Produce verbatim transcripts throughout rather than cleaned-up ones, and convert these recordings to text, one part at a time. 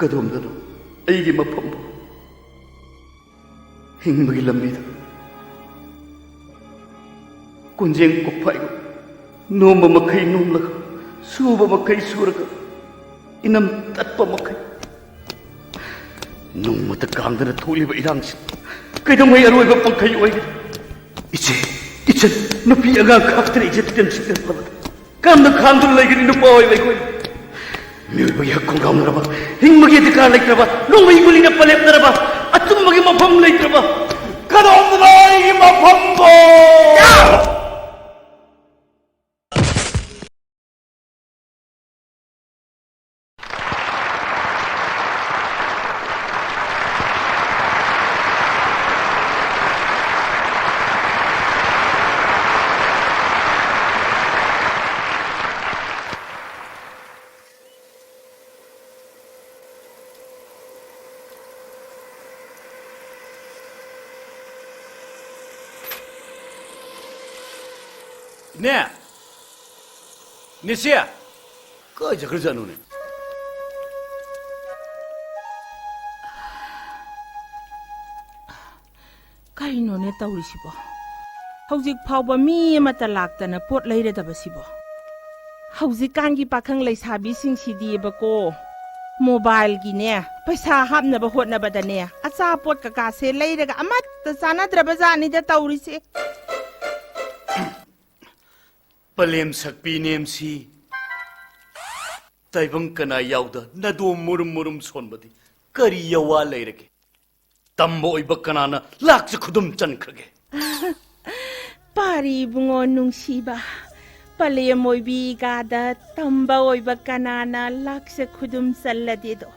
ꯀꯗꯣꯝꯗꯅꯣ ꯑꯩꯒꯤ ꯃꯐꯝꯕꯨ? ꯍꯤꯡꯕꯒꯤ ꯂꯝꯕꯤꯗ ꯀꯣꯟꯖꯦꯡ ꯀꯣꯛꯐꯥꯏꯒꯨꯝ ꯅꯣꯝꯕ ꯃꯈꯩ ꯅꯣꯝꯂꯒ, ꯁꯨꯕ ꯃꯈꯩ ꯁꯨꯔꯒ, ꯏꯅꯝ ꯇꯠꯄ ꯃꯈꯩ ꯅꯣꯡꯃꯇ ꯀꯥꯡꯗꯅ ꯊꯣꯛꯂꯤꯕ ꯏꯔꯥꯡꯁꯤ ꯀꯩꯗꯧꯉꯩ ꯑꯔꯣꯏꯕ ꯄꯪꯈꯩ ꯑꯣꯏꯒꯅꯤ? ꯏꯆꯦ, ꯏꯆꯟ, ꯅꯨꯄꯤ ꯑꯉꯥꯡ ꯈꯥꯛꯇꯅ ꯏꯖꯠ ꯇꯦꯝꯁꯤꯡꯗꯅ ꯐꯕꯗ ꯀꯔꯝꯅ ꯈꯥꯡꯗꯨꯅ ꯂꯩꯒꯅꯤ ꯅꯨꯄꯥ ꯑꯣꯏꯕ ꯑꯩꯈꯣꯏꯅ? ꯃꯤꯑꯣꯏꯕꯒꯤ ꯍꯛ ꯈꯣꯡꯒꯥꯎꯅꯔꯕ, ꯍꯤꯡꯕꯒꯤ ꯑꯙꯤꯀꯥꯔ ꯂꯩꯇ꯭ꯔꯕ, ꯅꯣꯡꯃꯩ ꯒꯨꯂꯤꯅ ꯄꯂꯦꯞꯅꯔꯕ, ꯑꯆꯨꯝꯕꯒꯤ ꯃꯐꯝ ꯂꯩꯇ꯭ꯔꯕ, ꯀꯗꯣꯝꯗꯅꯣ ꯑꯩꯒꯤ ꯃꯐꯝꯕꯣ? ꯏꯅꯦ! ꯅꯦꯁꯦ! ꯀꯥꯏ ꯆꯠꯈ꯭ꯔꯖꯥꯠꯅꯣꯅꯦ? ꯀꯩꯅꯣꯅꯦ ꯇꯧꯔꯤꯁꯤꯕꯣ? ꯍꯧꯖꯤꯛ ꯐꯥꯎꯕ ꯃꯤ ꯑꯃꯠꯇ ꯂꯥꯛꯇꯅ ꯄꯣꯠ ꯂꯩꯔꯗꯕꯁꯤꯕꯣ? ꯍꯧꯖꯤꯛꯀꯥꯟꯒꯤ ꯄꯥꯈꯪ ꯂꯩꯁꯥꯕꯤꯁꯤꯡꯁꯤꯗꯤꯕꯀꯣ, ꯃꯣꯕꯥꯏꯜꯒꯤꯅꯦ, ꯄꯩꯁꯥ ꯍꯥꯞꯅꯕ ꯍꯣꯠꯅꯕꯗꯅꯦ, ꯑꯆꯥꯄꯣꯠ ꯀꯀꯥꯁꯦ ꯂꯩꯔꯒ ꯑꯃꯠꯇ ꯆꯥꯅꯗ꯭ꯔꯕ ꯖꯥꯠꯅꯤꯗ ꯇꯧꯔꯤꯁꯦ꯫ ꯄꯂꯦꯝ ꯁꯛꯄꯤ ꯅꯦꯝꯁꯤ, ꯇꯥꯏꯕꯪ ꯀꯅꯥ ꯌꯥꯎꯗ ꯅꯗꯣꯝ ꯃꯨꯔꯨꯝ ꯃꯨꯔꯨꯝ ꯁꯣꯟꯕꯗꯤ ꯀꯔꯤ ꯌꯋꯥ ꯂꯩꯔꯒꯦ? ꯇꯝꯕ ꯑꯣꯏꯕ ꯀꯅꯥꯅ ꯂꯥꯛꯆ ꯈꯨꯗꯨꯝ ꯆꯟꯈ꯭ꯔꯒꯦ? ꯄꯥꯔꯤ ꯏꯕꯨꯡꯉꯣ ꯅꯨꯡꯁꯤꯕ, ꯄꯂꯦꯝ ꯑꯣꯏꯕꯤ ꯏꯒꯥꯗ ꯇꯝꯕ ꯑꯣꯏꯕ ꯀꯅꯥꯅ ꯂꯥꯛꯆ ꯈꯨꯗꯨꯝ ꯆꯜꯂꯗꯦꯗꯣ?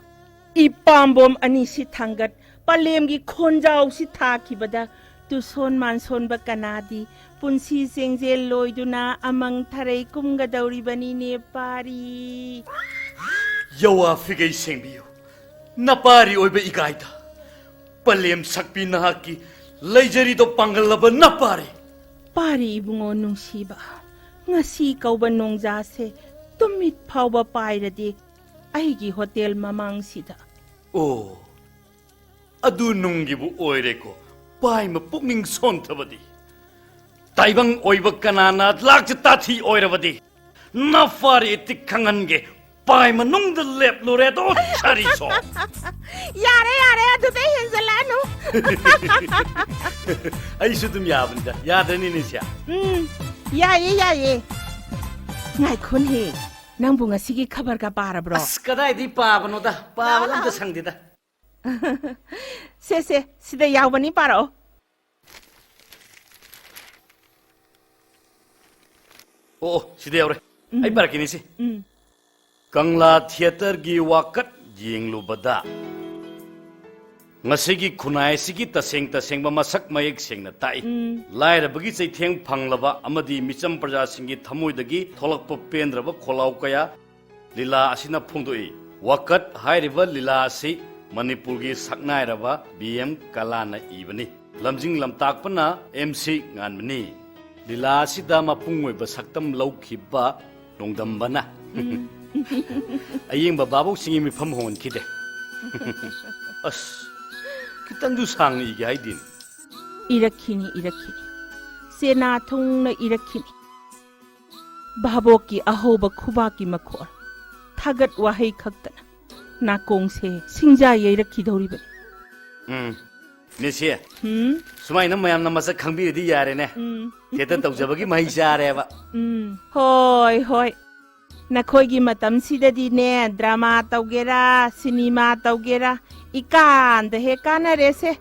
ꯏꯄꯥꯝꯕꯣꯝ ꯑꯅꯤꯁꯤ ꯊꯥꯡꯒꯠ, ꯄꯂꯦꯝꯒꯤ ꯈꯣꯟꯖꯥꯎꯁꯤ ꯊꯥꯈꯤꯕꯗ ꯇꯨꯁꯣꯟ ꯃꯥꯟꯁꯣꯟꯕ ꯀꯅꯥꯗꯤ ꯄꯨꯟꯁꯤ ꯆꯦꯡꯖꯦꯜ ꯂꯣꯏꯗꯨꯅ ꯑꯃꯪ ꯊꯔꯩ ꯀꯨꯝꯒꯗꯧꯔꯤꯕꯅꯤꯅꯦ ꯄꯥꯔꯤ꯫ ꯌꯋꯥ ꯐꯤꯒꯩ ꯁꯦꯡꯕꯤꯌꯨ, ꯅꯄꯥꯔꯤ ꯑꯣꯏꯕ ꯏꯒꯥꯏꯗ꯫ ꯄꯂꯦꯝ ꯁꯛꯄꯤ ꯅꯍꯥꯛꯀꯤ ꯂꯩꯖꯔꯤꯗꯣ ꯄꯥꯡꯒꯜꯂꯕ ꯅꯄꯥꯔꯤ꯫ ꯄꯥꯔꯤ ꯏꯕꯨꯡꯉꯣ ꯅꯨꯡꯁꯤꯕ, ꯉꯁꯤ ꯀꯧꯕ ꯅꯣꯡꯖꯥꯁꯦ ꯇꯨꯝꯃꯤꯠ ꯐꯥꯎꯕ ꯄꯥꯏꯔꯗꯤ ꯑꯩꯒꯤ ꯍꯣꯇꯦꯜ ꯃꯃꯥꯡꯁꯤꯗ꯫ ꯑꯣ, ꯑꯗꯨ ꯅꯨꯡꯒꯤꯕꯨ ꯑꯣꯏꯔꯦꯀꯣ, ꯄꯥꯏꯃ ꯄꯨꯛꯅꯤꯡ ꯁꯣꯟꯊꯕꯗꯤ꯫ ꯇꯥꯏꯕꯪ ꯑꯣꯏꯕ ꯀꯅꯥꯅ ꯂꯥꯛꯆ ꯇꯥꯊꯤ ꯑꯣꯏꯔꯕꯗꯤ? ꯅꯐꯥꯔꯤ ꯏꯇꯤꯛ ꯈꯪꯍꯟꯒꯦ, ꯄꯥꯏ ꯃꯅꯨꯡꯗ ꯂꯦꯞꯂꯨꯔꯦ ꯑꯗꯣ ꯁꯥꯔꯤꯁꯣ꯫ ꯌꯥꯔꯦ, ꯌꯥꯔꯦ, ꯑꯗꯨꯗꯩ ꯍꯦꯟꯖꯜꯂꯛꯑꯅꯨ꯫ ꯑꯩꯁꯨ ꯑꯗꯨꯝ ꯌꯥꯕꯅꯤꯗ, ꯌꯥꯗ꯭ꯔꯅꯤꯅꯦ ꯁꯦ? ꯎꯝ, ꯌꯥꯏꯌꯦ, ꯌꯥꯏꯌꯦ꯫ ꯉꯥꯏꯈꯣꯅꯦꯍꯦ, ꯅꯪꯕꯨ ꯉꯁꯤꯒꯤ ꯈꯕꯔꯒ ꯄꯥꯔꯕ꯭ꯔꯣ? ꯑꯁ, ꯀꯗꯥꯏꯗꯩ ꯄꯥꯕꯅꯣꯗ, ꯄꯥꯕꯒ ꯑꯝꯇ ꯁꯪꯗꯦꯗ꯫ ꯁꯦ, ꯁꯦ, ꯁꯤꯗ ꯌꯥꯎꯕꯅꯤ, ꯄꯥꯔꯛꯑꯣ꯫ ꯑꯣ, ꯑꯣ, ꯁꯤꯗ ꯌꯥꯎꯔꯦ꯫ ꯎꯝ꯫ ꯑꯩ ꯄꯥꯔꯛꯀꯦꯅꯦ ꯁꯤ꯫ ꯎꯝ꯫ ꯀꯪꯂꯥ ꯊꯤꯌꯦꯇꯔꯒꯤ ꯋꯥꯀꯠ ꯌꯦꯡꯂꯨꯕꯗ ꯉꯁꯤꯒꯤ ꯈꯨꯟꯅꯥꯏ ꯑꯁꯤꯒꯤ ꯇꯁꯦꯡ ꯇꯁꯦꯡꯕ ꯃꯁꯛ ꯃꯌꯦꯛ ꯁꯦꯡꯅ ꯇꯥꯛꯏ꯫ ꯎꯝ꯫ ꯂꯥꯏꯔꯕꯒꯤ ꯆꯩꯊꯦꯡ ꯐꯪꯂꯕ ꯑꯃꯗꯤ ꯃꯤꯆꯝ ꯄ꯭ꯔꯖꯥꯁꯤꯡꯒꯤ ꯊꯃꯣꯏꯗꯒꯤ ꯊꯣꯛꯂꯛꯄ ꯄꯦꯟꯗ꯭ꯔꯕ ꯈꯣꯜꯂꯥꯎ ꯀꯌꯥ ꯂꯤꯂꯥ ꯑꯁꯤꯅ ꯐꯣꯡꯗꯣꯛꯏ꯫ ꯋꯥꯀꯠ ꯍꯥꯏꯔꯤꯕ ꯂꯤꯂꯥ ꯑꯁꯤ ꯃꯅꯤꯄꯨꯔꯒꯤ ꯁꯛꯅꯥꯏꯔꯕ ꯕꯤ ꯑꯦꯝ ꯀꯂꯥꯅ ꯏꯕꯅꯤ꯫ ꯂꯝꯖꯤꯡ ꯂꯝꯇꯥꯛꯄꯅ ꯑꯦꯝ ꯁꯤ ꯉꯥꯟꯕꯅꯤ꯫ ꯂꯤꯂꯥ ꯑꯁꯤꯗ ꯃꯄꯨꯡ ꯑꯣꯏꯕ ꯁꯛꯇꯝ ꯂꯧꯈꯤꯕ ꯅꯣꯡꯗꯝꯕꯅ ꯑꯌꯦꯡꯕ ꯚꯥꯕꯣꯛꯁꯤꯡꯒꯤ ꯃꯤꯐꯝ ꯍꯣꯡꯍꯟꯈꯤꯗꯦ꯫ ꯑꯁ, ꯈꯤꯇꯪꯁꯨ ꯁꯥꯡꯅ ꯏꯒꯦ ꯍꯥꯏꯗꯦꯅꯦ꯫ ꯏꯔꯛꯈꯤꯅꯤ, ꯏꯔꯛꯈꯤꯅꯤ꯫ ꯆꯦꯅꯥ ꯊꯨꯡꯅ ꯏꯔꯛꯈꯤꯅꯤ꯫ ꯚꯥꯕꯣꯛꯀꯤ ꯑꯍꯧꯕ ꯈꯨꯕꯥꯛꯀꯤ ꯃꯈꯣꯜ, ꯊꯥꯒꯠ ꯋꯥꯍꯩ ꯈꯛꯇꯅ ꯅꯥꯀꯣꯡꯁꯦ ꯁꯤꯡꯖꯥ ꯌꯩꯔꯛꯈꯤꯗꯧꯔꯤꯕꯅꯤ꯫ ꯎꯝ, ꯅꯦꯁꯦ, ꯎꯝ? ꯁꯨꯃꯥꯏꯅ ꯃꯌꯥꯝꯅ ꯃꯁꯛ ꯈꯪꯕꯤꯔꯗꯤ ꯌꯥꯔꯦꯅꯦ꯫ ꯎꯝ꯫ ꯊꯤꯌꯦꯇꯔ ꯇꯧꯖꯕꯒꯤ ꯃꯍꯩ ꯆꯥꯔꯦꯕ꯫ ꯎꯝ, ꯍꯣꯏ, ꯍꯣꯏ꯫ ꯅꯈꯣꯏꯒꯤ ꯃꯇꯝꯁꯤꯗꯗꯤꯅꯦ, ꯗ꯭ꯔꯃꯥ ꯇꯧꯒꯦꯔꯥ, ꯁꯤꯅꯤꯃꯥ ꯇꯧꯒꯦꯔꯥ, ꯏꯀꯥꯟꯗ ꯍꯦꯛ ꯀꯥꯟꯅꯔꯦꯁꯦ꯫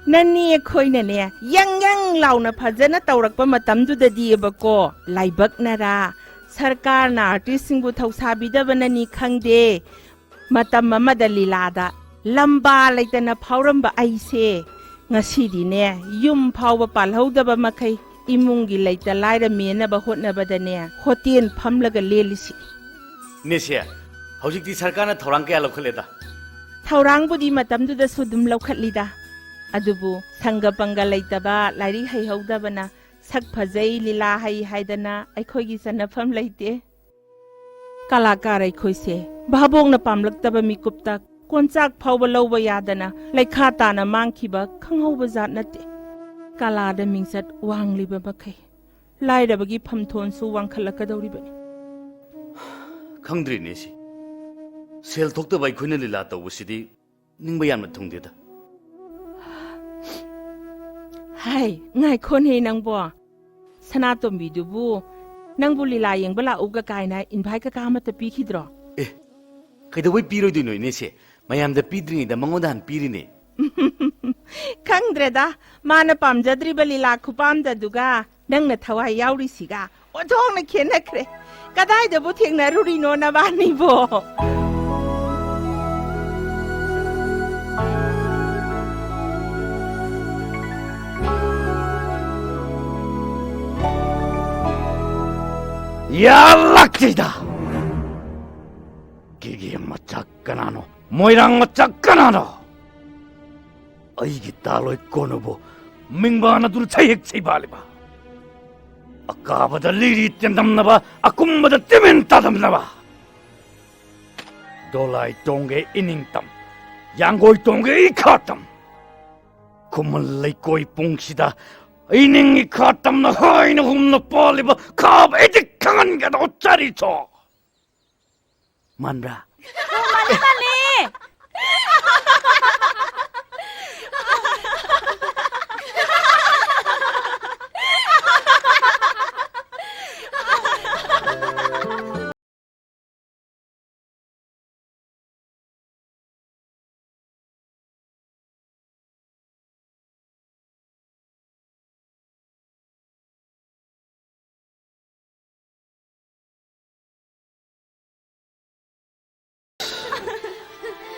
ꯅꯅꯤ ꯑꯩꯈꯣꯏꯅꯅꯦ, ꯌꯪ ꯌꯪ ꯂꯥꯎꯅ ꯐꯖꯅ ꯇꯧꯔꯛꯄ ꯃꯇꯝꯗꯨꯗꯗꯤꯕꯀꯣ, ꯂꯥꯏꯕꯛꯅꯔꯥ, ꯁꯔꯀꯥꯔꯅ ꯑꯥꯔꯇꯤꯁꯁꯤꯡꯕꯨ ꯊꯧꯁꯥꯕꯤꯗꯕꯅꯅꯤ ꯈꯪꯗꯦ, ꯃꯇꯝ ꯑꯃꯗ ꯂꯤꯂꯥꯗ ꯂꯝꯕꯥ ꯂꯩꯇꯅ ꯐꯥꯎꯔꯝꯕ ꯑꯩꯁꯦ, ꯉꯁꯤꯗꯤꯅꯦ, ꯌꯨꯝ ꯐꯥꯎꯕ ꯄꯥꯜꯍꯧꯗꯕ ꯃꯈꯩ ꯏꯃꯨꯡꯒꯤ ꯂꯩꯇ ꯂꯥꯏꯔ ꯃꯦꯟꯅꯕ ꯍꯣꯠꯅꯕꯗꯅꯦ, ꯍꯣꯇꯦꯜ ꯐꯝꯂꯒ ꯂꯦꯜꯂꯤꯁꯤ꯫ ꯅꯦꯁꯦ, ꯍꯧꯖꯤꯛꯇꯤ ꯁꯔꯀꯥꯔꯅ ꯊꯧꯔꯥꯡ ꯀꯌꯥ ꯂꯧꯈꯠꯂꯦꯗ? ꯊꯧꯔꯥꯡꯕꯨꯗꯤ ꯃꯇꯝꯗꯨꯗꯁꯨ ꯑꯗꯨꯝ ꯂꯧꯈꯠꯂꯤꯗ꯫ ꯑꯗꯨꯕꯨ ꯁꯪꯒ ꯄꯪꯒ ꯂꯩꯇꯕ, ꯂꯥꯏꯔꯤꯛ ꯍꯩꯍꯧꯗꯕꯅ ꯁꯛ ꯐꯖꯩ, ꯂꯤꯂꯥ ꯍꯩ ꯍꯥꯏꯗꯅ ꯑꯩꯈꯣꯏꯒꯤ ꯆꯟꯅꯐꯝ ꯂꯩꯇꯦ꯫ ꯀꯂꯥꯀꯥꯔ ꯑꯩꯈꯣꯏꯁꯦ ꯚꯥꯕꯣꯛꯅ ꯄꯥꯝꯂꯛꯇꯕ ꯃꯤꯀꯨꯞꯇ ꯀꯣꯟꯆꯥꯛ ꯐꯥꯎꯕ ꯂꯧꯕ ꯌꯥꯗꯅ ꯂꯩꯈꯥ ꯇꯥꯅ ꯃꯥꯡꯈꯤꯕ ꯈꯪꯍꯧꯕ ꯖꯥꯠ ꯅꯠꯇꯦ꯫ ꯀꯂꯥꯗ ꯃꯤꯡꯆꯠ ꯋꯥꯡꯂꯤꯕ ꯃꯈꯩ ꯂꯥꯏꯔꯕꯒꯤ ꯐꯝꯊꯣꯟꯁꯨ ꯋꯥꯡꯈꯠꯂꯛꯀꯗꯧꯔꯤꯕꯅꯤ꯫ ꯈꯪꯗ꯭ꯔꯤꯅꯦ ꯁꯤ꯫ ꯁꯦꯜ ꯊꯣꯛꯇꯕ ꯑꯩꯈꯣꯏꯅ ꯂꯤꯂꯥ ꯇꯧꯕꯁꯤꯗꯤ ꯅꯤꯡꯕ ꯌꯥꯝꯅ ꯊꯨꯡꯗꯦꯗ꯫ ꯍꯥꯏ, ꯉꯥꯏꯈꯣꯅꯦ ꯅꯪꯕꯣ꯫ ꯁꯅꯥꯇꯣꯝꯕꯤꯗꯨꯕꯨ ꯅꯪꯕꯨ ꯂꯤꯂꯥ ꯌꯦꯡꯕ ꯂꯥꯛꯎꯒ ꯀꯥꯏꯅ ꯏꯟꯚꯥꯏꯠ ꯀꯀꯥ ꯑꯃꯠꯇ ꯄꯤꯈꯤꯗ꯭ꯔꯣ? ꯑꯦ, ꯀꯩꯗꯧꯕꯩ ꯄꯤꯔꯣꯏꯗꯣꯏꯅꯣ ꯏꯅꯦꯁꯦ? ꯃꯌꯥꯝꯗ ꯄꯤꯗ꯭ꯔꯤꯉꯩꯗ ꯃꯉꯣꯟꯗ ꯍꯥꯟꯅ ꯄꯤꯔꯤꯅꯦ꯫ ꯈꯪꯗ꯭ꯔꯦꯗ, ꯃꯥꯅ ꯄꯥꯝꯖꯗ꯭ꯔꯤꯕ ꯂꯤꯂꯥ ꯈꯨꯄꯥꯝꯗꯗꯨꯒ ꯅꯪꯅ ꯊꯋꯥꯏ ꯌꯥꯎꯔꯤꯁꯤꯒ ꯑꯣꯟꯊꯣꯛꯅ ꯈꯦꯠꯅꯈ꯭ꯔꯦ꯫ ꯀꯗꯥꯏꯗꯕꯨ ꯊꯦꯡꯅꯔꯨꯔꯤꯅꯣ ꯅꯕꯥꯅꯤꯕꯣ? ꯌꯥꯔꯛꯇꯦꯗ! ꯀꯦꯒꯦ ꯃꯆꯥ ꯀꯅꯥꯅꯣ? ꯃꯣꯏꯔꯥꯡ ꯃꯆꯥ ꯀꯅꯥꯅꯣ? ꯑꯩꯒꯤ ꯇꯥꯂꯣꯏ ꯀꯣꯟꯅꯕꯨ ꯃꯤꯡꯕꯥꯟ ꯑꯗꯨꯗ ꯁꯩꯍꯦꯛ ꯁꯩꯕꯥꯜꯂꯤꯕ꯫ ꯑꯀꯥꯕꯗ ꯂꯤꯔꯤ ꯇꯦꯟꯗꯝꯅꯕ, ꯑꯀꯨꯝꯕꯗ ꯇꯤꯃꯤꯟ ꯇꯥꯗꯝꯅꯕ꯫ ꯗꯣꯂꯥꯏ ꯇꯣꯡꯒꯦ ꯏꯅꯤꯡꯇꯝ, ꯌꯥꯡꯒꯣꯏ ꯇꯣꯡꯒꯦ ꯏꯈꯥꯇꯝ꯫ ꯈꯨꯃꯟ ꯂꯩꯀꯣꯏ ꯄꯨꯡꯁꯤꯗ ꯏꯅꯤꯡ ꯏꯈꯥꯇꯝꯅ ꯍꯥꯏꯅ ꯍꯨꯝꯅ ꯄꯥꯜꯂꯤꯕ ꯈꯥꯕ ꯑꯩꯗꯤ ꯈꯪꯍꯟꯒꯗꯧ ꯆꯥꯔꯤꯁꯣ꯫ ꯃꯥꯟꯕ꯭ꯔꯥ? ꯑꯣ, ꯃꯥꯜꯂꯦ, ꯃꯥꯜꯂꯦ꯫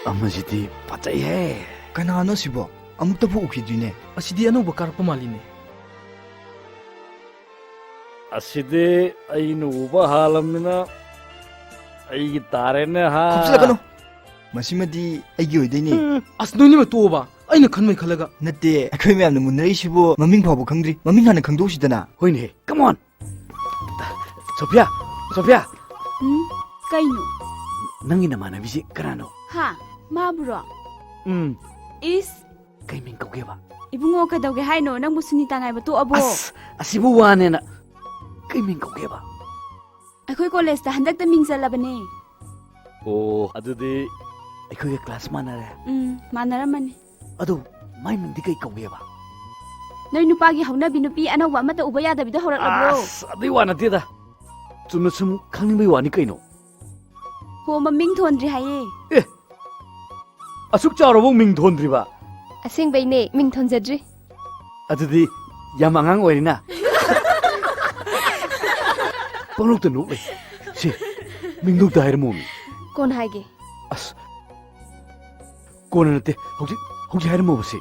ꯑꯃꯁꯤꯗꯤ ꯐꯖꯩꯍꯦ꯫ ꯀꯅꯥꯅꯣ ꯁꯤꯕꯣ? ꯑꯃꯨꯛꯇꯕꯨ ꯎꯈꯤꯗ꯭ꯔꯤꯅꯦ꯫ ꯑꯁꯤꯗꯤ ꯑꯅꯧꯕ ꯀꯥꯔꯛꯄ ꯃꯥꯜꯂꯤꯅꯦ꯫ ꯑꯁꯤꯗꯤ ꯑꯩꯅ ꯎꯕ ꯍꯥꯜꯂꯝꯅꯤꯅ ꯑꯩꯒꯤ ꯇꯥꯔꯦꯅꯦ ꯍꯥ꯫ ꯈꯨꯞꯆꯤꯜꯂꯛꯀꯅꯨ꯫ ꯃꯁꯤꯃꯗꯤ ꯑꯩꯒꯤ ꯑꯣꯏꯗꯣꯏꯅꯦ꯫ ꯑꯁ, ꯅꯣꯏꯅꯤꯃꯛ ꯇꯣꯛꯑꯣꯕ꯫ ꯑꯩꯅ ꯈꯟꯕꯩ ꯈꯜꯂꯒ꯫ ꯅꯠꯇꯦ, ꯑꯩꯈꯣꯏ ꯃꯌꯥꯝꯅ ꯃꯨꯟꯅꯔꯤꯁꯤꯕꯨ ꯃꯃꯤꯡ ꯐꯥꯎꯕ ꯈꯪꯗ꯭ꯔꯤ꯫ ꯃꯃꯤꯡ ꯍꯥꯟꯅ ꯈꯪꯗꯣꯛꯁꯤꯗꯅ꯫ ꯍꯣꯏꯅꯦ, come on꯫ ꯁꯣꯐꯤꯌꯥ, ꯁꯣꯐꯤꯌꯥ꯫ ꯎꯝ, ꯀꯩꯅꯣ? ꯅꯪꯒꯤ ꯅꯃꯥꯟꯅꯕꯤꯁꯤ ꯀꯅꯥꯅꯣ? ꯍꯥ, ꯃꯥꯕꯨꯔꯣ? ꯎꯝ꯫ ꯏꯁ꯫ ꯀꯩ ꯃꯤꯡ ꯀꯧꯒꯦꯕ? ꯏꯕꯨꯡꯉꯣ, ꯀꯩꯗꯧꯒꯦ ꯍꯥꯏꯅꯣ? ꯅꯪꯕꯨ ꯁꯨꯅꯤꯇꯥ ꯉꯥꯏꯕ ꯇꯣꯛꯑꯕꯣ? ꯑꯁ, ꯑꯁꯤꯕꯨ ꯋꯥꯅꯦꯅ꯫ ꯀꯩ ꯃꯤꯡ ꯀꯧꯒꯦꯕ? ꯑꯩꯈꯣꯏ ꯀꯣꯂꯦꯖꯇ ꯍꯟꯗꯛꯇ ꯃꯤꯡ ꯆꯜꯂꯕꯅꯦ꯫ ꯑꯣ, ꯑꯗꯨꯗꯤ ꯑꯩꯈꯣꯏꯒ ꯀ꯭ꯂꯥꯁ ꯃꯥꯟꯅꯔꯦ꯫ ꯎꯝ, ꯃꯥꯟꯅꯔꯝꯃꯅꯤ꯫ ꯑꯗꯨ ꯃꯥꯏ ꯃꯤꯡꯗꯤ ꯀꯩ ꯀꯧꯒꯦꯕ? ꯅꯣꯏ ꯅꯨꯄꯥꯒꯤ ꯍꯧꯅꯕꯤ ꯅꯨꯄꯤ ꯑꯅꯧꯕ ꯑꯃꯠꯇ ꯎꯕ ꯌꯥꯗꯕꯤꯗꯣ ꯍꯧꯔꯛꯂꯕ꯭ꯔꯣ? ꯑꯁ, ꯑꯗꯨꯏ ꯋꯥ ꯅꯠꯇꯦꯗ꯫ ꯆꯨꯝꯅ ꯁꯨꯝ ꯈꯪꯅꯤꯡꯕꯩ ꯋꯥꯅꯤ ꯀꯩꯅꯣ꯫ ꯍꯣ, ꯃꯃꯤꯡ ꯊꯣꯟꯗ꯭ꯔꯤ ꯍꯥꯏꯌꯦ꯫ ꯑꯦ, ꯑꯁꯨꯛ ꯆꯥꯎꯔꯕꯧ ꯃꯤꯡ ꯊꯣꯟꯗ꯭ꯔꯤꯕ? ꯑꯁꯦꯡꯕꯩꯅꯦ, ꯃꯤꯡ ꯊꯣꯟꯖꯗ꯭ꯔꯤ꯫ ꯑꯗꯨꯗꯤ ꯌꯥꯝ ꯑꯉꯥꯡ ꯑꯣꯏꯔꯤꯅ꯫ ꯄꯪꯅꯣꯛꯇ ꯅꯣꯛ ꯂꯩ꯫ ꯁꯤ, ꯃꯤꯡꯗꯣ ꯑꯝꯇ ꯍꯥꯏꯔꯝꯃꯣꯃꯤ꯫ ꯀꯣꯟꯅ ꯍꯥꯏꯒꯦ꯫ ꯑꯁ, ꯀꯣꯟꯅ ꯅꯠꯇꯦ, ꯍꯧꯖꯤꯛ, ꯍꯧꯖꯤꯛ ꯍꯥꯏꯔꯝꯃꯣꯕ ꯁꯤ꯫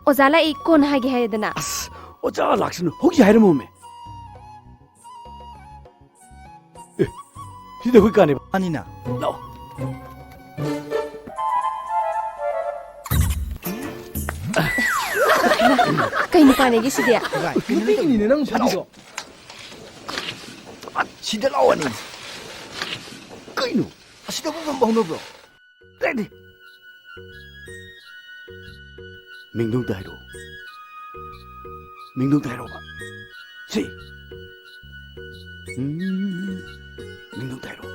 ꯑꯣꯖꯥ ꯂꯥꯛꯏ, ꯀꯣꯟꯅ ꯍꯥꯏꯒꯦ ꯍꯥꯏꯔꯦꯗꯅ꯫ ꯑꯁ, ꯑꯣꯖꯥ ꯂꯥꯛꯁꯅꯨ, ꯍꯧꯖꯤꯛ ꯍꯥꯏꯔꯝꯃꯣꯃꯦ꯫ ꯑꯦ, ꯁꯤꯗꯤ ꯑꯩꯈꯣꯏ ꯀꯥꯅꯦꯕ꯫ ꯑꯅꯤꯅ꯫ ꯂꯥꯛꯑꯣ꯫ ꯀꯩ ꯅꯨꯄꯥꯅꯦꯒꯦ ꯁꯤꯗꯤ? ꯅꯨꯄꯤꯒꯤꯅꯤꯅꯦ ꯅꯪ ꯐꯥꯗꯤꯗꯣ꯫ ꯁꯤꯗ ꯂꯥꯛꯑꯣꯅꯦ꯫ ꯀꯩꯅꯣ? ꯑꯁꯤꯗꯕꯨ ꯐꯝꯕ ꯍꯧꯅꯕ꯭ꯔꯣ? ꯂꯩꯅꯦ꯫ ꯃꯤꯡꯗꯣ ꯑꯝꯇ ꯍꯥꯏꯔꯛꯑꯣ꯫ ꯃꯤꯡꯗꯣ ꯑꯝꯇ ꯍꯥꯏꯔꯛꯑꯣꯕ꯫ ꯁꯤ꯫ ꯎꯝ꯫ ꯃꯤꯡꯗꯣ ꯑꯝꯇ ꯍꯥꯏꯔꯛꯑꯣ꯫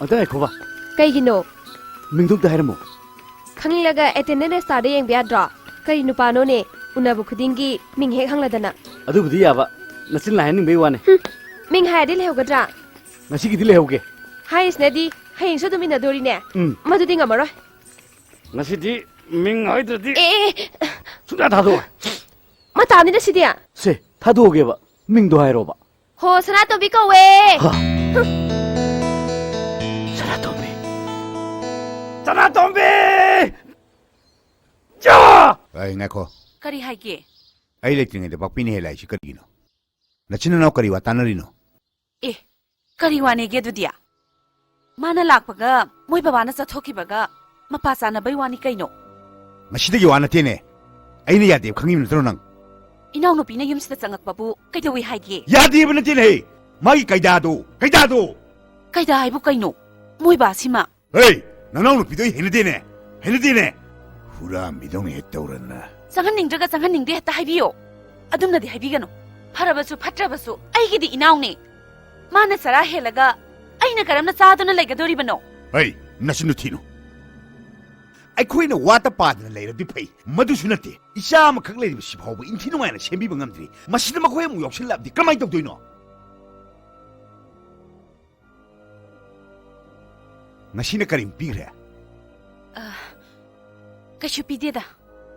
ꯑꯝꯇ ꯉꯥꯏꯈꯣꯕ꯫ ꯀꯩꯒꯤꯅꯣ? ꯃꯤꯡꯗꯣ ꯑꯝꯇ ꯍꯥꯏꯔꯝꯃꯣ꯫ ꯈꯪꯅꯤꯡꯂꯒ attendance registerꯗ ꯌꯦꯡꯕ ꯌꯥꯗ꯭ꯔꯣ? ꯀꯔꯤ ꯅꯨꯄꯥꯅꯣꯅꯦ? ꯎꯅꯕ ꯈꯨꯗꯤꯡꯒꯤ ꯃꯤꯡ ꯍꯦꯛ ꯍꯪꯂꯗꯅ꯫ ꯑꯗꯨꯕꯨꯗꯤ ꯌꯥꯕ, ꯅꯆꯤꯟ ꯂꯥꯏ ꯍꯥꯏꯅꯤꯡꯕꯩ ꯋꯥꯅꯦ꯫ ꯍꯨꯝ, ꯃꯤꯡ ꯍꯥꯏꯔꯗꯤ ꯂꯩꯍꯧꯒꯗ꯭ꯔꯥ? ꯉꯁꯤꯒꯤꯗꯤ ꯂꯩꯍꯧꯒꯦ꯫ ꯍꯥꯏꯔꯤꯁꯤꯅꯗꯤ ꯍꯌꯦꯡꯁꯨ ꯑꯗꯨꯝ ꯏꯟꯅꯗꯣꯔꯤꯅꯦ꯫ ꯎꯝ꯫ ꯃꯗꯨꯗꯤ ꯉꯝꯃꯔꯣꯏ꯫ ꯉꯁꯤꯗꯤ ꯃꯤꯡ ꯍꯥꯏꯗ꯭ꯔꯗꯤ ꯑꯦ, ꯑꯦ, ꯑꯦ꯫ ꯁꯨꯡꯊꯥ ꯊꯥꯗꯣꯛꯑꯣꯏ꯫ ꯃꯇꯥꯅꯤꯅ ꯁꯤꯗꯤ꯫ ꯁꯦ, ꯊꯥꯗꯣꯛꯑꯒꯦꯕ꯫ ꯃꯤꯡꯗꯣ ꯍꯥꯏꯔꯣꯕ꯫ ꯍꯣ, ꯁꯅꯥꯇꯣꯝꯕꯤ ꯀꯧꯋꯦ꯫ ꯍꯥ꯫ ꯁꯅꯥꯇꯣꯝꯕꯤ꯫ ꯁꯅꯥꯇꯣꯝꯕꯤ! ꯌꯥ! ꯑꯩ ꯉꯥꯏꯈꯣ꯫ ꯀꯔꯤ ꯍꯥꯏꯒꯦ? ꯑꯩ ꯂꯩꯇ꯭ꯔꯤꯉꯩꯗ ꯄꯥꯛꯄꯤꯅ ꯍꯦꯜꯂꯦ ꯍꯥꯏꯁꯤ ꯀꯔꯤꯒꯤꯅꯣ? ꯅꯆꯤꯟ ꯅꯅꯥꯎ ꯀꯔꯤ ꯋꯥ ꯇꯥꯟꯅꯔꯤꯅꯣ? ꯑꯦ, ꯀꯔꯤ ꯋꯥꯅꯦꯒꯦ ꯑꯗꯨꯗꯤ? ꯃꯥꯅ ꯂꯥꯛꯄꯒ ꯃꯣꯏ ꯕꯕꯥꯅ ꯆꯠꯊꯣꯛꯈꯤꯕꯒ ꯃꯄꯥ ꯆꯥꯅꯕꯩ ꯋꯥꯅꯤ ꯀꯩꯅꯣ? ꯉꯁꯤꯗꯒꯤ ꯋꯥ ꯅꯠꯇꯦꯅꯦ꯫ ꯑꯩꯅ ꯌꯥꯗꯦꯕ ꯈꯪꯉꯤꯕ ꯅꯠꯇ꯭ꯔꯣ ꯅꯪ? ꯏꯅꯥꯎꯅꯨꯄꯤꯅ ꯌꯨꯝꯁꯤꯗ ꯆꯪꯉꯛꯄꯕꯨ ꯀꯩꯗꯧꯏ ꯍꯥꯏꯒꯦ? ꯌꯥꯗꯦꯕ ꯅꯠꯇꯦꯅꯦꯍꯦ꯫ ꯃꯥꯒꯤ ꯀꯩꯗꯥꯗꯣ, ꯀꯩꯗꯥꯗꯣ! ꯀꯩꯗꯥ ꯍꯥꯏꯕꯨ ꯀꯩꯅꯣ? ꯃꯣꯏ ꯕꯥꯁꯤꯃ꯫ ꯍꯦ! ꯅꯅꯥꯎ ꯅꯨꯄꯤꯗꯣ ꯑꯩ ꯍꯩꯅꯗꯦꯅꯦ! ꯍꯩꯅꯗꯦꯅꯦ! ꯍꯨꯔꯥꯟꯕꯤꯗꯧꯅ ꯍꯦꯛ ꯇꯧꯔꯗꯅ꯫ ꯆꯪꯍꯟꯅꯤꯡꯗ꯭ꯔꯒ ꯆꯪꯍꯟꯅꯤꯡꯗꯦ ꯍꯦꯛꯇ ꯍꯥꯏꯕꯤꯌꯣ꯫ ꯑꯗꯨꯝꯅꯗꯤ ꯍꯥꯏꯕꯤꯒꯅꯨ꯫ ꯐꯔꯕꯁꯨ ꯐꯠꯇ꯭ꯔꯕꯁꯨ ꯑꯩꯒꯤꯗꯤ ꯏꯅꯥꯎꯅꯦ꯫ ꯃꯥꯅ ꯆꯔꯥ ꯍꯦꯜꯂꯒ ꯑꯩꯅ ꯀꯔꯝꯅ ꯆꯥꯗꯨꯅ ꯂꯩꯒꯗꯣꯔꯤꯕꯅꯣ? ꯍꯩ! ꯅꯆꯤꯟꯗꯨ ꯊꯤꯅꯨ꯫ ꯑꯩꯈꯣꯏꯅ ꯋꯥꯠꯇ ꯄꯥꯗꯅ ꯂꯩꯔꯕꯗꯤ ꯐꯩ꯫ ꯃꯗꯨꯁꯨ ꯅꯠꯇꯦ꯫ ꯏꯆꯥ ꯑꯃꯈꯛ ꯂꯩꯔꯤꯕꯁꯤ ꯐꯥꯎꯕ ꯏꯟꯊꯤ ꯅꯨꯡꯉꯥꯏꯅ ꯁꯦꯝꯕꯤꯕ ꯉꯝꯗ꯭ꯔꯤ꯫ ꯃꯁꯤꯗ ꯃꯈꯣꯏ ꯑꯃꯨꯛ ꯌꯥꯎꯁꯤꯜꯂꯛꯑꯕꯗꯤ ꯀꯃꯥꯏꯅ ꯇꯧꯗꯣꯏꯅꯣ? ꯉꯁꯤꯅ ꯀꯔꯤ ꯄꯤꯈ꯭ꯔꯦ? ꯑ, ꯀꯩꯁꯨ ꯄꯤꯗꯦꯗ꯫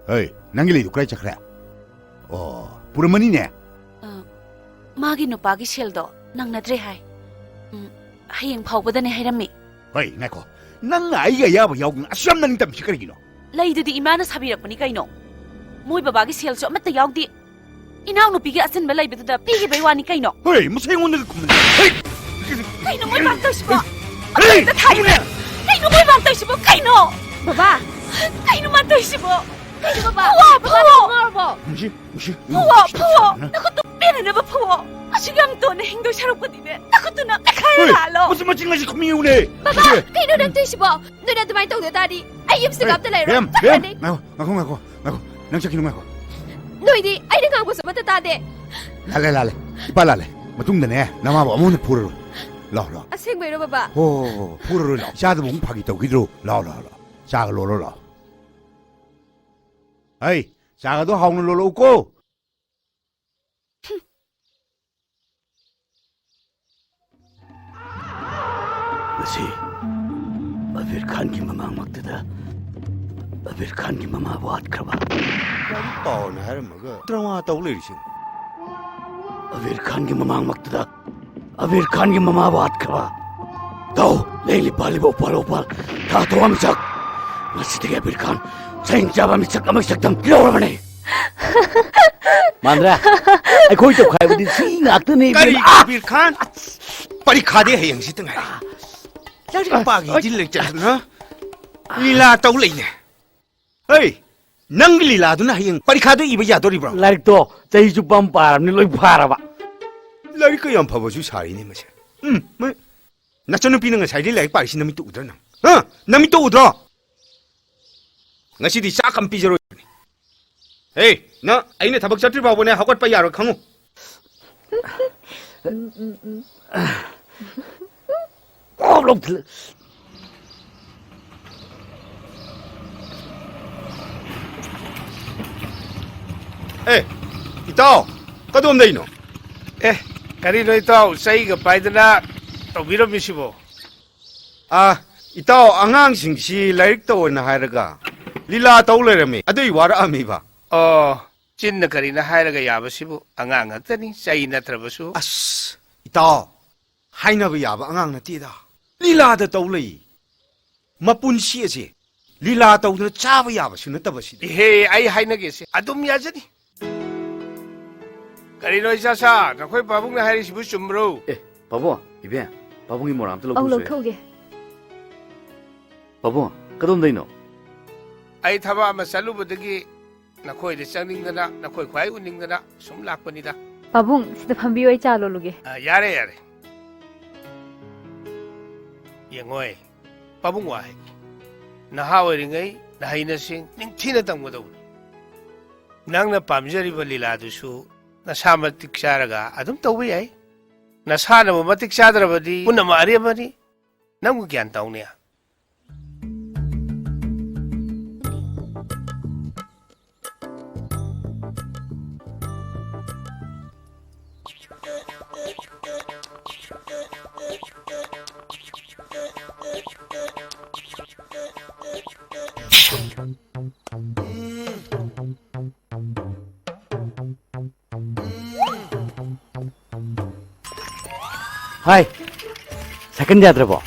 ꯍꯩ, ꯅꯪꯒꯤ ꯂꯩꯗꯨ ꯀꯗꯥꯏ ꯆꯠꯈ꯭ꯔꯦ? ꯑꯣ, ꯄꯨꯔꯝꯃꯅꯤꯅꯦ꯫ ꯑ, ꯃꯥꯒꯤ ꯅꯨꯄꯥꯒꯤ ꯁꯦꯜꯗꯣ ꯅꯪꯅꯗ꯭ꯔꯦ ꯍꯥꯏ꯫ ꯎꯝ, ꯍꯌꯦꯡ ꯐꯥꯎꯕꯗꯅꯦ ꯍꯥꯏꯔꯝꯃꯤ꯫ ꯍꯩ, ꯉꯥꯏꯈꯣ꯫ ꯅꯪꯅ ꯑꯩꯒꯤ ꯑꯌꯥꯕ ꯌꯥꯎꯗꯅ ꯑꯁꯨꯛ ꯌꯥꯝꯅ ꯅꯤꯡꯇꯝꯃꯤꯁꯤ ꯀꯔꯤꯒꯤꯅꯣ? ꯂꯩꯗꯨꯗꯤ ꯏꯃꯥꯅ ꯁꯥꯕꯤꯔꯛꯄꯅꯤ ꯀꯩꯅꯣ꯫ ꯃꯣꯏ ꯕꯕꯥꯒꯤ ꯁꯦꯜꯁꯨ ꯑꯃꯠꯇ ꯌꯥꯎꯗꯦ꯫ ꯏꯅꯥꯎꯅꯨꯄꯤꯒꯤ ꯑꯆꯤꯟꯕ ꯂꯩꯕꯗꯨꯗ ꯄꯤꯈꯤꯕꯩ ꯋꯥꯅꯤ ꯀꯩꯅꯣ꯫ ꯍꯣꯏ, ꯃꯁꯤ ꯑꯩꯉꯣꯟꯗꯒ ꯈꯨꯝꯃꯟ-, ꯍꯩ! ꯀꯩꯅꯣ ꯃꯣꯏ ꯃꯥꯟ ꯇꯧꯏꯁꯤꯕꯣ? ꯑꯝꯇ ꯊꯥꯏꯌꯨꯅꯦ꯫ ꯀꯩꯅꯣ ꯃꯣꯏ ꯃꯥꯟ ꯇꯧꯏꯁꯤꯕꯣ? ꯀꯩꯅꯣ? ꯕꯕꯥ! ꯀꯩꯅꯣ ꯃꯥꯟ ꯇꯧꯏꯁꯤꯕꯣ? ꯀꯩꯅꯣ ꯕꯕꯥ? ꯐꯨꯋꯣ, ꯕꯕꯥ, ꯐꯨꯋꯣ! ꯉꯥꯎꯔꯕꯣ? ꯃꯨꯁꯤ, ꯃꯨꯁꯤ, ꯐꯨꯋꯣ, ꯃꯨꯁꯤ, ꯐꯨꯋꯣ! ꯐꯨꯋꯣ꯫ ꯅꯈꯨꯠꯇꯨ ꯄꯦꯟꯅꯅꯕ ꯐꯨꯋꯣ! ꯑꯁꯨꯛ ꯌꯥꯝ ꯇꯣꯟꯅ ꯍꯤꯡꯗꯣꯏ ꯁꯔꯨꯛꯄꯨꯗꯤꯅꯦ, ꯅꯈꯨꯠꯇꯨꯅ ꯃꯦꯠꯈꯥꯏꯔ ꯍꯣꯏ, ꯂꯥꯛꯍꯜꯂꯣ! ꯃꯁꯤ ꯃꯆꯤꯟ ꯑꯁꯤ ꯈꯨꯝꯃꯤꯌꯨꯅꯦ! ꯕꯕꯥ! ꯃꯁꯤ꯫ ꯀꯩꯅꯣ ꯅꯪ ꯇꯧꯏꯁꯤꯕꯣ? ꯅꯣꯏꯅ ꯑꯗꯨꯃꯥꯏꯅ ꯇꯧꯗ ꯇꯥꯔꯗꯤ ꯑꯩ ꯌꯨꯝꯁꯤꯗ ꯍꯣꯏ, ꯑꯝꯇ ꯂꯩꯔꯣꯏ꯫ ꯕꯦꯝ, ꯕꯦꯝ, ꯐꯔꯅꯤ꯫ ꯉꯥꯏꯈꯣ, ꯉꯥꯏꯈꯣ, ꯉꯥꯏꯈꯣ, ꯉꯥꯏꯈꯣ꯫ ꯅꯪ ꯆꯠꯈꯤꯅꯨ, ꯉꯥꯏꯈꯣ꯫ ꯅꯣꯏꯗꯤ ꯑꯩꯅ ꯉꯥꯡꯕꯁꯨ ꯑꯃꯠꯇ ꯇꯥꯗꯦ꯫ ꯂꯥꯜꯂꯦ, ꯂꯥꯜꯂꯦ꯫ ꯏꯄꯥ ꯂꯥꯜꯂꯦ꯫ ꯃꯇꯨꯡꯗꯅꯦ, ꯅꯃꯥꯕꯨ ꯑꯃꯨꯛ ꯍꯟꯅ ꯐꯨꯔꯔꯣꯏ꯫ ꯂꯥꯎ, ꯂꯥꯎ꯫ ꯑꯁꯦꯡꯕꯩꯔꯣ, ꯕꯕꯥ? ꯍꯣ, ꯍꯣ, ꯍꯣ, ꯍꯣ꯫ ꯐꯨꯔꯔꯣꯏ, ꯂꯥꯎ꯫ ꯏꯆꯥꯗꯨꯕꯨ ꯑꯃꯨꯛ ꯐꯥꯒꯤ ꯇꯧꯈꯤꯗ꯭ꯔꯣ? ꯂꯥꯎ, ꯂꯥꯎ, ꯂꯥꯎ꯫ ꯆꯥꯒ ꯂꯣꯜꯂꯣ, ꯂꯥꯎ꯫ ꯍꯩ, ꯆꯥꯒꯗꯣ ꯍꯥꯎꯅ ꯂꯣꯜꯂꯛꯎꯀꯣ꯫ ꯉꯁꯤ ꯑꯕꯤꯔ ꯈꯥꯟꯒꯤ ꯃꯃꯥꯡꯃꯛꯇꯗ ꯑꯕꯤꯔ ꯈꯥꯟꯒꯤ ꯃꯃꯥ ꯋꯥꯠꯈ꯭ꯔꯕ꯫ ꯂꯥꯏꯔꯤꯛ ꯄꯥꯎꯅ ꯍꯥꯏꯔꯝꯃꯒ ꯗ꯭ꯔꯃꯥ ꯇꯧ ꯂꯩꯔꯤꯁꯤꯕꯨ꯫ ꯑꯕꯤꯔ ꯈꯥꯟꯒꯤ ꯃꯃꯥꯡꯃꯛꯇꯗ ꯑꯕꯤꯔ ꯈꯥꯟꯒꯤ ꯃꯃꯥ ꯋꯥꯠꯈ꯭ꯔꯕ꯫ ꯇꯧ, ꯂꯩ ꯂꯩ ꯄꯥꯜꯂꯤꯕ ꯎꯄꯥꯜ ꯋꯥꯄꯥꯜ, ꯊꯥ ꯊꯧꯋꯥ ꯃꯤꯆꯥꯛ꯫ ꯉꯁꯤꯗꯒꯤ ꯑꯕꯤꯔ ꯈꯥꯟ ꯆꯍꯤꯡ ꯆꯥꯕ ꯃꯤꯁꯛ ꯑꯃꯒꯤ ꯁꯛꯇꯝ ꯂꯧꯔꯕꯅꯤ꯫ ꯃꯥꯟꯗ꯭ꯔꯥ? ꯑꯩꯈꯣꯏ ꯇꯧꯈꯥꯏꯕꯗꯤ ꯁꯤ ꯉꯥꯛꯇꯅꯤ, ꯀꯔꯤ ꯏꯕꯦꯝꯃ꯫ ꯑꯕꯤꯔ ꯈꯥꯟ? ꯄꯔꯤꯈꯥꯗꯤ ꯍꯌꯦꯡ ꯍꯪꯆꯤꯠꯇ ꯉꯥꯏꯔꯦ꯫ ꯂꯥꯏꯔꯤꯛ ꯄꯥꯒꯦꯗꯤ ꯂꯩꯇꯗꯅ ꯂꯤꯂꯥ ꯇꯧ ꯂꯩꯅꯦ꯫ ꯍꯩ, ꯅꯪꯒꯤ ꯂꯤꯂꯥꯗꯨꯅ ꯍꯌꯦꯡ ꯄꯔꯤꯈꯥꯗ ꯏꯕ ꯌꯥꯗꯣꯔꯤꯕ꯭ꯔꯣ? ꯂꯥꯏꯔꯤꯛꯇꯣ ꯆꯍꯤ ꯆꯨꯞꯄ ꯑꯃ ꯄꯥꯔꯕꯅꯤ, ꯂꯣꯏ ꯐꯥꯔꯕ꯫ ꯂꯥꯏꯔꯤꯛꯀ ꯌꯥꯝ ꯐꯕꯁꯨ ꯁꯥꯔꯤꯅꯦ ꯃꯁꯦ꯫ ꯎꯝ, ꯃ-, ꯅꯆꯟꯅꯨꯄꯤꯅ ꯉꯁꯥꯏꯗꯩ ꯂꯥꯏꯔꯤꯛ ꯄꯥꯔꯤꯁꯤ ꯅꯃꯤꯠꯇ ꯎꯗ꯭ꯔꯥ ꯅꯪ? ꯍꯥ? ꯅꯃꯤꯠꯇ ꯎꯗ꯭ꯔꯣ? ꯉꯁꯤꯗꯤ ꯆꯥꯛ ꯑꯃ ꯄꯤꯖꯔꯣꯏ꯫ ꯍꯦ, ꯅꯪ ꯑꯩꯅ ꯊꯕꯛ ꯆꯠꯇ꯭ꯔꯤ ꯐꯥꯎꯕꯅꯦ ꯍꯧꯒꯠꯄ ꯌꯥꯔꯣꯏ, ꯈꯪꯉꯨ꯫ ꯀꯣꯞ ꯂꯧꯊꯤꯜꯂꯦ꯫ ꯑꯦ, ꯏꯇꯥꯎ, ꯀꯗꯣꯝꯗꯩꯅꯣ? ꯑꯦ, ꯀꯔꯤꯅꯣ ꯏꯇꯥꯎ, ꯆꯩꯒ ꯄꯥꯏꯗꯅ ꯇꯧꯕꯤꯔꯝꯃꯤꯁꯤꯕꯣ? ꯑꯥ, ꯏꯇꯥꯎ, ꯑꯉꯥꯡꯁꯤꯡꯁꯤ ꯂꯥꯏꯔꯤꯛ ꯇꯧꯑꯣꯅ ꯍꯥꯏꯔꯒ ꯂꯤꯂꯥ ꯇꯧ ꯂꯩꯔꯝꯃꯤ, ꯑꯗꯨꯏ ꯋꯥꯔꯛꯑꯝꯃꯤꯕ꯫ ꯑꯣ, ꯆꯤꯟꯅ ꯀꯔꯤꯅ ꯍꯥꯏꯔꯒ ꯌꯥꯕꯁꯤꯕꯨ? ꯑꯉꯥꯡ ꯉꯥꯛꯇꯅꯤ, ꯆꯩ ꯅꯠꯇ꯭ꯔꯕꯁꯨ꯫ ꯑꯁ, ꯏꯇꯥꯎ, ꯍꯥꯏꯅꯕ ꯌꯥꯕ ꯑꯉꯥꯡ ꯅꯠꯇꯦꯗ꯫ ꯂꯤꯂꯥꯗ ꯇꯧ ꯂꯩ꯫ ꯃꯄꯨꯟꯁꯤ ꯑꯁꯦ ꯂꯤꯂꯥ ꯇꯧꯗꯅ ꯆꯥꯕ ꯌꯥꯕꯁꯨ ꯅꯠꯇꯕꯁꯤꯗ꯫ ꯏꯍꯦ, ꯑꯩ ꯍꯥꯏꯅꯒꯦꯁꯦ꯫ ꯑꯗꯨꯝ ꯌꯥꯖꯅꯤ꯫ ꯀꯔꯤꯅꯣ, ꯏꯆꯥꯁꯥ? ꯅꯈꯣꯏ ꯄꯥꯕꯨꯡꯅ ꯍꯥꯏꯔꯤꯁꯤꯕꯨ ꯆꯨꯝꯕ꯭ꯔꯣ? ꯑꯦ, ꯄꯥꯕꯨꯡ, ꯏꯕꯦꯝ, ꯄꯥꯕꯨꯡꯒꯤ ꯃꯣꯔꯥ ꯑꯝꯇ ꯑꯧ, ꯂꯧꯊꯣꯛꯎꯁꯦ꯫ ꯂꯧꯊꯣꯛꯎꯒꯦ꯫ ꯄꯥꯕꯨꯡ, ꯀꯗꯣꯝꯗꯩꯅꯣ? ꯑꯩ ꯊꯕꯛ ꯑꯃ ꯆꯠꯂꯨꯕꯗꯒꯤ ꯅꯈꯣꯏꯗ ꯆꯪꯅꯤꯡꯗꯅ, ꯅꯈꯣꯏ ꯈ꯭ꯋꯥꯏ ꯎꯅꯤꯡꯗꯅ ꯁꯨꯝ ꯂꯥꯛꯄꯅꯤꯗ꯫ ꯄꯥꯕꯨꯡ, ꯁꯤꯗ ꯐꯝꯕꯤꯌꯨ, ꯑꯩ ꯆꯥ ꯂꯣꯜꯂꯨꯒꯦ꯫ ꯑ, ꯌꯥꯔꯦ, ꯌꯥꯔꯦ꯫ ꯌꯦꯡꯉꯣꯏ, ꯄꯥꯕꯨꯡ ꯋꯥ ꯍꯥꯏꯒꯦ꯫ ꯅꯍꯥ ꯑꯣꯏꯔꯤꯉꯩ ꯅꯍꯩ ꯅꯁꯤꯡ ꯅꯤꯡꯊꯤꯅ ꯇꯝꯒꯗꯧꯕꯅꯤ꯫ ꯅꯪꯅ ꯄꯥꯝꯖꯔꯤꯕ ꯂꯤꯂꯥꯗꯨꯁꯨ ꯅꯁꯥ ꯃꯇꯤꯛ ꯆꯥꯔꯒ ꯑꯗꯨꯝ ꯇꯧꯕ ꯌꯥꯏ꯫ ꯅꯁꯥꯅꯕꯨ ꯃꯇꯤꯛ ꯆꯥꯗ꯭ꯔꯕꯗꯤ ꯄꯨꯝꯅꯃꯛ ꯑꯔꯦꯝꯕꯅꯤ꯫ ꯅꯪꯕꯨ ꯒ꯭ꯌꯥꯟ ꯇꯧꯅꯦ꯫ ꯍꯥꯏ, ꯁꯥꯏꯀꯜ ꯌꯥꯗ꯭ꯔꯕꯣ?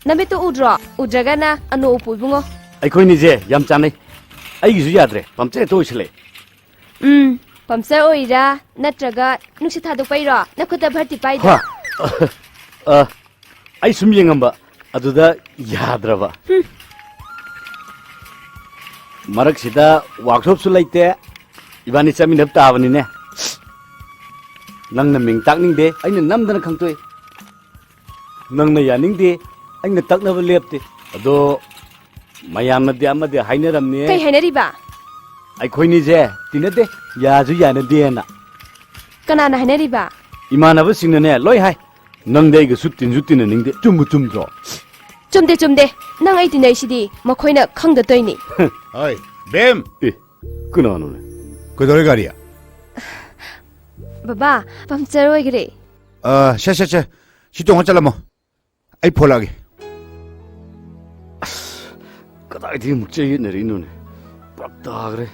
ꯅꯃꯤꯠꯇꯨ ꯎꯗ꯭ꯔꯣ? ꯎꯗ꯭ꯔꯒꯅ ꯑꯅꯣꯛ ꯎꯞꯄꯨ ꯏꯕꯨꯡꯉꯣ꯫ ꯑꯩꯈꯣꯏꯅꯤꯁꯦ ꯌꯥꯝ ꯆꯥꯟꯅꯩ꯫ ꯑꯩꯒꯤꯁꯨ ꯌꯥꯗ꯭ꯔꯦ, ꯄꯝꯆꯔ ꯍꯦꯛꯇ ꯑꯣꯏꯁꯜꯂꯛꯑꯦ꯫ ꯎꯝ, ꯄꯝꯆꯔ ꯑꯣꯏꯔꯤꯔꯥ ꯅꯠꯇ꯭ꯔꯒ ꯅꯨꯡꯁꯤꯠ ꯊꯥꯗꯣꯛꯄꯩꯔꯣ ꯅꯈꯨꯠꯇ ꯚꯔꯇꯤ ꯄꯥꯏꯗꯣ? ꯍꯥ? ꯑ, ꯑ, ꯑꯩ ꯁꯨꯝ ꯌꯦꯡꯉꯝꯕ, ꯑꯗꯨꯗ ꯌꯥꯗ꯭ꯔꯕ꯫ ꯍꯨꯝ꯫ ꯃꯔꯛꯁꯤꯗ ꯋꯥꯛꯁꯣꯞꯁꯨ ꯂꯩꯇꯦ, ꯏꯕꯥꯅꯤ ꯆꯠꯃꯤꯟꯅꯕ ꯇꯥꯕꯅꯤꯅꯦ꯫ ꯅꯪꯅ ꯃꯤꯡ ꯇꯥꯛꯅꯤꯡꯗꯦ, ꯑꯩꯅ ꯅꯝꯗꯅ ꯈꯪꯇꯣꯛꯏ꯫ ꯅꯪꯅ ꯌꯥꯅꯤꯡꯗꯦ, ꯑꯩꯅ ꯇꯛꯅꯕ ꯂꯦꯞꯇꯦ꯫ ꯑꯗꯣ ꯃꯌꯥꯝꯅꯗꯤ ꯑꯃꯗꯤ ꯍꯥꯏꯅꯔꯝꯅꯤ꯫ ꯀꯩ ꯍꯥꯏꯅꯔꯤꯕ? ꯑꯩꯈꯣꯏꯅꯤꯁꯦ ꯇꯤꯟꯅꯗꯦ, ꯌꯥꯁꯨ ꯌꯥꯅꯗꯦꯅ꯫ ꯀꯅꯥꯅ ꯍꯥꯏꯅꯔꯤꯕ? ꯏꯃꯥꯟꯅꯕꯁꯤꯡꯅꯅꯦ ꯂꯣꯏ ꯍꯥꯏ꯫ ꯅꯪꯗꯤ ꯑꯩꯒꯁꯨ ꯇꯤꯟꯁꯨ ꯇꯤꯟꯅꯅꯤꯡꯗꯦ꯫ ꯆꯨꯝꯕꯨ ꯆꯨꯝꯗ꯭ꯔꯣ? ꯆꯨꯝꯗꯦ, ꯆꯨꯝꯗꯦ꯫ ꯅꯪ ꯑꯩ ꯇꯤꯟꯅꯩꯁꯤꯗꯤ ꯃꯈꯣꯏꯅ ꯈꯪꯗ ꯇꯧꯏꯅꯤ꯫ ꯍꯣꯏ, ꯕꯦꯝ! ꯑꯦ, ꯀꯅꯥꯅꯣꯅꯦ? ꯀꯩꯗꯧꯔꯦ ꯒꯥꯔꯤ? ꯕꯕꯥ, ꯄꯝꯆꯔ ꯑꯣꯏꯈ꯭ꯔꯦ꯫ ꯑ, ꯁꯦ, ꯁꯦ, ꯁꯦ꯫ ꯁꯤ ꯇꯣꯡꯉ ꯆꯠꯂꯝꯃꯣ꯫ ꯑꯩ ꯐꯣꯂꯛꯑꯒꯦ꯫ ꯑꯁ, ꯀꯗꯥꯏꯗꯒꯤ ꯑꯃꯨꯛ ꯆꯌꯦꯠꯅꯔꯛꯏꯅꯣꯅꯦ? ꯄꯨꯔꯥ ꯇꯥꯈ꯭ꯔꯦ꯫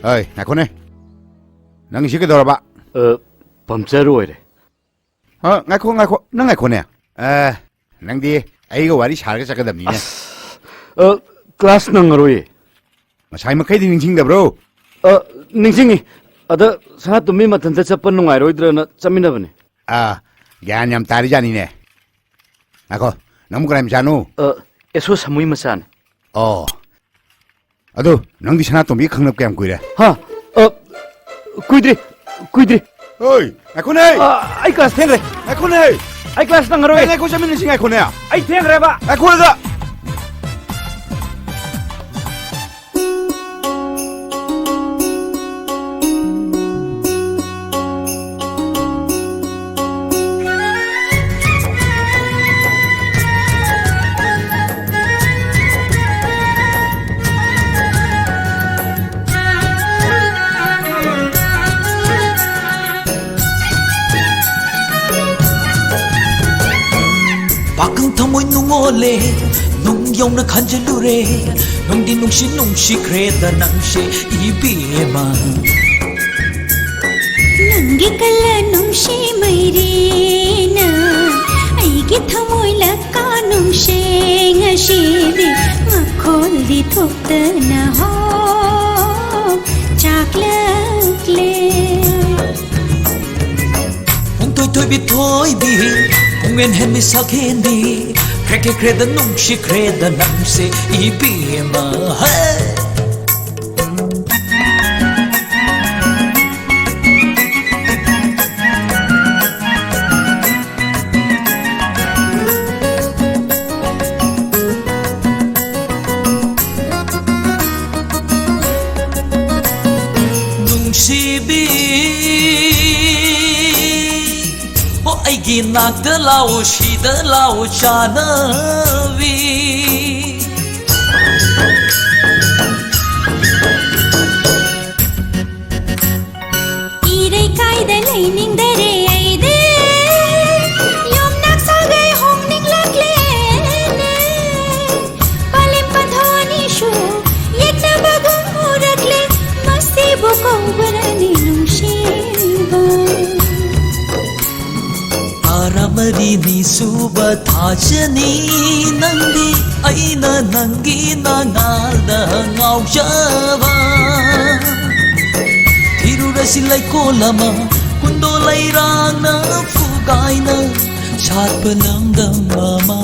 ꯍꯩ, ꯉꯥꯏꯈꯣꯅꯦ꯫ ꯅꯪꯒꯤꯁꯤ ꯀꯩꯗꯧꯔꯕ? ꯑ, ꯄꯝꯆꯔ ꯑꯣꯏꯔꯦ꯫ ꯑ, ꯉꯥꯏꯈꯣ, ꯉꯥꯏꯈꯣ꯫ ꯅꯪ ꯉꯥꯏꯈꯣꯅꯦ꯫ ꯑ, ꯅꯪꯗꯤ ꯑꯩꯒ ꯋꯥꯔꯤ ꯁꯥꯔꯒ ꯆꯠꯀꯗꯕꯅꯤꯅꯦ꯫ ꯑꯁ, ꯑ, ꯀ꯭ꯂꯥꯁ ꯅꯪꯉꯔꯣꯏꯌꯦ꯫ ꯉꯁꯥꯏ ꯃꯈꯩꯗꯤ ꯅꯤꯡꯁꯤꯡꯗꯕ꯭ꯔꯣ? ꯑ, ꯅꯤꯡꯁꯤꯡꯉꯤ꯫ ꯑꯗ ꯁꯅꯥꯇꯣꯝꯕꯤ ꯃꯊꯟꯇ ꯆꯠꯄ ꯅꯨꯡꯉꯥꯏꯔꯣꯏꯗ꯭ꯔꯅ ꯆꯠꯃꯤꯟꯅꯕꯅꯦ꯫ ꯑꯥ, ꯒ꯭ꯌꯥꯟ ꯌꯥꯝ ꯇꯥꯔꯤꯖꯥꯠꯅꯤꯅꯦ꯫ ꯉꯥꯏꯈꯣ, ꯅꯪꯕꯨ ꯀꯅꯥꯏ ꯃꯆꯥꯅꯣ? ꯑ, ꯑꯦꯁꯣ ꯁꯥꯃꯨꯏ ꯃꯆꯥꯅꯦ꯫ ꯑꯣ꯫ ꯑꯗꯨ, ꯅꯪꯗꯤ ꯁꯅꯥꯇꯣꯝꯕꯤ ꯈꯪꯅꯕ ꯀꯌꯥꯝ ꯀꯨꯏꯔꯦ? ꯍꯥ? ꯑ, ꯀꯨꯏꯗ꯭ꯔꯤ, ꯀꯨꯏꯗ꯭ꯔꯤ꯫ ꯍꯣꯏ, ꯉꯥꯏꯈꯣꯅꯦ! ꯑ, ꯑꯩ ꯀ꯭ꯂꯥꯁ ꯊꯦꯡꯈ꯭ꯔꯦ꯫ ꯉꯥꯏꯈꯣꯅꯦ! ꯑꯩ ꯀ꯭ꯂꯥꯁ ꯅꯪꯉꯔꯣꯏ꯫ ꯉꯥꯏꯈꯣ, ꯆꯠꯃꯤꯟꯅꯁꯤ ꯉꯥꯏꯈꯣꯅꯦ꯫ ꯑꯩ ꯊꯦꯡꯈ꯭ꯔꯦꯕ꯫ ꯉꯥꯏꯈꯣꯗ! ꯄꯥꯈꯪ ꯊꯃꯣꯏ ꯅꯨꯡꯉꯣꯜꯂꯦ, ꯅꯨꯡ ꯌꯧꯅ ꯈꯟꯖꯤꯜꯂꯨꯔꯦ, ꯅꯨꯡꯗꯤ ꯅꯨꯡꯁꯤ ꯅꯨꯡꯁꯤꯈ꯭ꯔꯦꯗ ꯅꯪꯁꯦ ꯏꯕꯦꯝꯃ꯫ ꯅꯪꯒꯤ ꯀꯜꯂ ꯅꯨꯡꯁꯤ ꯃꯩꯔꯤꯅ ꯑꯩꯒꯤ ꯊꯃꯣꯏ ꯂꯀꯥ ꯅꯨꯡꯁꯦ ꯉꯁꯤꯗꯤ ꯃꯈꯣꯜꯗꯤ ꯊꯣꯛꯇꯅ ꯍꯣ ꯆꯥꯛꯂꯛꯂꯦ꯫ ꯄꯨꯡꯊꯣꯏ ꯊꯣꯏꯕꯤ ꯊꯣꯏꯕꯤ, ꯄꯨꯡꯍꯦꯟ ꯍꯦꯟꯕꯤ ꯁꯛꯍꯦꯟꯕꯤ, ꯈ꯭ꯔꯦ ꯈ꯭ꯔꯦ ꯈ꯭ꯔꯦꯗ ꯅꯨꯡꯁꯤꯈ꯭ꯔꯦꯗ ꯅꯪꯁꯦ ꯏꯕꯦꯝꯃ꯫ ꯍꯦ! ꯅꯨꯡꯁꯤꯕꯤ, ꯑꯣ ꯑꯩꯒꯤ ꯅꯥꯛꯇ ꯂꯥꯛꯑꯣ, ꯁꯤꯗ ꯂꯥꯛꯑꯣ ꯆꯥꯅꯕꯤ꯫ ꯏꯔꯩꯀꯥꯏꯗ ꯂꯩꯅꯤꯡꯗꯔꯦ ꯑꯩꯗꯤ, ꯌꯨꯝꯅꯥꯛ ꯁꯥꯒꯩ ꯍꯣꯡꯅꯤꯡꯂꯛꯂꯦꯅꯦ꯫ ꯄꯥꯂꯦꯝ ꯄꯟꯊꯣ ꯑꯅꯤꯁꯨ ꯌꯦꯛꯅꯕꯒꯨꯝ ꯎꯔꯛꯂꯦ, ꯃꯁꯤꯕꯨ ꯀꯧꯕ꯭ꯔꯅꯤ ꯅꯨꯡꯁꯤꯕ? ꯇꯔꯥꯃꯔꯤ ꯅꯤꯁꯨꯕ ꯊꯥꯖꯅꯤ ꯅꯪꯗꯤ, ꯑꯩꯅ ꯅꯪꯒꯤ ꯅꯉꯥꯜꯗ ꯉꯥꯎꯖꯕ꯫ ꯊꯤꯔꯨꯔ ꯁꯤ ꯂꯩꯀꯣꯜ ꯑꯃ, ꯀꯨꯟꯗꯣ ꯂꯩꯔꯥꯡꯅ ꯐꯨꯒꯥꯏꯅ ꯁꯥꯠꯄ ꯂꯝꯗꯝ ꯑꯃ꯫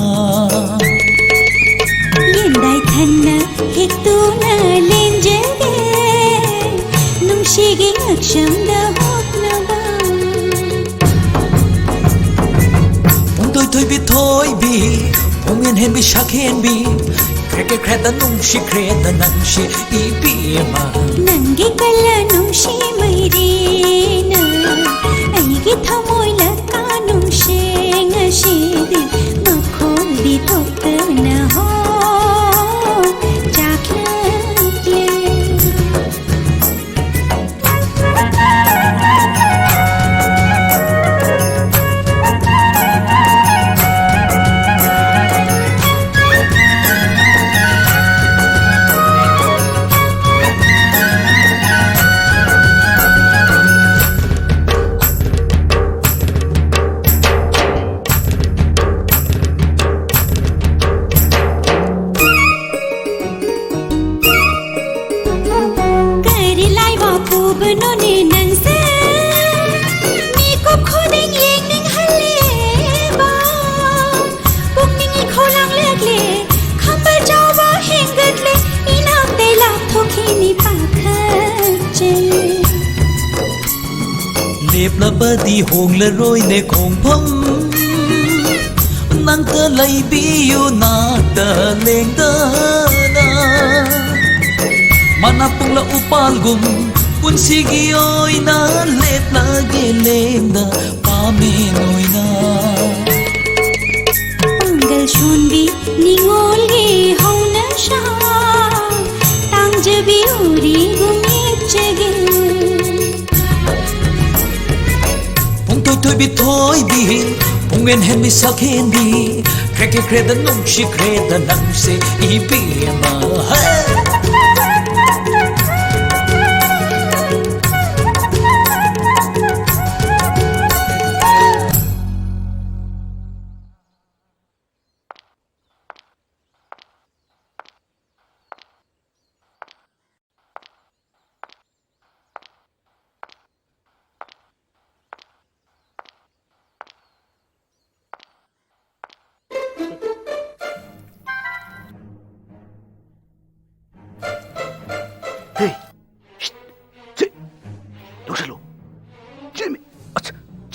ꯌꯦꯟꯗꯥꯏ ꯊꯟꯅ ꯍꯦꯛꯇꯨꯅ ꯂꯦꯟꯖꯒꯦ, ꯅꯨꯡꯁꯤꯒꯤ ꯉꯛꯁꯝꯗ ꯍꯣꯛꯅꯕ꯫ ꯄꯨꯡꯊꯣꯏ ꯊꯣꯏꯕꯤ ꯊꯣꯏꯕꯤ, ꯄꯨꯡꯍꯦꯟ ꯍꯦꯟꯕꯤ ꯁꯛꯍꯦꯟꯕꯤ, ꯈ꯭ꯔꯦ ꯈ꯭ꯔꯦ ꯈ꯭ꯔꯦꯗ ꯅꯨꯡꯁꯤ ꯈ꯭ꯔꯦꯗ ꯅꯪꯁꯤ ꯏꯕꯦꯝꯃ꯫ ꯅꯪꯒꯤ ꯀꯂ ꯅꯨꯡꯁꯤ ꯃꯩꯔꯤꯅ, ꯑꯩꯒꯤ ꯊꯃꯣꯏ ꯂꯀꯥ ꯅꯨꯡꯁꯤ ꯉꯁꯤꯗꯤ ꯃꯈꯣꯡꯗꯤ ꯊꯣꯛꯇꯅ ꯍꯣ ꯆꯥꯛꯂꯛꯂꯦ꯫ ꯀꯔꯤ ꯂꯥꯏꯕꯛ ꯄꯨꯕꯅꯣꯅꯦ ꯅꯪꯁꯦ? ꯃꯤꯀꯨꯞ ꯈꯨꯗꯤꯡ ꯌꯦꯡꯅꯤꯡꯍꯜꯂꯦꯕ꯫ ꯄꯨꯛꯅꯤꯡ ꯏꯈꯧ ꯂꯥꯡꯂꯛꯂꯦ, ꯈꯝꯕ ꯆꯥꯎꯕ ꯍꯦꯟꯒꯠꯂꯦ, ꯏꯅꯥꯛꯇꯩ ꯂꯥꯞꯊꯣꯛꯈꯤꯅꯤ ꯄꯥꯈꯠꯆꯩ꯫ ꯂꯦꯞꯂꯕꯗꯤ ꯍꯣꯡꯂꯔꯣꯏꯅꯦ ꯈꯣꯡꯐꯝ, ꯅꯪꯇ ꯂꯩꯕꯤꯌꯨ ꯅꯥꯛꯇ ꯂꯦꯡꯗꯅ꯫ ꯃꯅꯥ ꯄꯨꯡꯂ ꯎꯄꯥꯜꯒꯨꯝ ꯄꯨꯟꯁꯤꯒꯤ ꯑꯣꯏꯅ ꯂꯦꯞꯂꯒꯦ ꯂꯦꯡꯗ ꯄꯥꯃꯦꯟ ꯑꯣꯏꯅ꯫ ꯄꯥꯡꯒꯜ ꯁꯣꯟꯕꯤ ꯅꯤꯉꯣꯜꯒꯤ ꯍꯧꯅꯁꯥ, ꯇꯥꯡꯖꯕꯤ ꯎꯔꯤꯒꯨꯝ ꯌꯦꯛꯆꯒꯦ꯫ ꯄꯨꯡꯊꯣꯏ ꯊꯣꯏꯕꯤ ꯊꯣꯏꯕꯤ, ꯄꯨꯡꯍꯦꯟ ꯍꯦꯟꯕꯤ ꯁꯛꯍꯦꯟꯕꯤ, ꯈ꯭ꯔꯦ ꯈ꯭ꯔꯦ ꯈ꯭ꯔꯦꯗ ꯅꯨꯡꯁꯤ ꯈ꯭ꯔꯦꯗ ꯅꯪꯁꯦ ꯏꯕꯦꯝꯃ꯫ ꯍꯦ!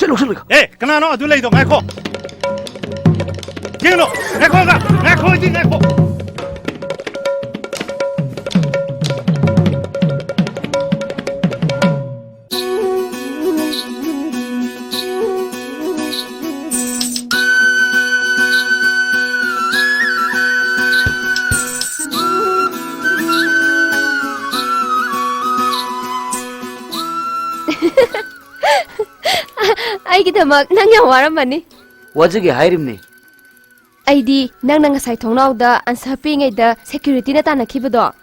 ꯑꯦ, ꯂꯧꯁꯜꯂꯨ꯫ ꯑꯦ, ꯀꯅꯥꯅꯣ ꯑꯗꯨ ꯂꯩꯗꯣ? ꯉꯥꯏꯈꯣ꯫ ꯌꯦꯡꯉꯨ, ꯉꯥꯏꯈꯣ, ꯉꯥꯏꯈꯣ, ꯉꯥꯏꯈꯣ, ꯍꯧꯖꯤꯛ ꯉꯥꯏꯈꯣ꯫ ꯑꯩꯒꯤꯗꯃꯛ ꯅꯪ ꯌꯥꯝ ꯋꯥꯔꯝꯃꯅꯤ꯫ ꯋꯥꯖꯒꯦ ꯍꯥꯏꯔꯤꯕꯅꯤ꯫ ꯑꯩꯗꯤ ꯅꯪꯅ ꯉꯁꯥꯏ ꯊꯣꯡꯅꯥꯎꯗ answer ꯄꯤꯉꯩꯗ security ꯅ ꯇꯥꯟꯅꯈꯤꯕꯗꯣ,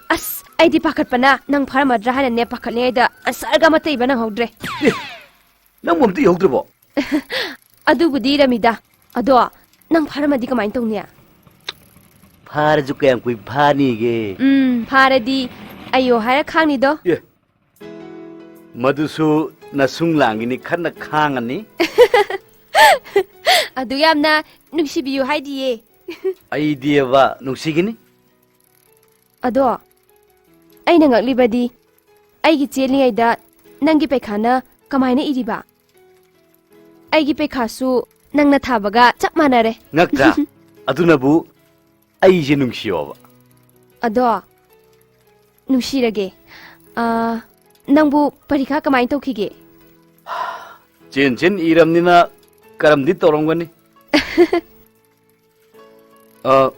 ꯑꯁ, ꯑꯩꯗꯤ ꯄꯥꯈꯠꯄꯅ ꯅꯪ ꯐꯥꯔꯝꯃꯗ꯭ꯔꯥ ꯍꯥꯏꯅꯅꯦ ꯄꯥꯈꯠꯂꯤꯉꯩꯗ answer ꯒ ꯑꯃꯠꯇ ꯏꯕ ꯅꯪꯍꯧꯗ꯭ꯔꯦ꯫ ꯑꯦ, ꯅꯪꯕꯨ ꯑꯝꯇ ꯏꯍꯧꯗ꯭ꯔꯕꯣ? ꯑꯗꯨꯕꯨꯗꯤ ꯏꯔꯝꯃꯤꯗ꯫ ꯑꯗꯣ ꯅꯪ ꯐꯥꯔꯝꯃꯗꯤ ꯀꯃꯥꯏꯅ ꯇꯧꯅꯤ? ꯐꯥꯔꯁꯨ ꯀꯌꯥꯝ ꯀꯨꯏ ꯐꯥꯅꯤꯒꯦ? ꯎꯝ, ꯐꯥꯔꯗꯤ ꯑꯩꯌꯣ ꯍꯥꯏꯔ ꯈꯥꯡꯅꯤꯗꯣ꯫ ꯑꯦ, ꯃꯗꯨꯁꯨ ꯅꯁꯨꯡ ꯂꯥꯡꯒꯤꯅꯤ ꯈꯟꯅ ꯈꯥꯡꯉꯅꯤ꯫ ꯑꯗꯨ ꯌꯥꯝꯅ ꯅꯨꯡꯁꯤꯕꯤꯌꯨ ꯍꯥꯏꯗꯤꯌꯦ꯫ ꯑꯩꯗꯤꯕ ꯅꯨꯡꯁꯤꯒꯅꯤ꯫ ꯑꯗꯣ ꯑꯩꯅ ꯉꯛꯂꯤꯕꯗꯤ, ꯑꯩꯒꯤ ꯆꯦꯜꯂꯤꯉꯩꯗ ꯅꯪꯒꯤ ꯄꯩꯈꯥꯅ ꯀꯃꯥꯏꯅ ꯏꯔꯤꯕ? ꯑꯩꯒꯤ ꯄꯩꯈꯥꯁꯨ ꯅꯪꯅ ꯊꯥꯕꯒ ꯆꯞ ꯃꯥꯟꯅꯔꯦ꯫ ꯉꯛꯇ꯭ꯔꯥ? ꯑꯗꯨꯅꯕꯨ ꯑꯩꯁꯦ ꯅꯨꯡꯁꯤꯌꯣꯕ꯫ ꯑꯗꯣ ꯅꯨꯡꯁꯤꯔꯒꯦ꯫ ꯑꯥ, ꯅꯪꯕꯨ ꯄꯔꯤꯈꯥ ꯀꯃꯥꯏꯅ ꯇꯧꯈꯤꯒꯦ? ꯆꯦꯟ ꯆꯦꯟ ꯏꯔꯝꯅꯤꯅ ꯀꯔꯝꯗꯤ ꯇꯧꯔꯝꯒꯅꯤ꯫ ꯑ,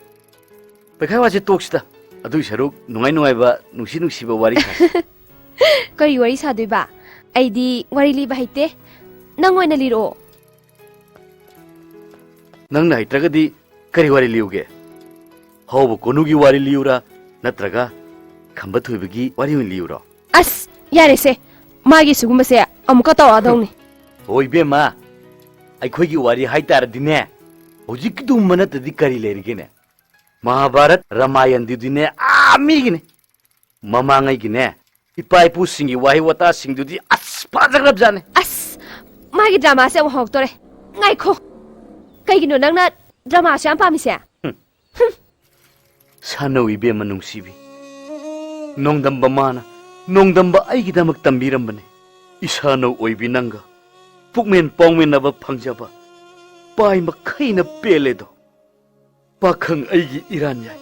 ꯄꯩꯈꯥ ꯋꯥꯁꯦ ꯇꯣꯛꯁꯤꯗ꯫ ꯑꯗꯨꯏ ꯁꯔꯨꯛ ꯅꯨꯡꯉꯥꯏ ꯅꯨꯡꯉꯥꯏꯕ, ꯅꯨꯡꯁꯤ ꯅꯨꯡꯁꯤꯕ ꯋꯥꯔꯤ ꯁꯥꯁꯤ꯫ ꯀꯔꯤ ꯋꯥꯔꯤ ꯁꯥꯗꯣꯏꯕ? ꯑꯩꯗꯤ ꯋꯥꯔꯤ ꯂꯤꯕ ꯍꯩꯇꯦ꯫ ꯅꯪ ꯑꯣꯏꯅ ꯂꯤꯔꯛꯑꯣ꯫ ꯅꯪꯅ ꯍꯩꯇ꯭ꯔꯒꯗꯤ ꯀꯔꯤ ꯋꯥꯔꯤ ꯂꯤꯌꯨꯒꯦ? ꯍꯧꯕ ꯀꯣꯅꯨꯒꯤ ꯋꯥꯔꯤ ꯂꯤꯌꯨꯔꯥ, ꯅꯠꯇ꯭ꯔꯒ ꯈꯝꯕ ꯊꯣꯏꯕꯒꯤ ꯋꯥꯔꯤ ꯑꯣꯏꯅ ꯂꯤꯌꯨꯔꯣ? ꯑꯁ, ꯌꯥꯔꯦꯁꯦ꯫ ꯃꯥꯒꯤ ꯁꯤꯒꯨꯝꯕꯁꯦ ꯑꯃꯨꯛꯀ ꯇꯧꯔꯛꯑꯗꯧꯅꯤ꯫ ꯍꯣꯏ, ꯏꯕꯦꯝꯃ, ꯑꯩꯈꯣꯏꯒꯤ ꯋꯥꯔꯤ ꯍꯥꯏꯇꯥꯔꯗꯤꯅꯦ, ꯍꯧꯖꯤꯛꯀꯤꯗꯨꯝꯕ ꯅꯠꯇ꯭ꯔꯗꯤ ꯀꯔꯤ ꯂꯩꯔꯤꯒꯦꯅꯦ? ꯃꯍꯥꯚꯥꯔꯠ, ꯔꯥꯃꯥꯌꯟꯗꯨꯗꯤꯅꯦ, ꯑꯥ, ꯃꯤꯒꯤꯅꯦ꯫ ꯃꯃꯥꯡꯉꯩꯒꯤꯅꯦ, ꯏꯄꯥ ꯏꯄꯨꯁꯤꯡꯒꯤ ꯋꯥꯍꯩ ꯋꯥꯇꯥꯁꯤꯡꯗꯨꯗꯤ ꯑꯁ ꯐꯖꯈ꯭ꯔꯕꯖꯥꯠꯅꯤ꯫ ꯑꯁ, ꯃꯥꯒꯤ drama ꯁꯦ ꯑꯃꯨꯛ ꯍꯧꯔꯛꯇꯣꯔꯦ꯫ ꯉꯥꯏꯈꯣ, ꯀꯩꯒꯤꯅꯣ ꯅꯪꯅ drama ꯁꯨ ꯌꯥꯝ ꯄꯥꯝꯃꯤꯁꯦ? ꯍꯨꯝ꯫ ꯁꯥꯅꯧ ꯏꯕꯦꯝꯃ ꯅꯨꯡꯁꯤꯕꯤ, ꯅꯣꯡꯗꯝꯕ ꯃꯥꯅ ꯅꯣꯡꯗꯝꯕ ꯑꯩꯒꯤꯗꯃꯛ ꯇꯝꯕꯤꯔꯝꯕꯅꯤ꯫ ꯏꯁꯥꯅꯧ ꯑꯣꯏꯕꯤ ꯅꯪꯒ ꯄꯨꯛꯃꯦꯟ ꯄꯥꯎꯃꯦꯟꯅꯕ ꯐꯪꯖꯕ ꯄꯥꯏ ꯃꯈꯩꯅ ꯄꯦꯜꯂꯦꯗꯣ꯫ ꯄꯥꯈꯪ ꯑꯩꯒꯤ ꯏꯔꯥꯟ ꯌꯥꯏ,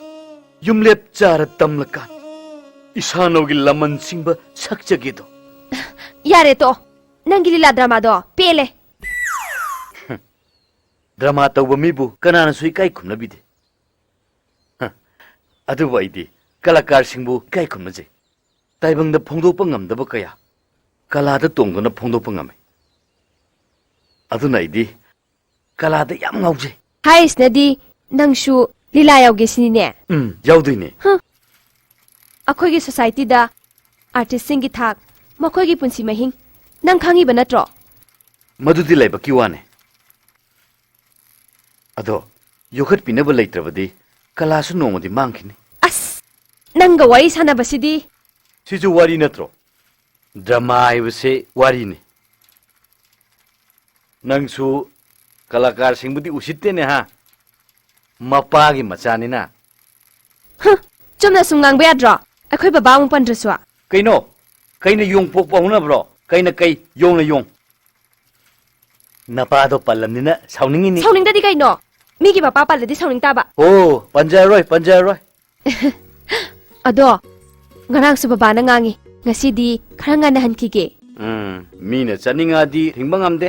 ꯌꯨꯝꯂꯦꯞ ꯆꯥꯔ ꯇꯝꯂꯀꯥꯟ ꯏꯁꯥꯅꯧꯒꯤ ꯂꯃꯟ ꯁꯤꯡꯕ ꯁꯛꯆꯒꯦꯗꯣ꯫ ꯌꯥꯔꯦ ꯇꯣ, ꯅꯪꯒꯤ ꯂꯤꯂꯥ ꯗ꯭ꯔꯃꯥꯗꯣ ꯄꯦꯜꯂꯦ꯫ ꯗ꯭ꯔꯃꯥ ꯇꯧꯕ ꯃꯤꯕꯨ ꯀꯅꯥꯅꯁꯨ ꯏꯀꯥꯏ ꯈꯨꯝꯅꯕꯤꯗꯦ꯫ ꯍ, ꯑꯗꯨꯕꯨ ꯑꯩꯗꯤ ꯀꯂꯥꯀꯥꯔꯁꯤꯡꯕꯨ ꯏꯀꯥꯏ ꯈꯨꯝꯅꯖꯩ꯫ ꯇꯥꯏꯕꯪꯗ ꯐꯣꯡꯗꯣꯛꯄ ꯉꯝꯗꯕ ꯀꯌꯥ ꯀꯂꯥꯗ ꯇꯣꯡꯗꯨꯅ ꯐꯣꯡꯗꯣꯛꯄ ꯉꯝꯃꯤ꯫ ꯑꯗꯨꯅ ꯑꯩꯗꯤ ꯀꯂꯥꯗ ꯌꯥꯝ ꯉꯥꯎꯖꯩ꯫ ꯍꯥꯏꯔꯤꯁꯤꯅꯗꯤ ꯅꯪꯁꯨ ꯂꯤꯂꯥ ꯌꯥꯎꯒꯦ ꯁꯤꯅꯤꯅꯦ? ꯎꯝ, ꯌꯥꯎꯗꯣꯏꯅꯦ꯫ ꯍ, ꯑꯩꯈꯣꯏꯒꯤ ꯁꯣꯁꯥꯏꯇꯤꯗ ꯑꯥꯔꯇꯤꯁꯁꯤꯡꯒꯤ ꯊꯥꯛ, ꯃꯈꯣꯏꯒꯤ ꯄꯨꯟꯁꯤ ꯃꯍꯤꯡ ꯅꯪ ꯈꯪꯉꯤꯕ ꯅꯠꯇ꯭ꯔꯣ? ꯃꯗꯨꯗꯤ ꯂꯥꯏꯕꯛꯀꯤ ꯋꯥꯅꯦ꯫ ꯑꯗꯣ ꯌꯣꯛꯈꯠꯄꯤꯅꯕ ꯂꯩꯇ꯭ꯔꯕꯗꯤ ꯀꯂꯥꯁꯨ ꯅꯣꯡꯃꯗꯤ ꯃꯥꯡꯈꯤꯅꯤ꯫ ꯑꯁ! ꯅꯪꯒ ꯋꯥꯔꯤ ꯁꯥꯟꯅꯕꯁꯤꯗꯤ꯫ ꯁꯤꯁꯨ ꯋꯥꯔꯤ ꯅꯠꯇ꯭ꯔꯣ? ꯗ꯭ꯔꯃꯥ ꯍꯥꯏꯕꯁꯦ ꯋꯥꯔꯤꯅꯤ꯫ ꯅꯪꯁꯨ ꯀꯂꯥꯀꯥꯔꯁꯤꯡꯕꯨꯗꯤ ꯎꯁꯤꯠꯇꯦꯅꯦ ꯍꯥ? ꯃꯄꯥꯒꯤ ꯃꯆꯥꯅꯤꯅ꯫ ꯍ! ꯆꯨꯝꯅ ꯁꯨꯝ ꯉꯥꯡꯕ ꯌꯥꯗ꯭ꯔꯣ? ꯑꯩꯈꯣꯏ ꯕꯕꯥ ꯑꯃꯨꯛ ꯄꯟꯗ꯭ꯔꯁꯨ꯫ ꯀꯩꯅꯣ? ꯀꯩꯅ ꯌꯣꯡ ꯄꯣꯛꯄ ꯍꯧꯅꯕ꯭ꯔꯣ? ꯀꯩꯅ ꯀꯩ, ꯌꯣꯡꯅ ꯌꯣꯡ? ꯅꯄꯥꯗꯣ ꯄꯜꯂꯝꯅꯤꯅ ꯁꯥꯎꯅꯤꯡꯉꯤꯅꯤ꯫ ꯁꯥꯎꯅꯤꯡꯗꯗꯤ ꯀꯩꯅꯣ? ꯃꯤꯒꯤ ꯃꯄꯥ ꯄꯜꯂꯗꯤ ꯁꯥꯎꯅꯤꯡ ꯇꯥꯕ꯫ ꯑꯣ, ꯄꯟꯖꯔꯔꯣꯏ, ꯄꯟꯖꯔꯔꯣꯏ꯫ ꯑꯗꯣ, ꯉꯔꯥꯡꯁꯨ ꯕꯕꯥꯅ ꯉꯥꯡꯉꯤ, ꯉꯁꯤꯗꯤ ꯈꯔ ꯉꯟꯅ ꯍꯟꯈꯤꯒꯦ꯫ ꯎꯝ, ꯃꯤꯅ ꯆꯠꯅꯤꯡꯉꯗꯤ ꯊꯤꯡꯕ ꯉꯝꯗꯦ꯫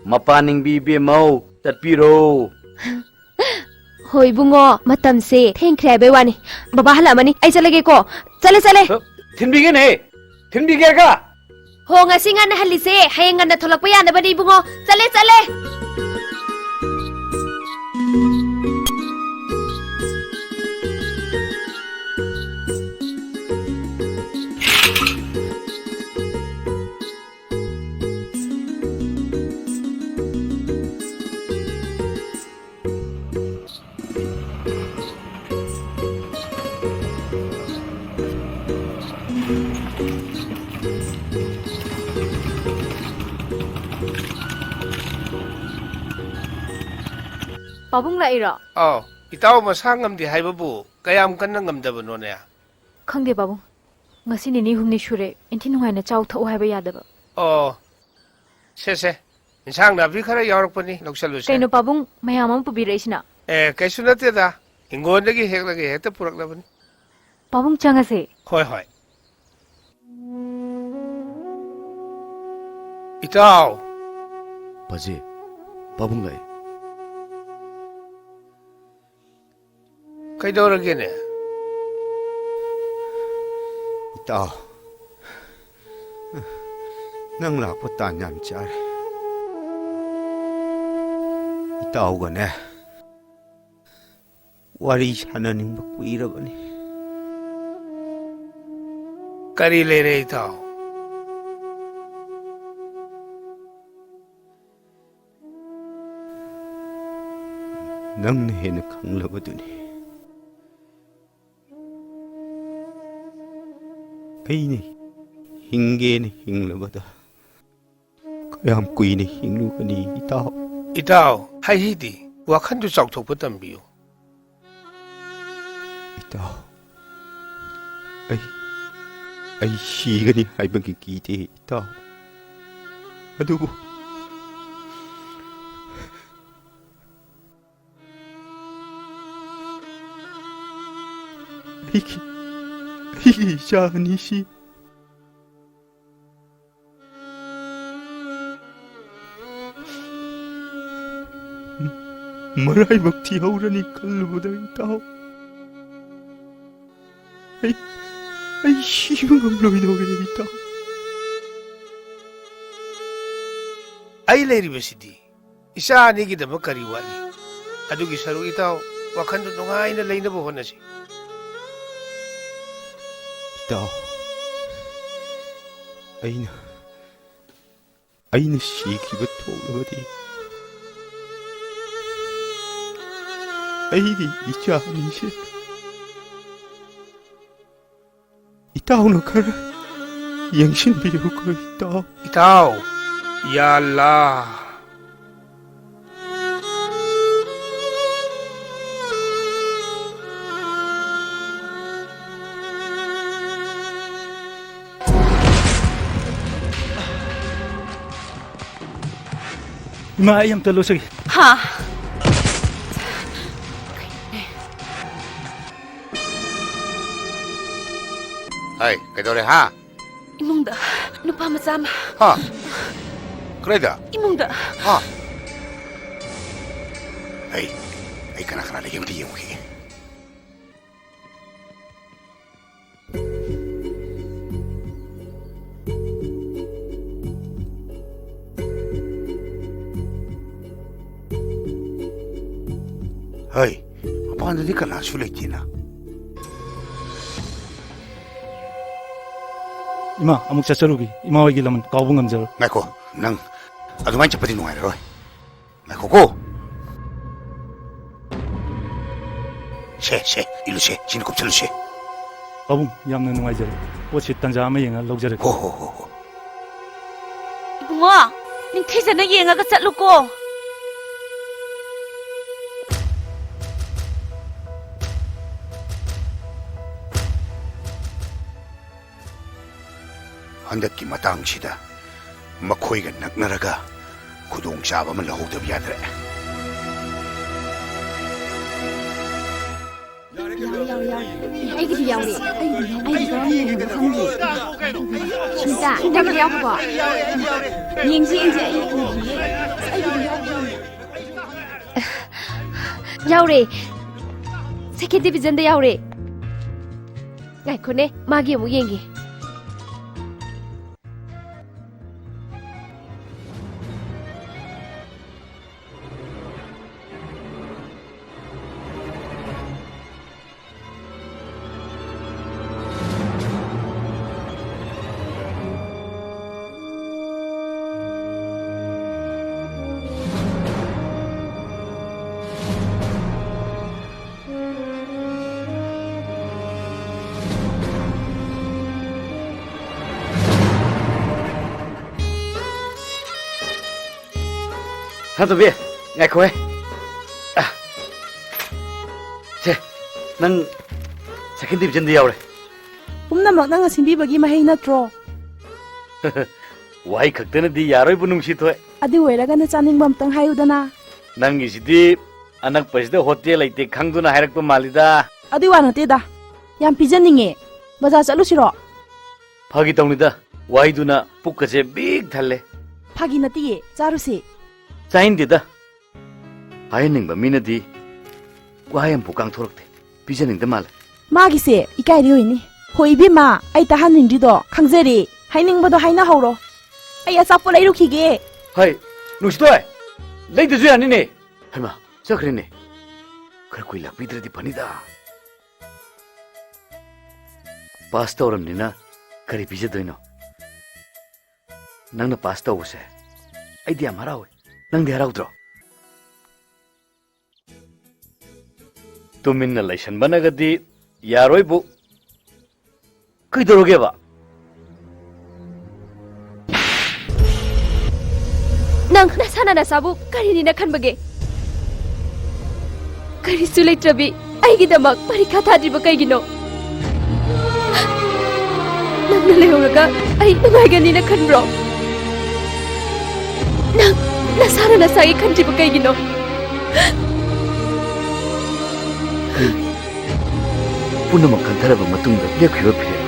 ꯃꯄꯥ ꯅꯤꯡꯕꯤ ꯏꯕꯦꯝꯃꯧ, ꯆꯠꯄꯤꯔꯣ꯫ ꯍꯣꯏ ꯏꯕꯨꯡꯉꯣ, ꯃꯇꯝꯁꯦ ꯊꯦꯡꯈ꯭ꯔꯦ ꯍꯥꯏꯕꯩ ꯋꯥꯅꯤ꯫ ꯕꯕꯥ ꯍꯜꯂꯛꯑꯃꯅꯤ, ꯑꯩ ꯆꯠꯂꯒꯦꯀꯣ꯫ ꯆꯠꯂꯦ, ꯆꯠꯂꯦ꯫ ꯑ, ꯊꯤꯟꯕꯤꯒꯦꯅꯦ, ꯊꯤꯟꯕꯤꯒꯦꯒ꯫ ꯍꯣ, ꯉꯁꯤ ꯉꯟꯅ ꯍꯜꯂꯤꯁꯦ ꯍꯌꯦꯡ ꯉꯟꯅ ꯊꯣꯛꯂꯛꯄ ꯌꯥꯅꯕꯅꯤ ꯏꯕꯨꯡꯉꯣ꯫ ꯆꯠꯂꯦ, ꯆꯠꯂꯦ꯫ ꯄꯥꯕꯨꯡ ꯂꯥꯛꯏꯔꯣ? ꯑꯥꯎ, ꯏꯇꯥꯎ ꯃꯁꯥ ꯉꯝꯗꯦ ꯍꯥꯏꯕꯕꯨ ꯀꯌꯥꯝ ꯀꯟꯅ ꯉꯝꯗꯕꯅꯣꯅꯦ? ꯈꯪꯗꯦ ꯄꯥꯕꯨꯡ, ꯉꯁꯤ ꯅꯤꯅꯤ ꯍꯨꯝꯅꯤ ꯁꯨꯔꯦ ꯏꯟꯊꯤ ꯅꯨꯡꯉꯥꯏꯅ ꯆꯥꯎ ꯊꯛꯎ ꯍꯥꯏꯕ ꯌꯥꯗꯕ꯫ ꯑꯣ, ꯁꯦ, ꯁꯦ, ꯏꯟꯁꯥꯡ ꯅꯥꯄꯤ ꯈꯔ ꯌꯥꯎꯔꯛꯄꯅꯤ, ꯂꯧꯁꯜꯂꯨꯁꯦ꯫ ꯀꯩꯅꯣ ꯄꯥꯕꯨꯡ, ꯃꯌꯥꯝ ꯑꯃ ꯄꯨꯕꯤꯔꯛꯏꯁꯤꯅ? ꯑꯦ, ꯀꯩꯁꯨ ꯅꯠꯇꯦꯗ, ꯍꯤꯡꯒꯣꯜꯗꯒꯤ ꯍꯦꯛꯂꯒ ꯍꯦꯛꯇ ꯄꯨꯔꯛꯂꯕꯅꯤ꯫ ꯄꯥꯕꯨꯡ, ꯆꯪꯉꯁꯦ꯫ ꯍꯣꯏ, ꯍꯣꯏ꯫ ꯏꯇꯥꯎ꯫ ꯄꯥꯖꯤ, ꯄꯥꯕꯨꯡ ꯂꯥꯛꯑꯦ꯫ ꯀꯩꯗꯧꯔꯒꯦꯅꯦ? ꯏꯇꯥꯎ, ꯅꯪ ꯂꯥꯛꯄ ꯇꯥꯟ ꯌꯥꯝ ꯆꯥꯔꯦ꯫ ꯏꯇꯥꯎꯒꯅꯦ, ꯋꯥꯔꯤ ꯁꯥꯟꯅꯅꯤꯡꯕ ꯀꯨꯏꯔꯕꯅꯤ꯫ ꯀꯔꯤ ꯂꯩꯔꯦ, ꯏꯇꯥꯎ? ꯅꯪꯅ ꯍꯦꯟꯅ ꯈꯪꯂꯕꯗꯨꯅꯤ꯫ ꯑꯩꯅ ꯍꯤꯡꯒꯦꯅ ꯍꯤꯡꯂꯕꯗ ꯀꯌꯥꯝ ꯀꯨꯏꯅ ꯍꯤꯡꯂꯨꯒꯅꯤ, ꯏꯇꯥꯎ? ꯏꯇꯥꯎ, ꯍꯥꯏꯍꯩꯗꯦ, ꯋꯥꯈꯜꯗꯨ ꯆꯥꯎꯊꯣꯛꯄ ꯇꯝꯕꯤꯌꯨ꯫ ꯏꯇꯥꯎ, ꯑꯩ, ꯑꯩ ꯁꯤꯒꯅꯤ ꯍꯥꯏꯕꯒꯤ ꯀꯤꯗꯦ, ꯏꯇꯥꯎ꯫ ꯑꯗꯨꯕꯨ ꯑꯩꯒꯤ, ꯑꯩꯒꯤ ꯏꯆꯥ ꯑꯅꯤꯁꯤ ꯃꯔꯥꯏꯕꯛ ꯊꯤꯍꯧꯔꯅꯤ ꯈꯜꯂꯨꯕꯗ, ꯏꯇꯥꯎ, ꯑꯩ, ꯑꯩ ꯁꯤꯕ ꯉꯝꯂꯣꯏꯗꯧꯔꯦ, ꯏꯇꯥꯎ꯫ ꯑꯩ ꯂꯩꯔꯤꯕꯁꯤꯗꯤ ꯏꯆꯥ ꯑꯅꯤꯒꯤꯗꯃꯛ ꯀꯔꯤ ꯋꯥꯠꯂꯤ? ꯑꯗꯨꯒꯤ ꯁꯔꯨꯛ, ꯏꯇꯥꯎ, ꯋꯥꯈꯜꯗꯨ ꯅꯨꯡꯉꯥꯏꯅ ꯂꯩꯅꯕ ꯍꯣꯠꯅꯁꯤ꯫ ꯏꯇꯥꯎ, ꯑꯩꯅ, ꯑꯩꯅ ꯁꯤꯈꯤꯕ ꯊꯣꯛꯂꯕꯗꯤ, ꯑꯩꯒꯤ ꯏꯆꯥ ꯑꯅꯤꯁꯦ ꯏꯇꯥꯎꯅ ꯈꯔ ꯌꯦꯡꯁꯤꯟꯕꯤꯌꯨꯀꯣ, ꯏꯇꯥꯎ꯫ ꯏꯇꯥꯎ, ꯌꯥ ꯑꯜꯂꯥ꯫ ꯏꯃꯥ, ꯑꯩ ꯑꯝꯇ ꯂꯧꯖꯒꯦ꯫ ꯍꯥ? ꯍꯥꯏ, ꯀꯩꯗꯧꯔꯦ, ꯍꯥ? ꯏꯃꯨꯡꯗ ꯅꯨꯄꯥ ꯃꯆꯥ ꯑꯃ꯫ ꯍꯥ? ꯀꯗꯥꯏꯗ? ꯏꯃꯨꯡꯗ꯫ ꯍꯥ? ꯑꯩ, ꯑꯩ ꯀꯅꯥ ꯀꯅꯥ ꯂꯩꯒꯦ ꯑꯝꯇ ꯌꯦꯡꯉꯨꯈꯤꯒꯦ꯫ ꯍꯩ, ꯃꯄꯥꯟꯗꯗꯤ ꯀꯅꯥꯁꯨ ꯂꯩꯇꯦꯅ꯫ ꯏꯃꯥ, ꯑꯃꯨꯛ ꯆꯠꯆꯔꯨꯒꯦ꯫ ꯏꯃꯥ ꯍꯣꯏꯒꯤ ꯂꯃꯟ ꯀꯥꯎꯕ ꯉꯝꯖꯔꯣꯏ꯫ ꯉꯥꯏꯈꯣ, ꯅꯪ ꯑꯗꯨꯃꯥꯏꯅ ꯆꯠꯄꯗꯤ ꯅꯨꯡꯉꯥꯏꯔꯔꯣꯏ꯫ ꯉꯥꯏꯈꯣꯀꯣ꯫ ꯁꯦ, ꯁꯦ, ꯏꯜꯂꯨꯁꯦ, ꯁꯤꯅ ꯀꯨꯞꯁꯜꯂꯨꯁꯦ꯫ ꯄꯥꯕꯨꯡ, ꯌꯥꯝꯅ ꯅꯨꯡꯉꯥꯏꯖꯔꯦ꯫ ꯄꯣꯠꯁꯤ ꯇꯟꯖꯥ ꯑꯃ ꯌꯦꯡꯉ ꯂꯧꯖꯔꯒꯦ꯫ ꯍꯣ, ꯍꯣ, ꯍꯣ, ꯍꯣ꯫ ꯏꯕꯨꯡꯉꯣ, ꯅꯤꯡꯊꯤꯖꯅ ꯌꯦꯡꯉꯒ ꯆꯠꯂꯨꯀꯣ꯫ ꯍꯟꯗꯛꯀꯤ ꯃꯇꯥꯡꯁꯤꯗ ꯃꯈꯣꯏꯒ ꯅꯛꯅꯔꯒ ꯈꯨꯗꯣꯡꯆꯥꯕ ꯑꯃ ꯂꯧꯍꯧꯗꯕ ꯌꯥꯗ꯭ꯔꯦ꯫ ꯌꯥꯎꯔꯦ, ꯌꯥꯎꯔꯦ, ꯌꯥꯎꯔꯦ꯫ ꯑꯩꯒꯤꯗꯤ ꯌꯥꯎꯔꯦ꯫ ꯑꯩꯒꯤꯗꯤ ꯌꯥꯎꯔꯦ꯫ ꯑꯩꯒꯤꯗꯤ ꯌꯥꯎꯔꯦ꯫ ꯁꯨꯅꯤꯇꯥ, ꯅꯪꯒꯤꯗꯤ ꯌꯥꯎꯈ꯭ꯔꯕꯣ? ꯌꯦꯡꯁꯤ, ꯌꯦꯡꯁꯤ, ꯑꯩ ꯎꯗ꯭ꯔꯤꯌꯦ꯫ ꯑꯩꯒꯤꯗꯤ ꯌꯥꯎꯈ꯭ꯔꯕꯣ? ꯌꯥꯎꯔꯦ꯫ Second divisionꯗ ꯌꯥꯎꯔꯦ꯫ ꯉꯥꯏꯈꯣꯅꯦ, ꯃꯥꯒꯤ ꯑꯃꯨꯛ ꯌꯦꯡꯒꯦ꯫ ꯁꯅꯥꯇꯣꯝꯕꯤ, ꯉꯥꯏꯈꯣꯍꯦ꯫ ꯑ, ꯁꯦ, ꯅꯪ second divisionꯗ ꯌꯥꯎꯔꯦ꯫ ꯄꯨꯝꯅꯃꯛ ꯅꯪꯅ ꯁꯤꯟꯕꯤꯕꯒꯤ ꯃꯍꯩ ꯅꯠꯇ꯭ꯔꯣ? ꯋꯥꯍꯩ ꯈꯛꯇꯅꯗꯤ ꯌꯥꯔꯣꯏꯕꯨ, ꯅꯨꯡꯁꯤꯊꯣꯏ꯫ ꯑꯗꯨ ꯑꯣꯏꯔꯒꯅ ꯆꯥꯅꯤꯡꯕ ꯑꯝꯇꯪ ꯍꯥꯏꯌꯨꯗꯅ꯫ ꯅꯪꯒꯤꯁꯤꯗꯤ ꯑꯅꯛꯄꯁꯤꯗ ꯍꯣꯇꯦꯜ ꯂꯩꯇꯦ ꯈꯪꯗꯨꯅ ꯍꯥꯏꯔꯛꯄ ꯃꯥꯜꯂꯤꯗ꯫ ꯑꯗꯨꯏ ꯋꯥ ꯅꯠꯇꯦꯗ, ꯌꯥꯝ ꯄꯤꯖꯅꯤꯡꯉꯦ꯫ ꯕꯖꯥꯔ ꯆꯠꯂꯨꯁꯤꯔꯣ? ꯐꯥꯒꯤ ꯇꯧꯅꯤꯗ, ꯋꯥꯍꯩꯗꯨꯅ ꯄꯨꯛꯀꯁꯦ ꯕꯤꯛ ꯊꯜꯂꯦ꯫ ꯐꯥꯒꯤ ꯅꯠꯇꯤꯌꯦ, ꯆꯥꯔꯨꯁꯦ꯫ ꯆꯥꯅꯤꯡꯗꯦꯗ꯫ ꯍꯥꯏꯍꯟꯅꯤꯡꯕ ꯃꯤꯅꯗꯤ ꯋꯥꯍꯩ ꯑꯃꯐꯥꯎ ꯀꯥꯡꯊꯣꯔꯛꯇꯦ꯫ ꯄꯤꯖꯅꯤꯡꯗ ꯃꯥꯜꯂꯦ꯫ ꯃꯥꯒꯤꯁꯦ ꯏꯀꯥꯏꯔꯤ ꯑꯣꯏꯅꯤ꯫ ꯍꯣ ꯏꯕꯦꯝꯃ, ꯑꯩ ꯇꯥꯍꯟꯅꯤꯡꯗ꯭ꯔꯤꯗꯣ ꯈꯪꯖꯔꯦ꯫ ꯍꯥꯏꯅꯤꯡꯕꯗꯣ ꯍꯥꯏꯅꯍꯧꯔꯣ꯫ ꯑꯩ ꯑꯆꯥꯄꯣꯠ ꯂꯩꯔꯨꯈꯤꯒꯦ꯫ ꯍꯩ, ꯅꯨꯡꯁꯤꯇꯣꯏ, ꯂꯩꯗꯁꯨ ꯌꯥꯅꯤꯅꯦ꯫ ꯍꯩꯃꯥ, ꯆꯠꯈ꯭ꯔꯦꯅꯦ꯫ ꯈꯔ ꯀꯨꯏ ꯂꯥꯛꯄꯤꯗ꯭ꯔꯗꯤ ꯐꯅꯤꯗ꯫ ꯄꯥꯁ ꯇꯧꯔꯝꯅꯤꯅ ꯀꯔꯤ ꯄꯤꯖꯗꯣꯏꯅꯣ? ꯅꯪꯅ ꯄꯥꯁ ꯇꯧꯕꯁꯦ ꯑꯩꯗꯤ ꯌꯥꯝ ꯍꯔꯥꯎꯋꯦ꯫ ꯅꯪꯗꯤ ꯍꯔꯥꯎꯗ꯭ꯔꯣ? ꯇꯨꯃꯤꯟꯅ ꯂꯩꯁꯟꯕꯅꯒꯗꯤ ꯌꯥꯔꯣꯏꯕꯨ꯫ ꯀꯩꯗꯧꯔꯒꯦꯕ? ꯅꯪ ꯅꯁꯥꯅ ꯅꯁꯥꯕꯨ ꯀꯔꯤꯅꯤꯅ ꯈꯟꯕꯒꯦ? ꯀꯔꯤꯁꯨ ꯂꯩꯇ꯭ꯔꯕꯤ ꯑꯩꯒꯤꯗꯃꯛ ꯄꯔꯤꯈꯥ ꯊꯥꯗ꯭ꯔꯤꯕ ꯀꯩꯒꯤꯅꯣ? ꯅꯪꯅ ꯂꯩꯍꯧꯔꯒ ꯑꯩ ꯅꯨꯡꯉꯥꯏꯒꯅꯤꯅ ꯈꯟꯕ꯭ꯔꯣ? ꯅꯪ ꯅꯁꯥꯅ ꯅꯁꯥꯒꯤ ꯈꯟꯗ꯭ꯔꯤꯕ ꯀꯩꯒꯤꯅꯣ? ꯑꯩ ꯄꯨꯝꯅꯃꯛ ꯈꯟꯊꯔꯕ ꯃꯇꯨꯡꯗ ꯂꯦꯞꯈꯤꯕ ꯐꯤꯔꯦꯞ꯫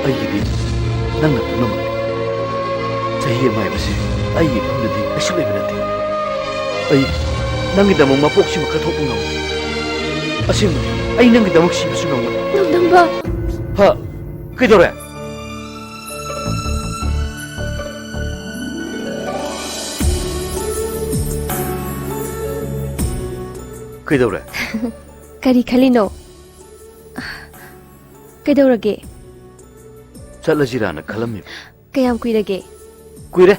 ꯑꯩꯒꯤꯗꯤ ꯅꯪꯅ ꯄꯨꯝꯅꯃꯛꯅꯤ꯫ ꯆꯍꯤ ꯑꯃ ꯍꯥꯏꯕꯁꯤ ꯑꯩꯒꯤ ꯏꯐꯝꯗꯗꯤ ꯀꯩꯁꯨ ꯂꯩꯕ ꯅꯠꯇꯦ꯫ ꯑꯩ ꯅꯪꯒꯤꯗꯃꯛ ꯃꯄꯣꯛꯁꯤꯃ ꯀꯠꯊꯣꯛꯄ ꯉꯝꯃꯤ꯫ ꯑꯁꯦꯡꯕꯅꯤ, ꯑꯩ ꯅꯪꯒꯤꯗꯃꯛ ꯁꯤꯕꯁꯨ ꯉꯝꯒꯅꯤ꯫ ꯅꯣꯡꯗꯝꯕ꯫ ꯍꯥ? ꯀꯩꯗꯧꯔꯦ? ꯀꯩꯗꯧꯔꯦ? ꯀꯔꯤ ꯈꯜꯂꯤꯅꯣ? ꯀꯩꯗꯧꯔꯒꯦ? ꯆꯠꯂꯁꯤꯔꯥꯅ ꯈꯜꯂꯝꯃꯤꯕ꯫ ꯀꯌꯥꯝ ꯀꯨꯏꯔꯒꯦ? ꯀꯨꯏꯔꯦ꯫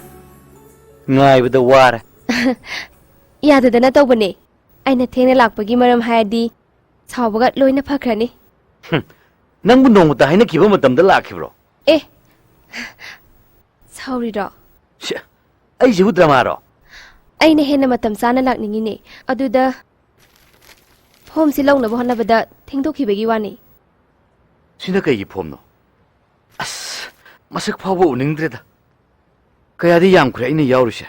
ꯉꯥꯏꯕꯗ ꯋꯥꯔꯦ꯫ ꯌꯥꯗꯗꯅ ꯇꯧꯕꯅꯦ꯫ ꯑꯩꯅ ꯊꯦꯡꯅ ꯂꯥꯛꯄꯒꯤ ꯃꯔꯝ ꯍꯥꯏꯔꯗꯤ ꯁꯥꯎꯕꯒ ꯂꯣꯏꯅ ꯐꯈ꯭ꯔꯅꯤ꯫ ꯍꯨꯝ, ꯅꯪꯕꯨ ꯅꯣꯡꯃꯇ ꯍꯥꯏꯅꯈꯤꯕ ꯃꯇꯝꯗ ꯂꯥꯛꯈꯤꯕ꯭ꯔꯣ? ꯑꯦ, ꯁꯥꯎꯔꯤꯔꯣ? ꯁꯦ, ꯑꯩꯁꯤꯕꯨ ꯗ꯭ꯔꯃꯥꯔꯣ? ꯑꯩꯅ ꯍꯦꯟꯅ ꯃꯇꯝ ꯆꯥꯅ ꯂꯥꯛꯅꯤꯡꯉꯤꯅꯦ꯫ ꯑꯗꯨꯗ ꯐꯣꯝꯁꯤ ꯂꯧꯅꯕ ꯍꯣꯠꯅꯕꯗ ꯊꯦꯡꯗꯣꯛꯈꯤꯕꯒꯤ ꯋꯥꯅꯤ꯫ ꯁꯤꯅ ꯀꯩꯒꯤ ꯐꯣꯝꯅꯣ? ꯑꯁ, ꯃꯁꯛ ꯐꯥꯎꯕ ꯎꯅꯤꯡꯗ꯭ꯔꯦꯗ꯫ ꯀꯌꯥꯗꯤ ꯌꯥꯝꯈ꯭ꯔꯦ ꯑꯩꯅ ꯌꯥꯎꯔꯤꯁꯦ꯫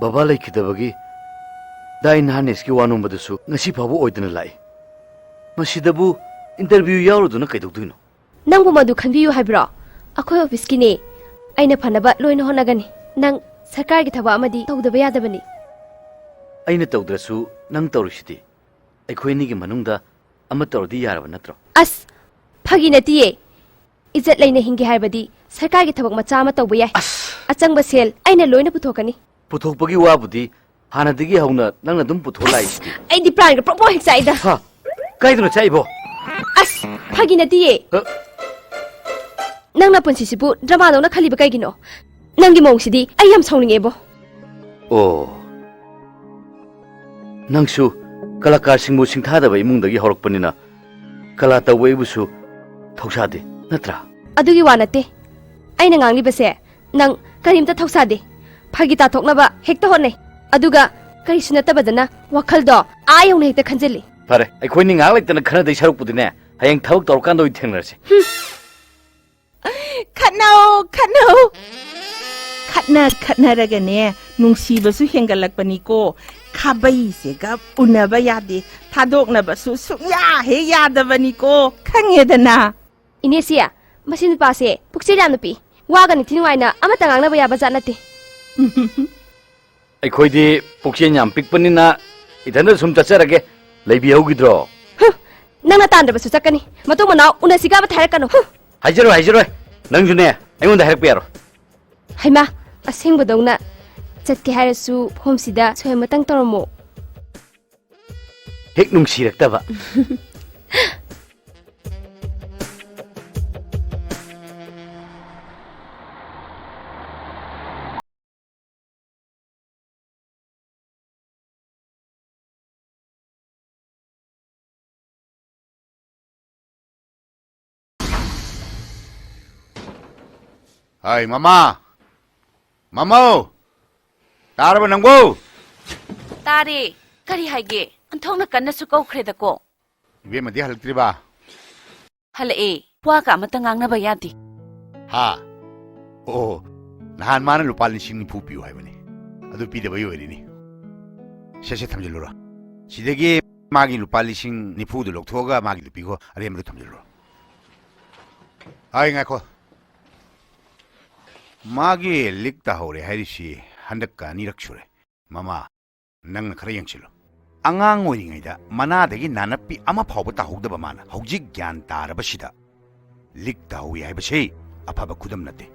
ꯕꯕꯥ ꯂꯩꯈꯤꯗꯕꯒꯤ ꯗꯥꯏ ꯅꯍꯥꯅꯦꯁꯀꯤ ꯋꯥ ꯅꯣꯝꯕꯗꯨꯁꯨ ꯉꯁꯤ ꯐꯥꯎꯕ ꯑꯣꯏꯗꯅ ꯂꯥꯛꯏ꯫ ꯃꯁꯤꯗꯕꯨ interview ꯌꯥꯎꯔꯨꯗꯨꯅ ꯀꯩꯗꯧꯗꯣꯏꯅꯣ? ꯅꯪꯕꯨ ꯃꯗꯨ ꯈꯟꯕꯤꯌꯨ ꯍꯥꯏꯕ꯭ꯔꯣ? ꯑꯩꯈꯣꯏ officeꯀꯤꯅꯦ꯫ ꯑꯩꯅ ꯐꯅꯕ ꯂꯣꯏꯅ ꯍꯣꯠꯅꯒꯅꯤ꯫ ꯅꯪ ꯁꯔꯀꯥꯔꯒꯤ ꯊꯕꯛ ꯑꯃꯗꯤ ꯇꯧꯗꯕ ꯌꯥꯗꯕꯅꯤ꯫ ꯑꯩꯅ ꯇꯧꯗ꯭ꯔꯁꯨ ꯅꯪ ꯇꯧꯔꯤꯁꯤꯗꯤ꯫ ꯑꯩꯈꯣꯏ ꯑꯅꯤꯒꯤ ꯃꯅꯨꯡꯗ ꯑꯃ ꯇꯧꯔꯗꯤ ꯌꯥꯔꯕ ꯅꯠꯇ꯭ꯔꯣ? ꯑꯁ, ꯐꯥꯒꯤ ꯅꯠꯇꯤꯌꯦ꯫ ꯏꯖꯠ ꯂꯩꯅ ꯍꯤꯡꯒꯦ ꯍꯥꯏꯔꯕꯗꯤ ꯁꯔꯀꯥꯔꯒꯤ ꯊꯕꯛ ꯃꯆꯥ ꯑꯃ ꯇꯧꯕ ꯌꯥꯏ꯫ ꯑꯁ! ꯑꯆꯪꯕ ꯁꯦꯜ ꯑꯩꯅ ꯂꯣꯏꯅ ꯄꯨꯊꯣꯛꯀꯅꯤ꯫ ꯄꯨꯊꯣꯛꯄꯒꯤ ꯋꯥꯕꯨꯗꯤ ꯍꯥꯟꯅꯗꯒꯤ ꯍꯧꯅ ꯅꯪꯅ ꯑꯗꯨꯝ ꯄꯨꯊꯣꯛꯂꯥꯛꯏꯁꯤꯗꯤ꯫ ꯑꯩꯗꯤ ꯄ꯭ꯔꯥꯟꯒ ꯄ꯭ꯔꯣꯛ ꯄ꯭ꯔꯣꯛ ꯍꯦꯛ ꯆꯥꯛꯏꯗ꯫ ꯍꯥ? ꯀꯥꯏꯗꯅꯣ ꯆꯥꯛꯏꯕꯣ? ꯑꯁ, ꯐꯥꯒꯤ ꯅꯠꯇꯤꯌꯦ꯫ ꯑ? ꯅꯪ ꯅꯄꯨꯟꯁꯤꯁꯤꯕꯨ dramaꯗꯧꯅ ꯈꯜꯂꯤꯕ ꯀꯩꯒꯤꯅꯣ? ꯅꯪꯒꯤ ꯃꯑꯣꯡꯁꯤꯗꯤ ꯑꯩ ꯌꯥꯝ ꯁꯥꯎꯅꯤꯡꯉꯦꯕꯣ꯫ ꯑꯣ꯫ ꯅꯪꯁꯨ ꯀꯂꯥꯀꯥꯔꯁꯤꯡꯕꯨ ꯁꯤꯡꯊꯥꯗꯕ ꯏꯃꯨꯡꯗꯒꯤ ꯍꯧꯔꯛꯄꯅꯤꯅ ꯀꯂꯥ ꯇꯧꯕ ꯑꯩꯕꯨꯁꯨ ꯊꯧꯁꯥꯗꯦ, ꯅꯠꯇ꯭ꯔꯥ? ꯑꯗꯨꯒꯤ ꯋꯥ ꯅꯠꯇꯦ꯫ ꯑꯩꯅ ꯉꯥꯡꯂꯤꯕꯁꯦ ꯅꯪ ꯀꯔꯤꯝꯇ ꯊꯧꯁꯥꯗꯦ꯫ ꯐꯥꯒꯤ ꯇꯥꯊꯣꯛꯅꯕ ꯍꯦꯛꯇ ꯍꯣꯠꯅꯩ꯫ ꯑꯗꯨꯒ ꯀꯔꯤꯁꯨ ꯅꯠꯇꯕꯗꯅ ꯋꯥꯈꯜꯗꯣ ꯑꯥ ꯌꯧꯅ ꯍꯦꯛꯇ ꯈꯟꯖꯤꯜꯂꯤ꯫ ꯐꯔꯦ, ꯑꯩꯈꯣꯏꯅꯤ ꯉꯥꯏꯍꯥꯛ ꯂꯩꯇꯅ ꯈꯟꯅꯗꯣꯏ ꯁꯔꯨꯛꯄꯨꯗꯤꯅꯦ, ꯍꯌꯦꯡ ꯊꯕꯛ ꯇꯧꯔꯀꯥꯟꯗ ꯑꯣꯏꯅ ꯊꯦꯡꯅꯔꯁꯤ꯫ ꯈꯠꯅꯧ, ꯈꯠꯅꯧ꯫ ꯈꯠꯅ ꯈꯠꯅꯔꯒꯅꯦ, ꯅꯨꯡꯁꯤꯕꯁꯨ ꯍꯦꯟꯒꯠꯂꯛꯄꯅꯤꯀꯣ꯫ ꯈꯥꯕꯩꯁꯦꯒ ꯎꯅꯕ ꯌꯥꯗꯦ, ꯊꯥꯗꯣꯛꯅꯕꯁꯨ ꯁꯨꯡꯌꯥ ꯍꯦꯛ ꯌꯥꯗꯕꯅꯤꯀꯣ, ꯈꯪꯉꯦꯗꯅ꯫ ꯏꯅꯦꯁꯤ, ꯃꯁꯤ ꯅꯨꯄꯥꯁꯦ ꯄꯨꯛꯆꯦꯜ ꯌꯥꯝꯅ ꯄꯤꯛꯏ꯫ ꯋꯥꯒ ꯅꯤꯡꯊꯤ ꯅꯨꯡꯉꯥꯏꯅ ꯑꯃꯠꯇ ꯉꯥꯡꯅꯕ ꯌꯥꯕ ꯖꯥꯠ ꯅꯠꯇꯦ꯫ ꯑꯩꯈꯣꯏꯗꯤ ꯄꯨꯛꯆꯦꯜ ꯌꯥꯝ ꯄꯤꯛꯄꯅꯤꯅ ꯏꯊꯟꯗ ꯁꯨꯝ ꯆꯠꯆꯔꯒꯦ꯫ ꯂꯩꯕꯤꯍꯧꯈꯤꯗ꯭ꯔꯣ? ꯍꯨꯝ, ꯅꯪꯅ ꯇꯥꯟꯗ꯭ꯔꯕꯁꯨ ꯆꯠꯀꯅꯤ꯫ ꯃꯇꯨꯡ ꯃꯅꯥꯎ ꯎꯅꯁꯤꯒ ꯑꯃꯠꯇ ꯍꯥꯏꯔꯛꯀꯅꯨ꯫ ꯍꯨꯝ꯫ ꯍꯥꯏꯖꯔꯣꯏ, ꯍꯥꯏꯖꯔꯣꯏ꯫ ꯅꯪꯁꯨꯅꯦ, ꯑꯩꯉꯣꯟꯗ ꯍꯥꯏꯔꯛꯄ ꯌꯥꯔꯣꯏ꯫ ꯍꯩꯃꯥ, ꯑꯁꯦꯡꯕꯗꯧꯅ ꯆꯠꯀꯦ ꯍꯥꯏꯔꯁꯨ ꯐꯣꯝꯁꯤꯗ ꯁꯣꯏ ꯑꯃꯇꯪ ꯇꯧꯔꯝꯃꯣ꯫ ꯍꯦꯛ ꯅꯨꯡꯁꯤꯔꯛꯇꯕ꯫ ꯍꯥꯏ, ꯃꯃꯥ! ꯃꯃꯧ! ꯇꯥꯔꯕ ꯅꯪꯕꯨ? ꯇꯥꯔꯦ꯫ ꯀꯔꯤ ꯍꯥꯏꯒꯦ? ꯑꯣꯟꯊꯣꯛꯅ ꯀꯟꯅꯁꯨ ꯀꯧꯈ꯭ꯔꯦꯗꯀꯣ꯫ ꯏꯕꯦꯝꯃꯗꯤ ꯍꯜꯂꯛꯇ꯭ꯔꯤꯕ? ꯍꯜꯂꯛꯑꯦ꯫ ꯋꯥꯒ ꯑꯃꯇ ꯉꯥꯡꯅꯕ ꯌꯥꯗꯦ꯫ ꯍꯥ? ꯑꯣ, ꯅꯍꯥꯟ ꯃꯥꯅ ꯂꯨꯄꯥ ꯂꯤꯁꯤꯡ ꯅꯤꯐꯨ ꯄꯤꯌꯨ ꯍꯥꯏꯕꯅꯤ꯫ ꯑꯗꯨ ꯄꯤꯗꯕꯩ ꯑꯣꯏꯔꯤꯅꯤ꯫ ꯁꯦ, ꯁꯦ, ꯊꯝꯖꯤꯜꯂꯨꯔꯣ꯫ ꯁꯤꯗꯒꯤ ꯃꯥꯒꯤ ꯂꯨꯄꯥ ꯂꯤꯁꯤꯡ ꯅꯤꯐꯨꯗꯨ ꯂꯧꯊꯣꯛꯑꯒ ꯃꯥꯒꯤꯗꯨ ꯄꯤꯈꯣ, ꯑꯔꯦꯝꯕꯗꯨ ꯊꯝꯖꯤꯜꯂꯨꯔꯣ꯫ ꯑꯩ ꯉꯥꯏꯈꯣ꯫ ꯃꯥꯒꯤ ꯂꯤꯛ ꯇꯥꯍꯧꯔꯦ ꯍꯥꯏꯔꯤꯁꯤ ꯍꯟꯗꯛꯀ ꯑꯅꯤꯔꯛ ꯁꯨꯔꯦ꯫ ꯃꯃꯥ, ꯅꯪꯅ ꯈꯔ ꯌꯦꯡꯁꯤꯜꯂꯨ꯫ ꯑꯉꯥꯡ ꯑꯣꯏꯔꯤꯉꯩꯗ ꯃꯅꯥꯗꯒꯤ ꯅꯥꯅꯞꯄꯤ ꯑꯃ ꯐꯥꯎꯕ ꯇꯥꯍꯧꯗꯕ ꯃꯥꯅ ꯍꯧꯖꯤꯛ ꯒ꯭ꯌꯥꯟ ꯇꯥꯔꯕꯁꯤꯗ ꯂꯤꯛ ꯇꯥꯍꯧꯏ ꯍꯥꯏꯕꯁꯤ ꯑꯐꯕ ꯈꯨꯗꯝ ꯅꯠꯇꯦ꯫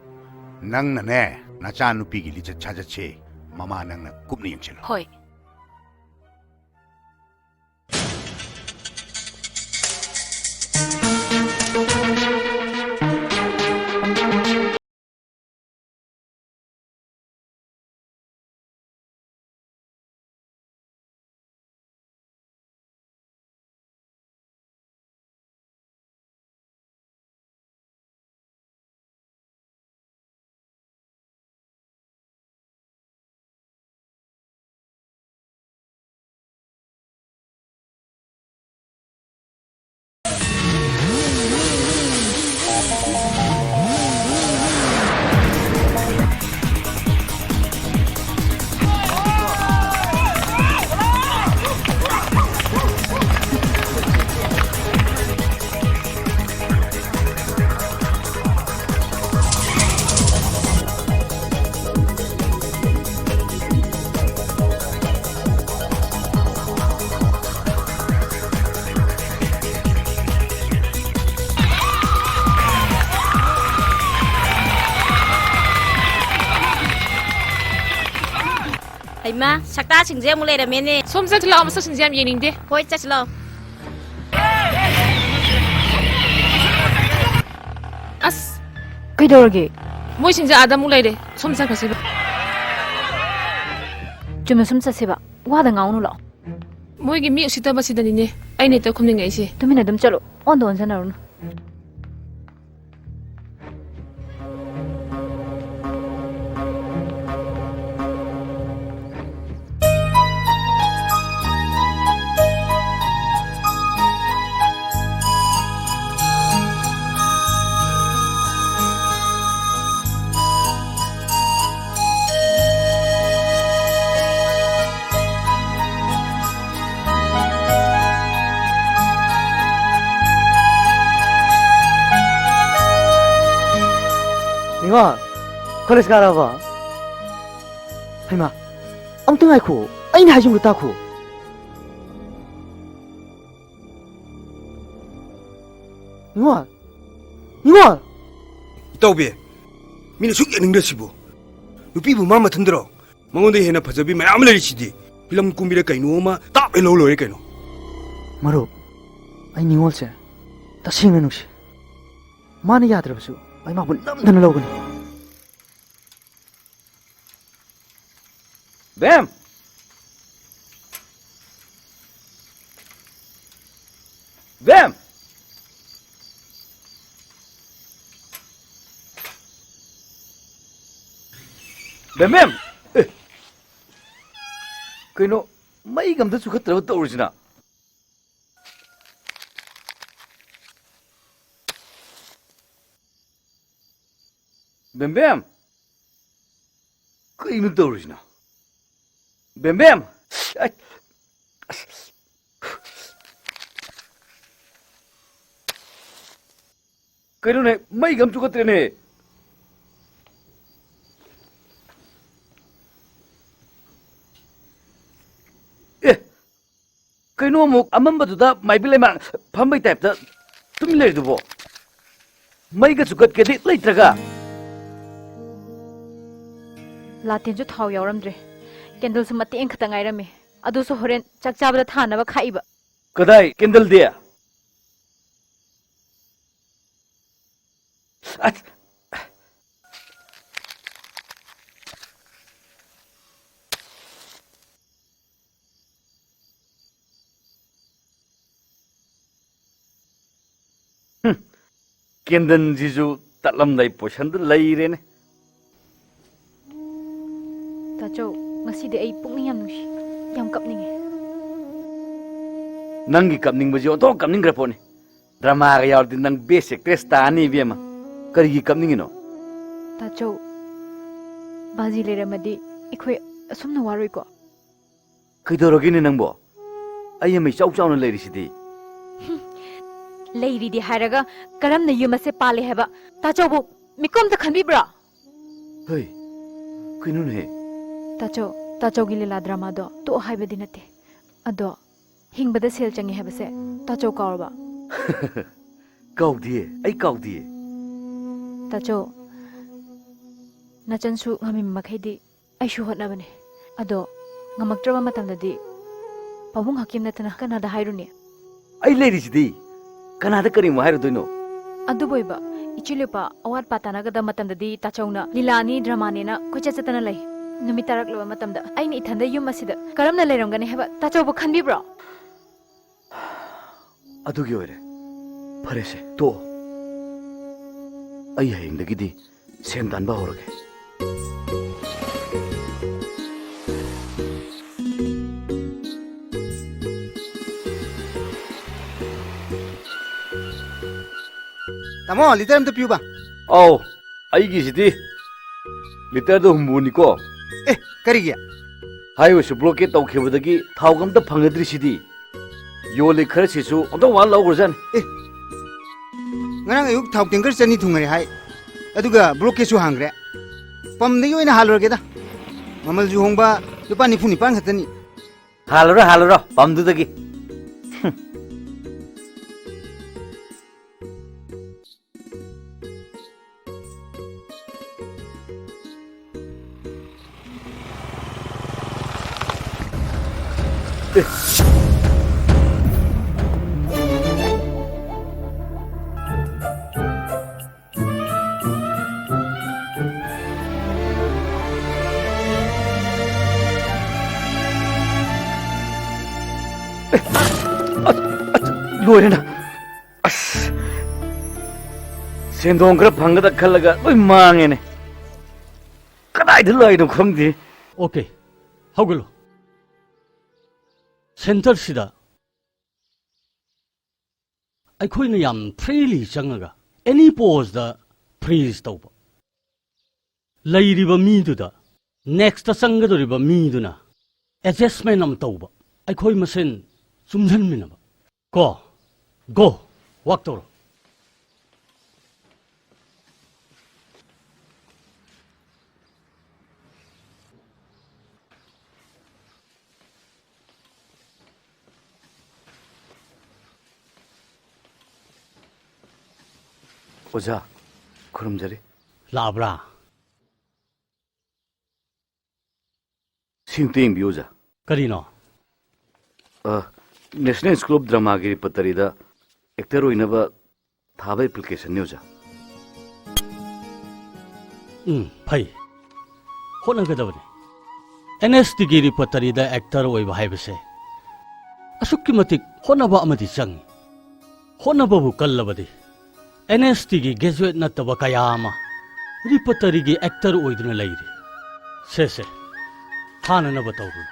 ꯅꯪꯅꯅꯦ, ꯅꯆꯥꯅꯨꯄꯤꯒꯤ ꯂꯤꯆꯠ ꯁꯥꯖꯠꯁꯦ ꯃꯃꯥ ꯅꯪꯅ ꯀꯨꯞꯅ ꯌꯦꯡꯁꯤꯜꯂꯨ꯫ ꯍꯣꯏ꯫ ꯍꯩꯃꯥ, ꯁꯛꯇꯥꯁꯤꯡꯁꯦ ꯑꯃꯨꯛ ꯂꯩꯔꯝꯃꯦꯅꯦ꯫ ꯁꯣꯝ ꯆꯠꯁꯤ ꯂꯥꯛꯑꯣ, ꯃꯁꯛꯁꯤꯡꯁꯦ ꯌꯥꯝ ꯌꯦꯡꯅꯤꯡꯗꯦ꯫ ꯍꯣꯏ, ꯆꯠꯁꯤ ꯂꯥꯛꯑꯣ꯫ ꯑꯁ! ꯀꯩꯗꯧꯔꯒꯦ? ꯃꯣꯏꯁꯤꯡꯁꯦ ꯑꯥꯗ ꯑꯃꯨꯛ ꯂꯩꯔꯦ꯫ ꯁꯣꯝ ꯆꯠꯈ꯭ꯔꯁꯤꯕ꯫ ꯆꯨꯝꯅ ꯁꯨꯝ ꯆꯠꯁꯦꯕ꯫ ꯋꯥꯗ ꯉꯥꯡꯉꯨꯅꯨ ꯂꯥꯛꯑꯣ꯫ ꯃꯣꯏꯒꯤ ꯃꯤ ꯎꯁꯤꯠꯇꯕꯁꯤꯗꯅꯤꯅꯦ ꯑꯩꯅ ꯍꯦꯛꯇ ꯈꯨꯝꯅꯤꯡꯉꯛꯏꯁꯦ꯫ ꯇꯨꯃꯤꯟꯅ ꯑꯗꯨꯝ ꯆꯠꯂꯣ꯫ ꯑꯣꯟꯗ ꯑꯣꯟꯁꯤꯟꯅꯔꯨꯅꯨ꯫ ꯀꯣꯂꯦꯖ ꯀꯥꯔꯕ? ꯍꯩꯃꯥ, ꯑꯝꯇ ꯉꯥꯏꯈꯣ, ꯑꯩꯅ ꯍꯥꯏꯁꯤꯡꯗꯣ ꯇꯥꯈꯣ꯫ ꯅꯤꯉꯣꯜ! ꯅꯤꯉꯣꯜ! ꯏꯇꯥꯎꯕꯤ, ꯃꯤꯅ ꯁꯨꯛ ꯌꯦꯡꯅꯤꯡꯗ꯭ꯔꯁꯤꯕꯨ꯫ ꯅꯨꯄꯤꯕꯨ ꯃꯥ ꯃꯊꯟꯗꯔꯣ? ꯃꯉꯣꯟꯗ ꯍꯦꯟꯅ ꯐꯖꯕꯤ ꯃꯌꯥꯝ ꯂꯩꯔꯤꯁꯤꯗꯤ꯫ ꯐꯤꯂꯝ ꯀꯨꯝꯕꯤꯔ ꯀꯩꯅꯣ ꯑꯃ ꯇꯥꯞ ꯍꯦꯛ ꯂꯧ ꯂꯣꯏꯔꯦ ꯀꯩꯅꯣ꯫ ꯃꯔꯨꯞ, ꯑꯩ ꯅꯤꯉꯣꯜꯁꯦ ꯇꯁꯦꯡꯅ ꯅꯨꯡꯁꯤ꯫ ꯃꯥꯅ ꯌꯥꯗ꯭ꯔꯕꯁꯨ ꯑꯩ ꯃꯥꯕꯨ ꯅꯝꯗꯅ ꯂꯧꯒꯅꯤ꯫ ꯕꯦꯝ! ꯕꯦꯝ! ꯕꯦꯝ, ꯕꯦꯝ! ꯑꯦ! ꯀꯩꯅꯣ, ꯃꯩꯒ ꯑꯝꯇ ꯆꯨꯈꯠꯇ꯭ꯔꯕ ꯇꯧꯔꯤꯁꯤꯅ? ꯕꯦꯝꯕꯦꯝ! ꯀꯩꯅꯣ ꯇꯧꯔꯤꯁꯤꯅ? ꯕꯦꯝꯕꯦꯝ! ꯑꯩ! ꯀꯩꯅꯣꯅꯦ, ꯃꯩꯒ ꯑꯝ ꯆꯨꯈꯠꯇ꯭ꯔꯦꯅꯦ꯫ ꯑꯦ, ꯀꯩꯅꯣ ꯑꯃꯨꯛ ꯑꯃꯝꯕꯗꯨꯗ ꯃꯥꯏꯕꯤ ꯂꯩꯃ ꯐꯝꯕꯩ ꯇꯥꯏꯞꯇ ꯇꯨꯃꯤꯟ ꯂꯩꯔꯤꯗꯨꯕꯣ? ꯃꯩꯒ ꯆꯨꯈꯠꯀꯦꯗꯤ ꯂꯩꯇ꯭ꯔꯒ꯫ ꯂꯥꯇꯦꯟꯁꯨ ꯊꯥꯎ ꯌꯥꯎꯔꯝꯗ꯭ꯔꯦ꯫ ꯀꯦꯟꯗꯜꯁꯨ ꯃꯇꯦꯛ ꯑꯃꯈꯛꯇ ꯉꯥꯏꯔꯝꯃꯦ꯫ ꯑꯗꯨꯁꯨ ꯍꯣꯔꯦꯟ ꯆꯥꯛ ꯆꯥꯕꯗ ꯊꯥꯅꯕ ꯈꯥꯛꯏꯕ꯫ ꯀꯗꯥꯏ ꯀꯦꯟꯗꯜꯗꯤ? ꯑꯁ! ꯍꯨꯝ, ꯀꯦꯟꯗꯜꯁꯤꯁꯨ ꯇꯠꯂꯝꯗꯥꯏ ꯄꯣꯁꯟꯗ ꯂꯩꯔꯦꯅꯦ꯫ ꯇꯥꯆꯧ, ꯉꯁꯤꯗꯤ ꯑꯩ ꯄꯨꯛꯅꯤꯡ ꯌꯥꯝ ꯅꯨꯡꯁꯤ, ꯌꯥꯝ ꯀꯞꯅꯤꯡꯉꯦ꯫ ꯅꯪꯒꯤ ꯀꯞꯅꯤꯡꯕꯁꯤ ꯑꯣꯟꯊꯣꯛ ꯀꯞꯅꯤꯡꯈ꯭ꯔ ꯄꯣꯠꯅꯤ꯫ ꯗ꯭ꯔꯃꯥꯒ ꯌꯥꯎꯔꯗꯤ ꯅꯪ best actress ꯇꯥꯅꯤ, ꯏꯕꯦꯝꯃ꯫ ꯀꯔꯤꯒꯤ ꯀꯞꯅꯤꯡꯉꯤꯅꯣ? ꯇꯥꯆꯧ, ꯕꯥꯖꯤ ꯂꯩꯔꯝꯃꯗꯤ ꯑꯩꯈꯣꯏ ꯑꯁꯨꯝꯅ ꯋꯥꯔꯣꯏꯀꯣ? ꯀꯩꯗꯧꯔꯒꯦꯅꯦ ꯅꯪꯕꯣ? ꯑꯩ ꯑꯃ ꯏꯆꯥꯎ ꯆꯥꯎꯅ ꯂꯩꯔꯤꯁꯤꯗꯤ꯫ ꯂꯩꯔꯤꯗꯤ ꯍꯥꯏꯔꯒ ꯀꯔꯝꯅ ꯌꯨꯝ ꯑꯁꯦ ꯄꯥꯜꯂꯦ ꯍꯥꯏꯕ ꯇꯥꯆꯧꯕꯨ ꯃꯤꯀꯨꯞ ꯑꯝꯇ ꯈꯟꯕꯤꯕ꯭ꯔꯣ? ꯍꯩ, ꯀꯩꯅꯣꯅꯦꯍꯦ? ꯇꯥꯆꯧ, ꯇꯥꯆꯧꯒꯤ ꯂꯤꯂꯥ ꯗ꯭ꯔꯃꯥꯗꯣ ꯇꯣꯛꯑꯣ ꯍꯥꯏꯕꯗꯤ ꯅꯠꯇꯦ꯫ ꯑꯗꯣ ꯍꯤꯡꯕꯗ ꯁꯦꯜ ꯆꯪꯉꯦ ꯍꯥꯏꯕꯁꯦ ꯇꯥꯆꯧ ꯀꯥꯎꯔꯕ? ꯀꯥꯎꯗꯤꯌꯦ, ꯑꯩ ꯀꯥꯎꯗꯤꯌꯦ꯫ ꯇꯥꯆꯧ, ꯅꯆꯟꯁꯨ ꯉꯝꯃꯤ ꯃꯈꯩꯗꯤ ꯑꯩꯁꯨ ꯍꯣꯠꯅꯕꯅꯦ꯫ ꯑꯗꯣ ꯉꯝꯃꯛꯇ꯭ꯔꯕ ꯃꯇꯝꯗꯗꯤ ꯄꯥꯕꯨꯡ ꯍꯀꯤꯝ ꯅꯠꯇꯅ ꯀꯅꯥꯗ ꯍꯥꯏꯔꯨꯅꯤ? ꯑꯩ ꯂꯩꯔꯤꯁꯤꯗꯤ, ꯀꯅꯥꯗ ꯀꯔꯤꯃꯨꯛ ꯍꯥꯏꯔꯨꯗꯣꯏꯅꯣ? ꯑꯗꯨꯕꯨ ꯑꯣꯏꯕ, ꯏꯆꯦ ꯂꯨꯄꯥ ꯑꯋꯥꯠ ꯑꯄꯥ ꯇꯥꯟꯅꯒꯗꯕ ꯃꯇꯝꯗꯗꯤ ꯇꯥꯆꯧꯅ ꯂꯤꯂꯥꯅꯤ, ꯗ꯭ꯔꯃꯥꯅꯦꯅ ꯀꯣꯏꯆꯠ ꯆꯠꯇꯅ ꯂꯩ꯫ ꯅꯨꯃꯤꯠ ꯇꯥꯔꯛꯂꯕ ꯃꯇꯝꯗ ꯑꯩꯅ ꯏꯊꯟꯗ ꯌꯨꯝ ꯑꯁꯤꯗ ꯀꯔꯝꯅ ꯂꯩꯔꯝꯒꯅꯤ ꯍꯥꯏꯕ ꯇꯥꯆꯧꯕꯨ ꯈꯟꯕꯤꯕ꯭ꯔꯣ? ꯑꯗꯨꯒꯤ ꯑꯣꯏꯔꯦ꯫ ꯐꯔꯦꯁꯦ, ꯇꯣꯛꯑꯣ꯫ ꯑꯩ ꯍꯌꯦꯡꯗꯒꯤꯗꯤ ꯁꯦꯟ ꯇꯥꯟꯕ ꯍꯧꯔꯒꯦ꯫ ꯇꯥꯃꯣ, ꯂꯤꯇꯔ ꯑꯝꯇ ꯄꯤꯌꯨꯕ꯫ ꯑꯧ, ꯑꯩꯒꯤꯁꯤꯗꯤ ꯂꯤꯇꯔꯗ ꯍꯨꯝꯐꯨꯅꯤꯀꯣ꯫ ꯑꯦ, ꯀꯔꯤꯒꯤ? ꯍꯥꯏꯋꯦꯁꯨ ꯕ꯭ꯂꯣꯀꯦꯠ ꯇꯧꯈꯤꯕꯗꯒꯤ ꯊꯥꯎꯒ ꯑꯝꯇ ꯐꯪꯅꯗ꯭ꯔꯤꯁꯤꯗꯤ꯫ ꯌꯣꯜꯂꯤ ꯈꯔꯁꯤꯁꯨ ꯑꯣꯟꯊꯣꯛ ꯋꯥꯅ ꯂꯧꯈ꯭ꯔꯖꯥꯠꯅꯤ꯫ ꯑꯦ, ꯉꯔꯥꯡ ꯑꯌꯨꯛ ꯊꯥꯎ ꯇꯦꯡꯀꯔ ꯆꯅꯤ ꯊꯨꯡꯉꯔꯦ ꯍꯥꯏ, ꯑꯗꯨꯒ ꯕ꯭ꯂꯣꯀꯦꯠꯁꯨ ꯍꯥꯡꯈ꯭ꯔꯦ꯫ ꯄꯝꯗꯒꯤ ꯑꯣꯏꯅ ꯍꯥꯜꯂꯨꯔꯒꯦꯗ, ꯃꯃꯜꯁꯨ ꯍꯣꯡꯕ, ꯂꯨꯄꯥ ꯅꯤꯐꯨ ꯅꯤꯄꯥꯟ ꯈꯛꯇꯅꯤ꯫ ꯍꯥꯜꯂꯨꯔꯣ, ꯍꯥꯜꯂꯨꯔꯣ, ꯄꯝꯗꯨꯗꯒꯤ꯫ ꯍꯨꯝ꯫ ꯂꯣꯏꯔꯦꯅ꯫ ꯑꯁ! ꯁꯦꯟꯗꯣꯡ ꯈꯔ ꯐꯪꯒꯗ꯭ꯔ ꯈꯜꯂꯒ ꯂꯣꯏ ꯃꯥꯡꯉꯦꯅꯦ꯫ ꯀꯗꯥꯏꯗ ꯂꯥꯛꯏꯅꯣ ꯈꯪꯗꯦ꯫ ꯑꯣꯀꯦ, ꯍꯧꯒꯠꯂꯣ꯫ ꯁꯦꯟꯇꯔꯁꯤꯗ ꯑꯩꯈꯣꯏꯅ ꯌꯥꯝ ꯐ꯭ꯔꯤꯂꯤ ꯆꯪꯉꯒ ꯑꯦꯅꯤ ꯄꯣꯁꯇ ꯐ꯭ꯔꯤꯖ ꯇꯧꯕ꯫ ꯂꯩꯔꯤꯕ ꯃꯤꯗꯨꯗ, ꯅꯦꯛꯁꯇ ꯆꯪꯒꯗꯧꯔꯤꯕ ꯃꯤꯗꯨꯅ ꯑꯦꯗꯖꯁꯃꯦꯟ ꯑꯃ ꯇꯧꯕ, ꯑꯩꯈꯣꯏ ꯃꯁꯦꯟ ꯆꯨꯝꯁꯤꯟꯃꯤꯟꯅꯕ꯫ ꯀꯣ, ꯒꯣ, ꯋꯥꯛ ꯇꯧꯔꯣ꯫ ꯑꯣꯖꯥ, ꯈꯨꯔꯨꯝꯖꯔꯤ꯫ ꯂꯥꯛꯑꯕ꯭ꯔꯥ? ꯁꯤ ꯑꯝꯇ ꯌꯦꯡꯕꯤꯌꯨ, ꯑꯣꯖꯥ꯫ ꯀꯔꯤꯅꯣ? ꯑ, National School of Dramaꯒꯤ repertoryꯗ actor ꯑꯣꯏꯅꯕ ꯊꯥꯕ applicationꯅꯤ, ꯑꯣꯖꯥ꯫ ꯎꯝ, ꯐꯩ꯫ ꯍꯣꯠꯅꯒꯗꯕꯅꯤ꯫ NSTꯒꯤ repertoryꯗ actor ꯑꯣꯏꯕ ꯍꯥꯏꯕꯁꯦ ꯑꯁꯨꯛꯀꯤ ꯃꯇꯤꯛ ꯍꯣꯠꯅꯕ ꯑꯃꯗꯤ ꯆꯪꯏ꯫ ꯍꯣꯠꯅꯕꯕꯨ ꯀꯜꯂꯕꯗꯤ NSTꯒꯤ graduate ꯅꯠꯇꯕ ꯀꯌꯥ ꯑꯃ repertoryꯒꯤ actor ꯑꯣꯏꯗꯨꯅ ꯂꯩꯔꯤ꯫ ꯁꯦ, ꯁꯦ, ꯊꯥꯅꯅꯕ ꯇꯧꯔꯨ꯫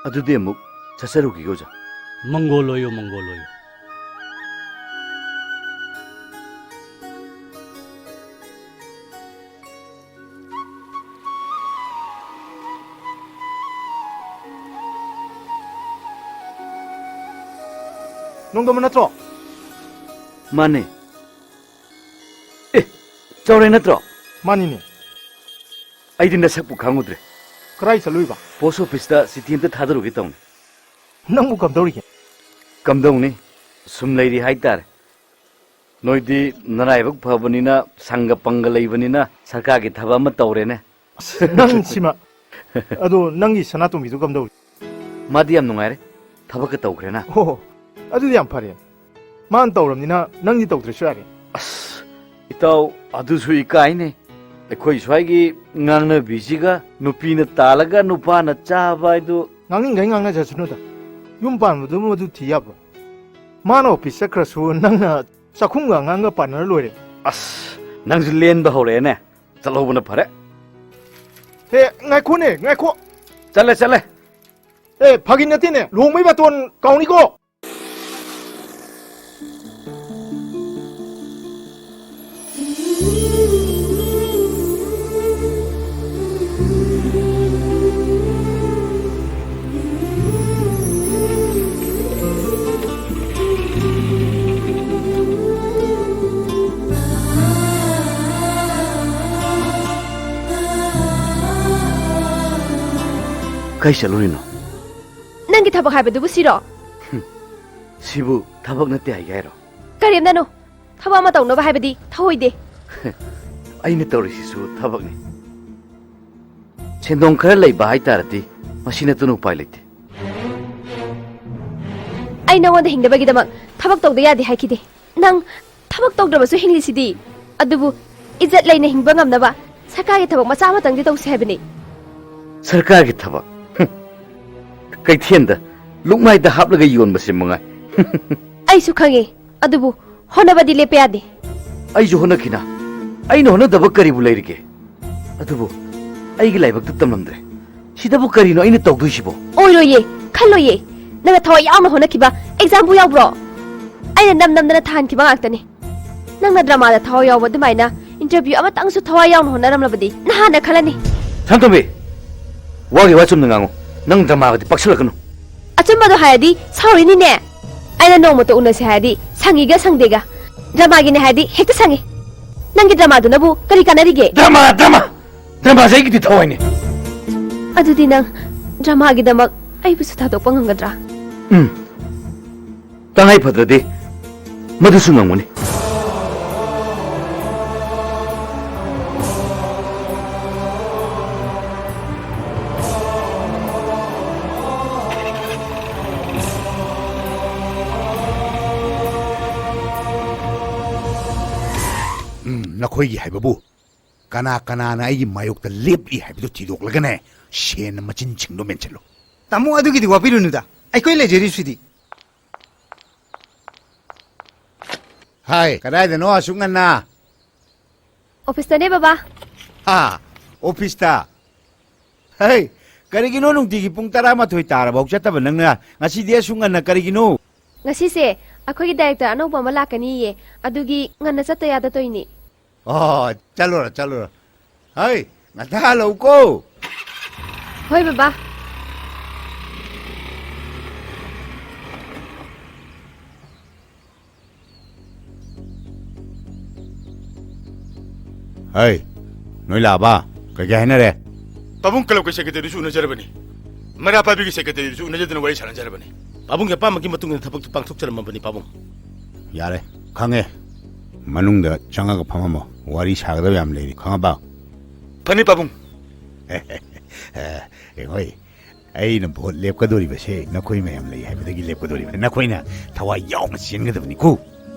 ꯑꯗꯨꯗꯤ ꯑꯃꯨꯛ ꯆꯠꯆꯔꯨꯈꯤꯒꯦ, ꯑꯣꯖꯥ꯫ ꯃꯪꯒꯣꯜ ꯑꯣꯏꯌꯨ, ꯃꯪꯒꯣꯜ ꯑꯣꯏꯌꯨ꯫ ꯅꯣꯡꯗꯝꯕ ꯅꯠꯇ꯭ꯔꯣ? ꯃꯥꯅꯦ꯫ ꯑꯦ, ꯆꯥꯎꯔꯦ ꯅꯠꯇ꯭ꯔꯣ? ꯃꯥꯅꯤꯅꯦ꯫ ꯑꯩꯗꯤ ꯅꯁꯛꯄꯨ ꯈꯪꯉꯨꯗ꯭ꯔꯦ꯫ ꯀꯗꯥꯏ ꯆꯠꯂꯨꯏꯕ? Post officeꯇ ꯆꯤꯊꯤ ꯑꯝꯇ ꯊꯥꯗꯔꯨꯒꯦ ꯇꯧꯅꯤ꯫ ꯅꯪꯕꯨ ꯀꯝꯗꯧꯔꯤꯒꯦ? ꯀꯝꯗꯧꯅꯤ? ꯁꯨꯝ ꯂꯩꯔꯤ ꯍꯥꯏꯇꯥꯔꯦ꯫ ꯅꯣꯏꯗꯤ ꯅꯔꯥꯏꯕꯛ ꯐꯕꯅꯤꯅ, ꯁꯪꯒ ꯄꯪꯒ ꯂꯩꯕꯅꯤꯅ ꯁꯔꯀꯥꯔꯒꯤ ꯊꯕꯛ ꯑꯃ ꯇꯧꯔꯦꯅꯦ꯫ ꯑꯁ, ꯅꯪ ꯁꯤꯃ꯫ ꯑꯗꯣ ꯅꯪꯒꯤ ꯁꯅꯥꯇꯣꯝꯕꯤꯗꯨ ꯀꯝꯗꯧꯔꯤ? ꯃꯥꯗꯤ ꯌꯥꯝ ꯅꯨꯡꯉꯥꯏꯔꯦ, ꯊꯕꯛꯀ ꯇꯧꯈ꯭ꯔꯦꯅ꯫ ꯑꯣ, ꯑꯗꯨꯗꯤ ꯌꯥꯝ ꯐꯔꯦ꯫ ꯃꯥꯅ ꯇꯧꯔꯕꯅꯤꯅ ꯅꯪꯗꯤ ꯇꯧꯗ꯭ꯔꯁꯨ ꯌꯥꯔꯦ꯫ ꯑꯁ, ꯏꯇꯥꯎ, ꯑꯗꯨꯁꯨ ꯏꯀꯥꯏꯅꯦ꯫ ꯑꯩꯈꯣꯏ ꯁ꯭ꯋꯥꯏꯒꯤ ꯉꯥꯡꯅꯕꯤꯁꯤꯒ ꯅꯨꯄꯤꯅ ꯇꯥꯜꯂꯒ ꯅꯨꯄꯥꯅ ꯆꯥꯕ ꯍꯥꯏꯗꯨ꯫ ꯉꯥꯡꯅꯤꯡꯈꯩ ꯉꯥꯡꯅꯖꯁꯅꯨꯗ꯫ ꯌꯨꯝ ꯄꯥꯟꯕꯗꯨꯕꯨ ꯑꯗꯨ ꯊꯤ ꯌꯥꯕ꯭ꯔꯣ? ꯃꯥꯅ office ꯆꯠꯈ꯭ꯔꯁꯨ ꯅꯪꯅ ꯆꯥꯛꯈꯨꯝꯒ ꯑꯉꯥꯡꯒ ꯄꯥꯟꯅꯔ ꯂꯣꯏꯔꯦ꯫ ꯑꯁ, ꯅꯪꯁꯨ ꯂꯦꯟꯕ ꯍꯧꯔꯛꯑꯦꯅꯦ꯫ ꯆꯠꯍꯧꯕꯅ ꯐꯔꯦ꯫ ꯍꯦ, ꯉꯥꯏꯈꯣꯅꯦ, ꯉꯥꯏꯈꯣ꯫ ꯆꯠꯂꯦ, ꯆꯠꯂꯦ꯫ ꯑꯦ, ꯐꯥꯒꯤ ꯅꯠꯇꯦꯅꯦ, ꯂꯨꯍꯣꯡꯕꯩ ꯕꯥꯇꯣꯟ ꯀꯥꯎꯅꯤꯀꯣ꯫ ꯀꯥꯏ ꯆꯠꯂꯨꯔꯤꯅꯣ? ꯅꯪꯒꯤ ꯊꯕꯛ ꯍꯥꯏꯕꯗꯨꯕꯨ ꯁꯤꯔꯣ? ꯍꯨꯝ, ꯁꯤꯕꯨ ꯊꯕꯛ ꯅꯠꯇꯦ ꯍꯥꯏꯒꯦ ꯍꯥꯏꯔꯣ? ꯀꯔꯦꯝꯅꯅꯨ꯫ ꯊꯕꯛ ꯑꯃ ꯇꯧꯅꯕ ꯍꯥꯏꯕꯗꯤ ꯊꯧꯑꯣꯏꯗꯦ꯫ ꯑꯩꯅ ꯇꯧꯔꯤꯁꯤꯁꯨ ꯊꯕꯛꯅꯤ꯫ ꯁꯦꯟꯗꯣꯡ ꯈꯔ ꯂꯩꯕ ꯍꯥꯏꯇꯥꯔꯗꯤ ꯃꯁꯤ ꯅꯠꯇꯅ ꯎꯄꯥꯏ ꯂꯩꯇꯦ꯫ ꯑꯩ ꯅꯉꯣꯟꯗ ꯍꯤꯡꯅꯕꯒꯤꯗꯃꯛ ꯊꯕꯛ ꯇꯧꯗ ꯌꯥꯗꯦ ꯍꯥꯏꯈꯤꯗꯦ꯫ ꯅꯪ ꯊꯕꯛ ꯇꯧꯗ꯭ꯔꯕꯁꯨ ꯍꯤꯡꯂꯤꯁꯤꯗꯤ꯫ ꯑꯗꯨꯕꯨ ꯏꯖꯠ ꯂꯩꯅ ꯍꯤꯡꯕ ꯉꯝꯅꯕ ꯁꯔꯀꯥꯔꯒꯤ ꯊꯕꯛ ꯃꯆꯥ ꯑꯃꯇꯪꯗꯤ ꯇꯧꯁꯤ ꯍꯥꯏꯕꯅꯤ꯫ ꯁꯔꯀꯥꯔꯒꯤ ꯊꯕꯛ? ꯍꯨꯝ꯫ ꯀꯩꯊꯦꯜꯗ ꯂꯨꯛꯃꯥꯏꯗ ꯍꯥꯞꯂꯒ ꯌꯣꯟꯕꯁꯤ ꯃꯉꯥꯏ꯫ ꯑꯩꯁꯨ ꯈꯪꯉꯤ꯫ ꯑꯗꯨꯕꯨ ꯍꯣꯠꯅꯕꯗꯤ ꯂꯦꯞꯄ ꯌꯥꯗꯦ꯫ ꯑꯩꯁꯨ ꯍꯣꯠꯅꯈꯤꯅ꯫ ꯑꯩꯅ ꯍꯣꯠꯅꯗꯕ ꯀꯔꯤꯕꯨ ꯂꯩꯔꯤꯒꯦ? ꯑꯗꯨꯕꯨ ꯑꯩꯒꯤ ꯂꯥꯏꯕꯛꯇ ꯇꯝꯂꯝꯗ꯭ꯔꯦ꯫ ꯁꯤꯗꯕꯨ ꯀꯔꯤꯅꯣ ꯑꯩꯅ ꯇꯧꯗꯣꯏꯁꯤꯕꯣ? ꯑꯣꯏꯔꯣꯏꯌꯦ, ꯈꯜꯂꯣꯏꯌꯦ꯫ ꯅꯪꯅ ꯊꯋꯥꯏ ꯌꯥꯎꯅ ꯍꯣꯠꯅꯈꯤꯕ ꯑꯦꯛꯖꯥꯝꯕꯨ ꯌꯥꯎꯕ꯭ꯔꯣ? ꯑꯩꯅ ꯅꯝ ꯅꯝꯗꯅ ꯊꯥꯍꯟꯈꯤꯕ ꯉꯥꯛꯇꯅꯤ꯫ ꯅꯪꯅ ꯗ꯭ꯔꯃꯥꯗ ꯊꯋꯥꯏ ꯌꯥꯎꯕ ꯑꯗꯨꯃꯥꯏꯅ ꯏꯟꯇꯔꯚ꯭ꯌꯨ ꯑꯃꯇꯪꯁꯨ ꯊꯋꯥꯏ ꯌꯥꯎꯅ ꯍꯣꯠꯅꯔꯝꯂꯕꯗꯤ ꯅꯍꯥꯟꯅ ꯈꯜꯂꯅꯤ꯫ ꯁꯅꯥꯇꯣꯝꯕꯤ, ꯋꯥꯒꯤ ꯋꯥ ꯆꯨꯝꯅ ꯉꯥꯡꯉꯨ꯫ ꯅꯪ ꯗ꯭ꯔꯃꯥꯒꯗꯤ ꯄꯛꯁꯜꯂꯛꯀꯅꯨ꯫ ꯑꯆꯨꯝꯕꯗꯣ ꯍꯥꯏꯔꯗꯤ ꯁꯥꯎꯔꯤꯅꯤꯅꯦ꯫ ꯑꯩꯅ ꯅꯣꯡꯃꯇ ꯎꯅꯁꯦ ꯍꯥꯏꯔꯗꯤ ꯁꯪꯉꯤꯒ ꯁꯪꯗꯦꯒ꯫ ꯗ꯭ꯔꯃꯥꯒꯤꯅꯦ ꯍꯥꯏꯔꯗꯤ ꯍꯦꯛꯇ ꯁꯪꯉꯤ꯫ ꯅꯪꯒꯤ ꯗ꯭ꯔꯃꯥꯗꯨꯅꯕꯨ ꯀꯔꯤ ꯀꯥꯟꯅꯔꯤꯒꯦ? Drama, drama! ꯗ꯭ꯔꯃꯥꯁꯦ ꯑꯩꯒꯤꯗꯤ ꯊꯋꯥꯏꯅꯦ꯫ ꯑꯗꯨꯗꯤ ꯅꯪ ꯗ꯭ꯔꯃꯥꯒꯤꯗꯃꯛ ꯑꯩꯕꯨꯁꯨ ꯊꯥꯗꯣꯛꯄ ꯉꯝꯒꯗ꯭ꯔꯥ? ꯎꯝ꯫ ꯇꯉꯥꯏ ꯐꯗ꯭ꯔꯗꯤ ꯃꯗꯨꯁꯨ ꯉꯝꯒꯅꯤ꯫ ꯎꯝ, ꯅꯈꯣꯏꯒꯤ ꯍꯥꯏꯕꯕꯨ ꯀꯅꯥ ꯀꯅꯥꯅ ꯑꯩꯒꯤ ꯃꯥꯌꯣꯛꯇ ꯂꯦꯞꯂꯤ ꯍꯥꯏꯕꯗꯨ ꯊꯤꯗꯣꯛꯂꯒꯅꯦ, ꯁꯦꯟꯅ ꯃꯆꯤꯟꯁꯤꯡꯗꯣ ꯃꯦꯟꯁꯤꯜꯂꯨ꯫ ꯇꯥꯃꯣ, ꯑꯗꯨꯒꯤꯗꯤ ꯋꯥꯕꯤꯔꯨꯅꯨꯗ, ꯑꯩꯈꯣꯏ ꯂꯩꯖꯔꯤꯁꯤꯗꯤ꯫ ꯍꯥꯏ, ꯀꯗꯥꯏꯗꯅꯣ ꯑꯁꯨꯛ ꯉꯟꯅ? ꯑꯣꯐꯤꯁꯇꯅꯦ, ꯕꯕꯥ꯫ ꯍꯥ, ꯑꯣꯐꯤꯁꯇ? ꯍꯩ, ꯀꯔꯤꯒꯤꯅꯣ ꯅꯨꯡꯇꯤꯒꯤ ꯄꯨꯡ ꯇꯔꯥꯃꯥꯊꯣꯏ ꯇꯥꯔꯕꯐꯥꯎ ꯆꯠꯇꯕ ꯅꯪꯅ ꯉꯁꯤꯗꯤ ꯑꯁꯨꯛ ꯉꯟꯅ ꯀꯔꯤꯒꯤꯅꯣ? ꯉꯁꯤꯁꯦ ꯑꯩꯈꯣꯏꯒꯤ ꯗꯥꯏꯔꯦꯛꯇꯔ ꯑꯅꯧꯕ ꯑꯃ ꯂꯥꯛꯀꯅꯤꯌꯦ, ꯑꯗꯨꯒꯤ ꯉꯟꯅ ꯆꯠꯇ ꯌꯥꯗ ꯇꯧꯏꯅꯦ꯫ ꯑꯣ, ꯆꯠꯂꯨꯔꯣ, ꯆꯠꯂꯨꯔꯣ꯫ ꯍꯩ, ꯉꯟꯇꯥ ꯍꯜꯂꯛꯎꯀꯣ꯫ ꯍꯣꯏ, ꯕꯕꯥ꯫ ꯍꯩ, ꯅꯣꯏ ꯂꯥꯛꯑꯕ? ꯀꯩꯀꯩ ꯍꯥꯏꯅꯔꯦ? ꯄꯥꯕꯨꯡ ꯀ꯭ꯂꯕꯀꯤ ꯁꯦꯀ꯭ꯔꯦꯇꯔꯤꯗꯨꯁꯨ ꯎꯅꯖꯔꯕꯅꯤ꯫ ꯃꯩꯔꯥ ꯄꯥꯏꯕꯤꯒꯤ ꯁꯦꯀ꯭ꯔꯦꯇꯔꯤꯗꯨꯁꯨ ꯎꯅꯖꯗꯨꯅ ꯋꯥꯔꯤ ꯁꯥꯟꯅꯖꯔꯕꯅꯤ꯫ ꯄꯥꯕꯨꯡꯒꯤ ꯑꯄꯥꯝꯕꯒꯤ ꯃꯇꯨꯡ ꯏꯟꯅ ꯊꯕꯛꯇꯨ ꯄꯥꯡꯊꯣꯛꯆꯔꯝꯃꯕꯅꯤ, ꯄꯥꯕꯨꯡ꯫ ꯌꯥꯔꯦ, ꯈꯪꯉꯦ꯫ ꯃꯅꯨꯡꯗ ꯆꯪꯉꯒ ꯐꯝꯃꯝꯃꯣ꯫ ꯋꯥꯔꯤ ꯁꯥꯒꯗꯕ ꯌꯥꯝ ꯂꯩꯔꯤ, ꯈꯪꯉꯕ? ꯐꯅꯤ, ꯄꯥꯕꯨꯡ꯫ ꯍꯣꯏ, ꯑꯩꯅ ꯚꯣꯠ ꯂꯦꯞꯀꯗꯣꯔꯤꯕꯁꯦ ꯅꯈꯣꯏ ꯃꯌꯥꯝ ꯂꯩ ꯍꯥꯏꯕꯗꯒꯤ ꯂꯦꯞꯀꯗꯣꯔꯤꯕꯅꯤ꯫ ꯅꯈꯣꯏꯅ ꯊꯋꯥꯏ ꯌꯥꯎꯅ ꯆꯦꯟꯒꯗꯕꯅꯤꯀꯣ꯫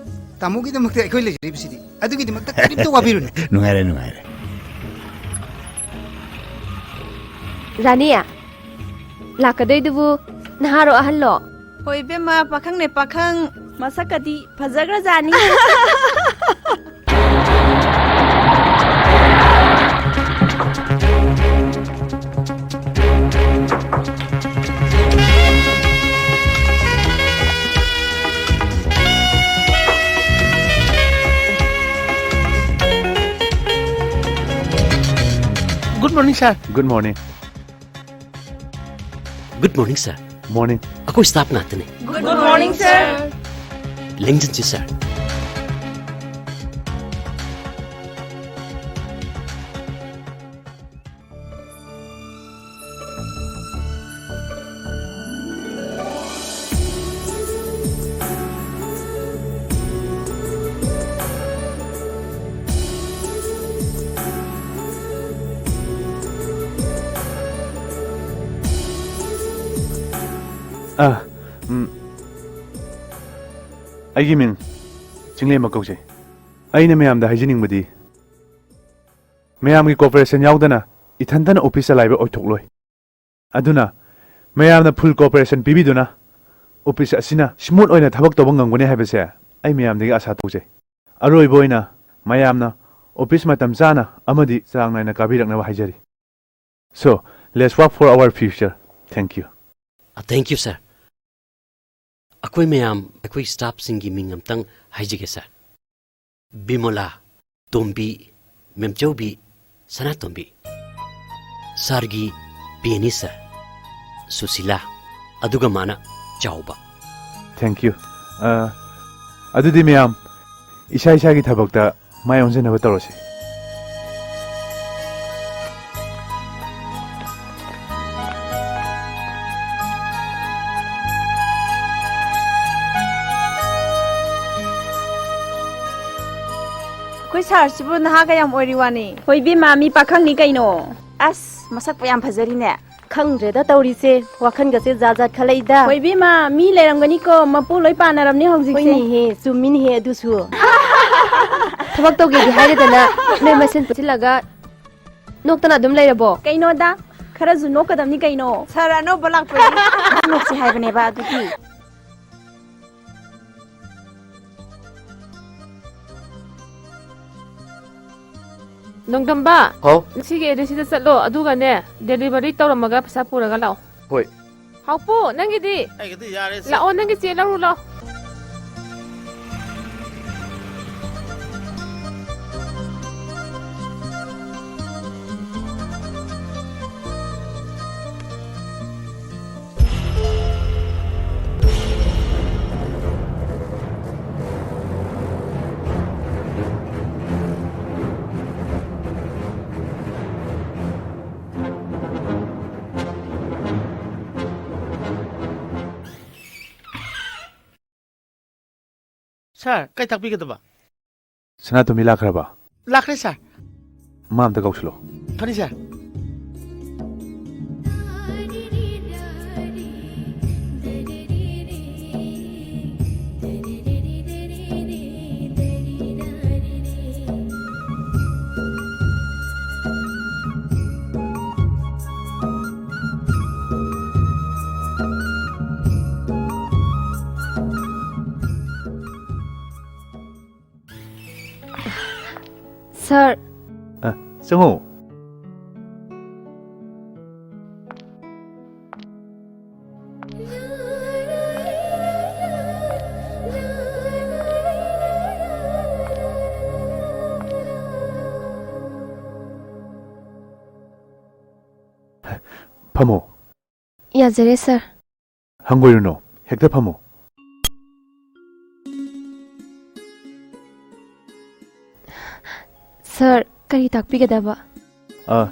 ꯇꯥꯃꯣꯒꯤꯗꯃꯛꯇ ꯑꯩꯈꯣꯏ ꯂꯩꯖꯔꯤꯕꯁꯤꯗꯤ, ꯑꯗꯨꯒꯤꯗꯃꯛꯇ ꯀꯔꯤꯝꯇ ꯋꯥꯕꯤꯔꯨꯅꯨ꯫ ꯅꯨꯡꯉꯥꯏꯔꯦ, ꯅꯨꯡꯉꯥꯏꯔꯦ꯫ ꯔꯥꯅꯤ, ꯂꯥꯛꯀꯗꯣꯏꯗꯨꯕꯨ ꯅꯍꯥꯔꯣ ꯑꯍꯜꯂꯣ? ꯍꯣꯏ ꯏꯕꯦꯝꯃ, ꯄꯥꯈꯪꯅꯦ ꯄꯥꯈꯪ꯫ ꯃꯁꯛꯀꯗꯤ ꯐꯖꯈ꯭ꯔꯖꯥꯠꯅꯤ꯫ Good morning, sir. Good morning. Good morning, sir. Morning. ꯑꯩꯈꯣꯏ staff ꯉꯥꯛꯇꯅꯦ꯫ Good morning, sir. ꯂꯦꯡꯖꯟꯁꯤ, sir꯫ ꯑ, ꯎꯝ, ꯑꯩꯒꯤ ꯃꯤꯡ ꯆꯤꯡꯂꯦꯝꯕ ꯀꯧꯖꯩ꯫ ꯑꯩꯅ ꯃꯌꯥꯝꯗ ꯍꯥꯏꯖꯅꯤꯡꯕꯗꯤ, ꯃꯌꯥꯝꯒꯤ cooperation ꯌꯥꯎꯗꯅ ꯏꯊꯟꯇꯅ office ꯆꯂꯥꯏꯕ ꯑꯣꯏꯊꯣꯛꯂꯣꯏ꯫ ꯑꯗꯨꯅ ꯃꯌꯥꯝꯅ full cooperation ꯄꯤꯕꯤꯗꯨꯅ office ꯑꯁꯤꯅ smooth ꯑꯣꯏꯅ ꯊꯕꯛ ꯇꯧꯕ ꯉꯝꯒꯅꯤ ꯍꯥꯏꯕꯁꯦ ꯑꯩ ꯃꯌꯥꯝꯗꯒꯤ ꯑꯥꯁꯥ ꯇꯧꯖꯩ꯫ ꯑꯔꯣꯏꯕ ꯑꯣꯏꯅ ꯃꯌꯥꯝꯅ office ꯃꯇꯝ ꯆꯥꯅ ꯑꯃꯗꯤ ꯆꯥꯡ ꯅꯥꯏꯅ ꯀꯥꯕꯤꯔꯛꯅꯕ ꯍꯥꯏꯖꯔꯤ꯫ So, let's work for our future. Thank you. Thank you, sir. ꯑꯩꯈꯣꯏ ꯃꯌꯥꯝ, ꯑꯩꯈꯣꯏ staffꯁꯤꯡꯒꯤ ꯃꯤꯡ ꯑꯝꯇꯪ ꯍꯥꯏꯖꯒꯦ, sir꯫ ꯕꯤꯃꯣꯂꯥ, ꯇꯣꯝꯕꯤ, ꯃꯦꯝꯆꯧꯕꯤ, ꯁꯅꯥꯇꯣꯝꯕꯤ꯫ Sirꯒꯤ ꯄꯦꯅꯤ, sir꯫ ꯁꯨꯁꯤꯂꯥ, ꯑꯗꯨꯒ ꯃꯥꯅ ꯆꯥꯎꯕ꯫ Thank you꯫ ꯑ, ꯑꯗꯨꯗꯤ ꯃꯌꯥꯝ, ꯏꯁꯥ ꯏꯁꯥꯒꯤ ꯊꯕꯛꯇ ꯃꯥꯏ ꯑꯣꯟꯁꯤꯟꯅꯕ ꯇꯧꯔꯁꯤ꯫ ꯁꯥꯔꯁꯤꯕꯨ ꯅꯍꯥꯒ ꯌꯥꯝ ꯑꯣꯏꯔꯤ ꯋꯥꯅꯤ꯫ ꯍꯣꯏ ꯏꯕꯦꯝꯃ, ꯃꯤ ꯄꯥꯈꯪꯅꯤ ꯀꯩꯅꯣ꯫ ꯑꯁ, ꯃꯁꯛꯄꯨ ꯌꯥꯝ ꯐꯖꯔꯤꯅꯦ꯫ ꯈꯪꯗ꯭ꯔꯦꯗ ꯇꯧꯔꯤꯁꯦ, ꯋꯥꯈꯜꯒꯁꯦ ꯖꯥꯠ ꯖꯥꯠ ꯈꯜꯂꯛꯏꯗ꯫ ꯍꯣꯏ ꯏꯕꯦꯝꯃ, ꯃꯤ ꯂꯩꯔꯝꯒꯅꯤꯀꯣ, ꯃꯄꯨ ꯂꯣꯏ ꯄꯥꯟꯅꯔꯝꯅꯤ ꯍꯧꯖꯤꯛꯁꯦ꯫ ꯍꯣꯏꯅꯦꯍꯦ, ꯆꯨꯝꯃꯤꯅꯦꯍꯦ ꯑꯗꯨꯁꯨ꯫ ꯊꯕꯛ ꯇꯧꯒꯦꯗꯤ ꯍꯥꯏꯔꯦꯗꯅ, ꯅꯣꯏ ꯃꯁꯦꯟ ꯄꯨꯟꯁꯤꯜꯂꯒ ꯅꯣꯛꯇꯅ ꯑꯗꯨꯝ ꯂꯩꯔꯕꯣ? ꯀꯩꯅꯣꯗ, ꯈꯔꯁꯨ ꯅꯣꯛꯀꯗꯕꯅꯤ ꯀꯩꯅꯣ꯫ ꯁꯥꯔ ꯑꯅꯧꯕ ꯂꯥꯛꯄꯒꯤ ꯅꯣꯛꯁꯤ ꯍꯥꯏꯕꯅꯦꯕ, ꯑꯗꯨꯒꯤ꯫ ꯅꯣꯡꯗꯝꯕ, ꯍꯥꯎ꯫ ꯉꯁꯤꯒꯤ ꯑꯦꯗ꯭ꯔꯦꯁꯁꯤꯗ ꯆꯠꯂꯣ, ꯑꯗꯨꯒꯅꯦ, ꯗꯦꯂꯤꯚꯔꯤ ꯇꯧꯔꯝꯃꯒ ꯄꯩꯁꯥ ꯄꯨꯔꯒ ꯂꯥꯛꯑꯣ꯫ ꯍꯣꯏ꯫ ꯍꯥꯎꯄꯨ, ꯅꯪꯒꯤꯗꯤ? ꯑꯩꯒꯤꯗꯤ ꯌꯥꯔꯦ, ꯁꯦ꯫ ꯂꯥꯛꯑꯣ, ꯅꯪꯒꯤ ꯆꯦ ꯂꯧꯔꯨ ꯂꯥꯛꯑꯣ꯫ ꯁꯥꯔ, ꯀꯩ ꯇꯥꯛꯄꯤꯒꯗꯕ? ꯁꯅꯥꯇꯣꯝꯕꯤ ꯂꯥꯛꯈ꯭ꯔꯕ? ꯂꯥꯛꯈ꯭ꯔꯦ, ꯁꯥꯔ꯫ ꯃꯥ ꯑꯝꯇ ꯀꯧꯁꯤꯜꯂꯣ꯫ ꯐꯅꯤ, ꯁꯥꯔ꯫ ꯁꯥꯔ꯫ ꯑ, ꯆꯪꯉꯣ꯫ ꯐꯝꯃꯣ꯫ ꯌꯥꯖꯔꯦ, ꯁꯥꯔ꯫ ꯍꯪꯒꯣꯏꯔꯨꯅꯣ, ꯍꯦꯛꯇ ꯐꯝꯃꯣ꯫ ꯁꯥꯔ, ꯀꯔꯤ ꯇꯥꯛꯄꯤꯒꯗꯕ? ꯑ,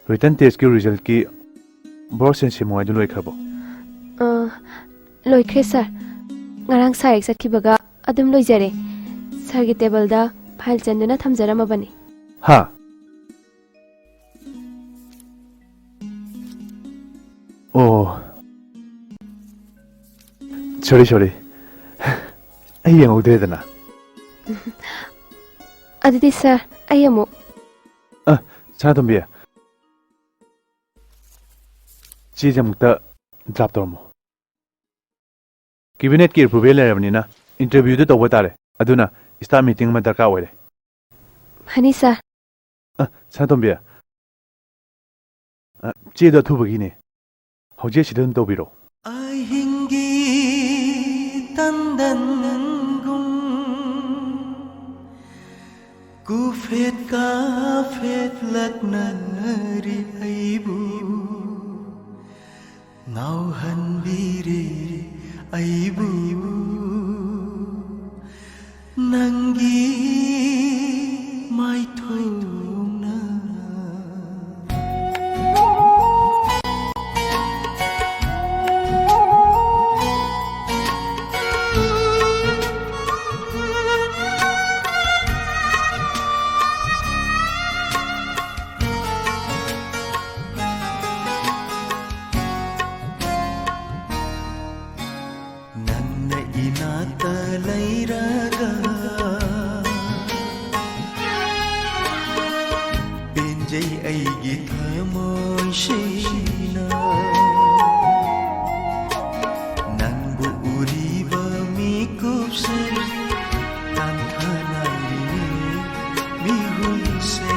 written test ꯀꯤ result ꯀꯤ ꯕꯣꯔꯣꯁꯦꯟ ꯁꯦꯝꯃꯨ ꯍꯥꯏꯗꯨ ꯂꯣꯏꯈ꯭ꯔꯕꯣ? ꯑ, ꯂꯣꯏꯈ꯭ꯔꯦ, ꯁꯥꯔ꯫ ꯉꯔꯥꯡ ꯁꯥꯔ ꯍꯦꯛ ꯆꯠꯈꯤꯕꯒ ꯑꯗꯨꯝ ꯂꯣꯏꯖꯔꯦ꯫ ꯁꯥꯔꯒꯤ ꯇꯦꯕꯜꯗ ꯐꯥꯏꯜ ꯆꯟꯗꯨꯅ ꯊꯝꯖꯔꯝꯃꯕꯅꯤ꯫ ꯍꯥ? ꯑꯣ꯫ ꯁꯣꯔꯤ, ꯁꯣꯔꯤ꯫ ꯑꯩ ꯌꯦꯡꯍꯧꯗ꯭ꯔꯦꯗꯅ꯫ ꯑꯗꯨꯗꯤ ꯁꯥꯔ, ꯑꯩ ꯑꯃꯨꯛ꯫ ꯑ, ꯁꯅꯥꯇꯣꯝꯕꯤ꯫ ꯆꯦꯁꯦ ꯑꯃꯨꯛꯇ ꯗ꯭ꯔꯥꯐ ꯇꯧꯔꯝꯃꯣ꯫ ꯀꯦꯕꯤꯅꯦꯠꯀꯤ ꯑꯦꯄ꯭ꯔꯨꯚꯦꯜ ꯂꯩꯔꯕꯅꯤꯅ ꯏꯟꯇꯔꯚ꯭ꯌꯨꯗꯨ ꯇꯧꯕ ꯇꯥꯔꯦ꯫ ꯑꯗꯨꯅ ꯁ꯭ꯇꯥꯐ ꯃꯤꯇꯤꯡ ꯑꯃ ꯗꯔꯀꯥꯔ ꯑꯣꯏꯔꯦ꯫ ꯐꯅꯤ, ꯁꯥꯔ꯫ ꯑ, ꯁꯅꯥꯇꯣꯝꯕꯤ꯫ ꯑ, ꯆꯦꯗꯣ ꯑꯊꯨꯕꯒꯤꯅꯦ꯫ ꯍꯧꯖꯤꯛ ꯑꯁꯤꯗ ꯑꯗꯨꯝ ꯇꯧꯕꯤꯔꯣ꯫ ꯑꯍꯤꯡꯒꯤ ꯇꯟꯗꯟꯒꯨꯝ ꯀꯨꯐꯦꯠ ꯀꯥꯐꯦꯠꯂꯛꯅꯔꯤ ꯑꯩꯕꯨ, ꯉꯥꯎꯍꯟꯕꯤꯔꯦ ꯑꯩꯕꯨ ꯅꯪꯒꯤ ꯃꯥꯏꯊꯣꯡꯅ꯫ ꯅꯪꯅ ꯏꯅꯥꯛꯇ ꯂꯩꯔꯒ ꯄꯦꯟꯖꯩ ꯑꯩꯒꯤ ꯊꯃꯣꯏꯁꯤꯅ꯫ ꯅꯪꯕꯨ ꯎꯔꯤꯕ ꯃꯤꯀꯨꯞꯁꯦ ꯇꯥꯟꯊꯥꯅꯔꯤꯅꯤ ꯃꯤꯍꯨꯜꯁꯦ꯫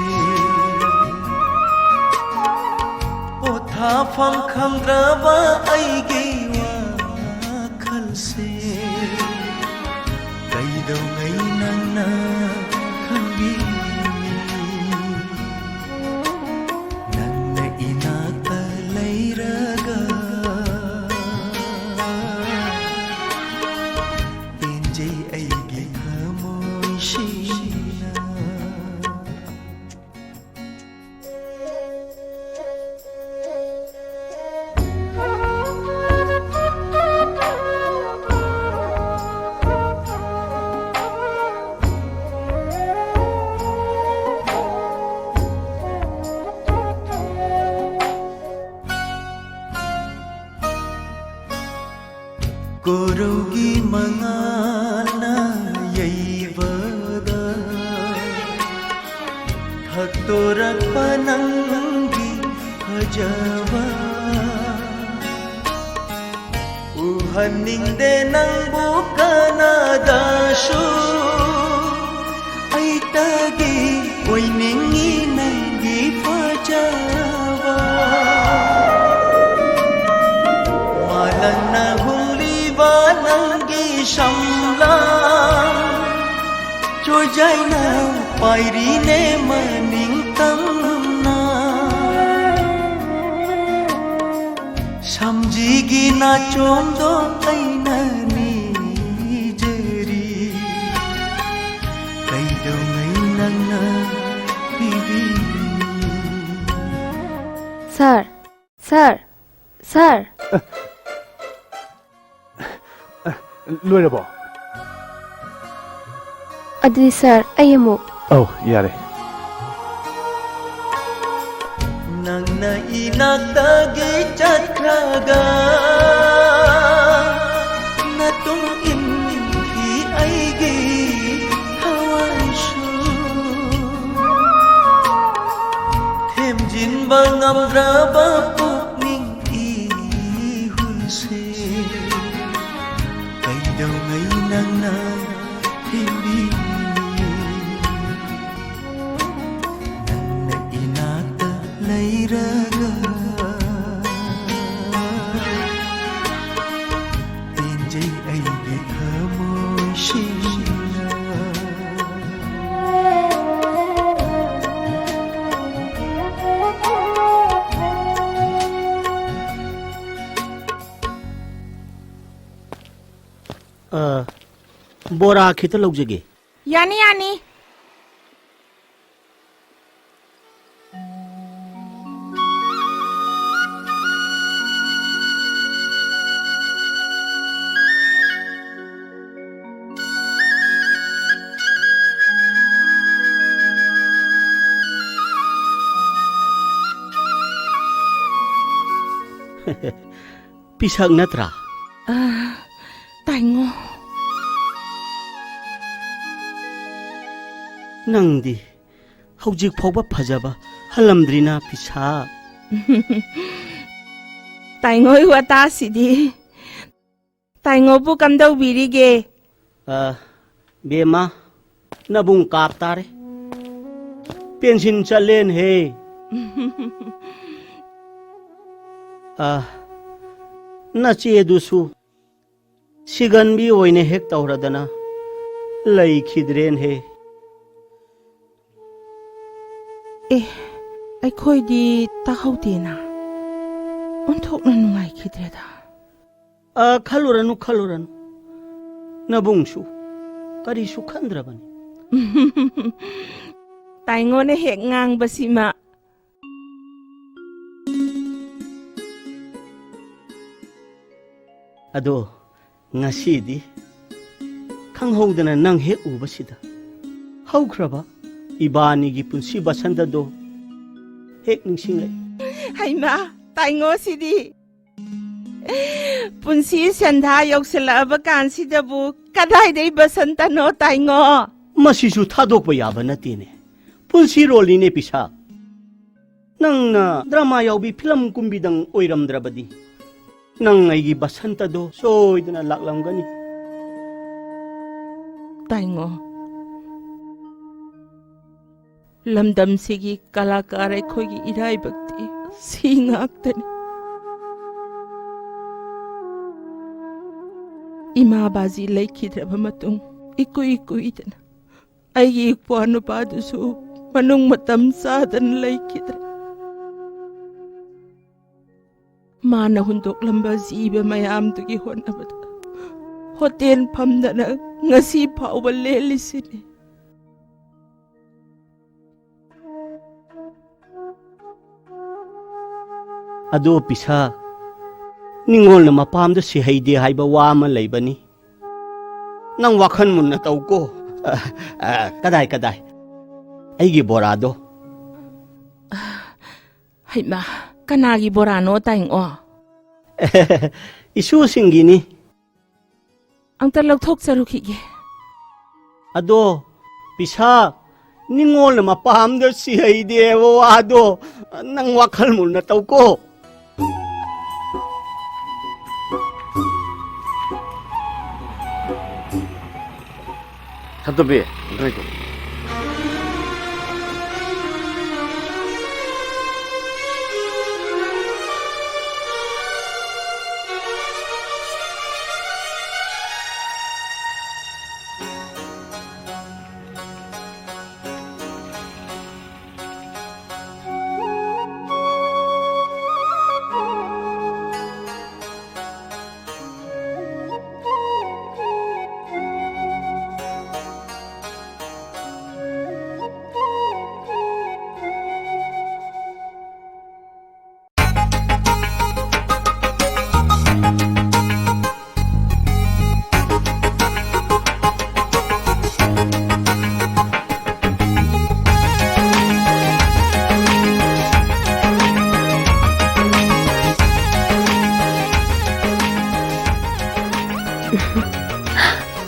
ꯄꯣꯊꯥꯐꯝ ꯈꯪꯗ꯭ꯔꯕ ꯑꯩꯒꯤ ꯋꯥꯈꯜꯁꯦ ꯀꯩꯗꯧꯉꯩ ꯅꯪꯅ ꯈꯪꯕꯤꯅꯤ? ꯅꯪꯅ ꯏꯅꯥꯛꯇ ꯂꯩꯔꯒ ꯄꯦꯟꯖꯩ ꯑꯩꯒꯤ ꯊꯃꯣꯏꯁꯤꯅ꯫ ꯃꯉꯥꯜꯅ ꯌꯩꯕꯗ ꯊꯛꯇꯣꯔꯛꯄ ꯅꯪꯒꯤ ꯐꯖꯕ ꯎꯍꯟꯅꯤꯡꯗꯦ ꯅꯪꯕꯨ ꯀꯅꯥꯗꯁꯨ꯫ ꯑꯩꯇꯒꯤ ꯑꯣꯏꯅꯤꯡꯉꯤ ꯅꯪꯒꯤ ꯐꯖꯕ꯫ ꯃꯥꯂꯪꯅ ꯍꯨꯝꯂꯤꯕ ꯅꯪꯒꯤ ꯁꯝꯂꯥꯡ ꯆꯣꯏꯖꯥꯏꯅ ꯄꯥꯏꯔꯤꯅꯦ ꯃꯅꯤꯡ ꯇꯝꯅ꯫ ꯁꯝꯖꯤꯒꯤ ꯅꯥꯆꯣꯝꯗꯣ ꯑꯩꯅ ꯅꯤꯖꯔꯤ꯫ ꯀꯩꯗꯧꯉꯩ ꯅꯪꯅ ꯄꯤꯕꯤꯅꯤ? ꯁꯥꯔ, ꯁꯥꯔ, ꯁꯥꯔ꯫ ꯂꯣꯏꯔꯕꯣ? ꯑꯗꯨꯗꯤ ꯁꯥꯔ, ꯑꯩ ꯑꯃꯨꯛ꯫ ꯑꯧ, ꯌꯥꯔꯦ꯫ ꯅꯪꯅ ꯏꯅꯥꯛꯇꯒꯤ ꯆꯠꯈ꯭ꯔꯒ ꯅꯇꯨꯡ ꯏꯟꯈꯤ ꯑꯩꯒꯤ ꯊꯋꯥꯏꯁꯨ꯫ ꯊꯦꯝꯖꯤꯟꯕ ꯉꯝꯗ꯭ꯔꯕ ꯄꯨꯛꯅꯤꯡ ꯏꯍꯨꯜꯁꯦ ꯀꯩꯗꯧꯉꯩ ꯅꯪꯅ ꯊꯦꯝꯕꯤꯅꯤ? ꯅꯪꯅ ꯏꯅꯥꯛꯇ ꯂꯩꯔꯒ ꯄꯦꯟꯖꯩ ꯑꯩꯒꯤ ꯊꯃꯣꯏꯁꯤꯅ꯫ ꯑ, ꯕꯣꯔꯥ ꯈꯤꯇ ꯂꯧꯖꯒꯦ꯫ ꯌꯥꯅꯤ, ꯌꯥꯅꯤ꯫ ꯄꯤꯁꯛ ꯅꯠꯇ꯭ꯔꯥ? ꯑ, ꯇꯥꯏꯉꯣ꯫ ꯅꯪꯗꯤ ꯍꯧꯖꯤꯛ ꯐꯥꯎꯕ ꯐꯖꯕ ꯍꯜꯂꯝꯗ꯭ꯔꯤꯅ, ꯄꯤꯁꯥ꯫ ꯇꯥꯏꯉꯣꯏ ꯋꯥꯇꯥꯁꯤꯗꯤ꯫ ꯇꯥꯏꯉꯣꯕꯨ ꯀꯝꯗꯧꯕꯤꯔꯤꯒꯦ? ꯑ, ꯕꯦꯝꯃ, ꯅꯕꯨꯡ ꯀꯥꯞ ꯇꯥꯔꯦ꯫ ꯄꯦꯟꯁꯤꯟ ꯆꯠꯂꯦꯟ ꯍꯦ꯫ ꯑ, ꯅꯆꯦꯗꯨꯁꯨ ꯁꯤꯒꯟꯕꯤ ꯑꯣꯏꯅ ꯍꯦꯛ ꯇꯧꯔꯗꯅ ꯂꯩꯈꯤꯗ꯭ꯔꯦꯟ ꯍꯦ꯫ ꯑꯦ, ꯑꯩꯈꯣꯏꯗꯤ ꯇꯥꯍꯧꯗꯦꯅ꯫ ꯑꯣꯟꯊꯣꯛꯅ ꯅꯨꯡꯉꯥꯏꯈꯤꯗ꯭ꯔꯦꯗ꯫ ꯑ, ꯈꯜꯂꯨꯔꯅꯨ, ꯈꯜꯂꯨꯔꯅꯨ꯫ ꯅꯕꯨꯡꯁꯨ ꯀꯔꯤꯁꯨ ꯈꯟꯗ꯭ꯔꯕꯅꯤ꯫ ꯇꯥꯏꯉꯣꯅ ꯍꯦꯛ ꯉꯥꯡꯕꯁꯤꯃ꯫ ꯑꯗꯣ ꯉꯁꯤꯗꯤ ꯈꯪꯍꯧꯗꯅ ꯅꯪ ꯍꯦꯛ ꯎꯕꯁꯤꯗ ꯍꯧꯈ꯭ꯔꯕ ꯏꯕꯥꯅꯤꯒꯤ ꯄꯨꯟꯁꯤ ꯕꯁꯟꯇꯗꯣ ꯍꯦꯛ ꯅꯤꯡꯁꯤꯡꯂꯛꯏ꯫ ꯍꯩꯃꯥ, ꯇꯥꯏꯉꯣꯁꯤꯗꯤ꯫ ꯄꯨꯟꯁꯤ ꯁꯦꯟꯙꯥ ꯌꯧꯁꯤꯜꯂꯛꯑꯕ ꯀꯥꯟꯁꯤꯗꯕꯨ ꯀꯗꯥꯏꯗꯩ ꯕꯁꯟꯇꯅꯣ, ꯇꯥꯏꯉꯣ? ꯃꯁꯤꯁꯨ ꯊꯥꯗꯣꯛꯄ ꯌꯥꯕ ꯅꯠꯇꯦꯅꯦ꯫ ꯄꯨꯟꯁꯤ ꯔꯣꯜꯅꯤꯅꯦ, ꯄꯤꯁꯥ꯫ ꯅꯪꯅ ꯗ꯭ꯔꯃꯥ ꯌꯥꯎꯕꯤ ꯐꯤꯂꯝ ꯀꯨꯝꯕꯤꯗꯪ ꯑꯣꯏꯔꯝꯗ꯭ꯔꯕꯗꯤ, ꯅꯪ ꯑꯩꯒꯤ ꯕꯁꯟꯇꯗꯣ ꯁꯣꯏꯗꯅ ꯂꯥꯛꯂꯝꯒꯅꯤ꯫ ꯇꯥꯏꯉꯣ, ꯂꯝꯗꯝꯁꯤꯒꯤ ꯀꯂꯥꯀꯥꯔ ꯑꯩꯈꯣꯏꯒꯤ ꯏꯔꯥꯏꯕꯛꯇꯤ ꯁꯤ ꯉꯥꯛꯇꯅꯤ꯫ ꯏꯃꯥ ꯕꯥꯖꯤ ꯂꯩꯈꯤꯗ꯭ꯔꯕ ꯃꯇꯨꯡ, ꯏꯀꯨꯏ ꯀꯨꯏꯗꯅ ꯑꯩꯒꯤ ꯏꯄ꯭ꯋꯥ ꯅꯨꯄꯥꯗꯨꯁꯨ ꯃꯅꯨꯡ ꯃꯇꯝ ꯆꯥꯗꯅ ꯂꯩꯈꯤꯗ꯭ꯔꯦ꯫ ꯃꯥꯅ ꯍꯨꯟꯗꯣꯛꯂꯝꯕ ꯖꯤꯕ ꯃꯌꯥꯝꯗꯨꯒꯤ ꯍꯣꯠꯅꯕꯗ ꯍꯣꯇꯦꯜ ꯐꯝꯗꯅ ꯉꯁꯤ ꯐꯥꯎꯕ ꯂꯦꯜꯂꯤꯁꯤꯅꯤ꯫ ꯑꯗꯣ ꯄꯤꯁꯥ, ꯅꯤꯡꯉꯣꯜꯅ ꯃꯄꯥꯝꯗ ꯁꯤꯍꯩꯗꯦ ꯍꯥꯏꯕ ꯋꯥ ꯑꯃ ꯂꯩꯕꯅꯤ꯫ ꯅꯪ ꯋꯥꯈꯜ ꯃꯨꯟꯅ ꯇꯧꯀꯣ꯫ ꯑ, ꯑ, ꯀꯗꯥꯏ, ꯀꯗꯥꯏ? ꯑꯩꯒꯤ ꯕꯣꯔꯥꯗꯣ꯫ ꯍꯩꯃꯥ, ꯀꯅꯥꯒꯤ ꯕꯣꯔꯥꯅꯣ, ꯇꯥꯏꯉꯣ? ꯏꯁꯨꯁꯤꯡꯒꯤꯅꯤ꯫ ꯑꯝꯇ ꯂꯧꯊꯣꯛꯆꯔꯨꯈꯤꯒꯦ꯫ ꯑꯗꯣ, ꯄꯤꯁꯥ, ꯅꯤꯡꯉꯣꯜꯅ ꯃꯄꯥꯝꯗ ꯁꯤꯍꯩꯗꯦꯕ ꯋꯥꯗꯣ ꯅꯪ ꯋꯥꯈꯜ ꯃꯨꯟꯅ ꯇꯧꯀꯣ꯫ ꯁꯛꯇꯣꯝꯕꯤ, ꯑꯝꯇ ꯂꯩꯇꯣ꯫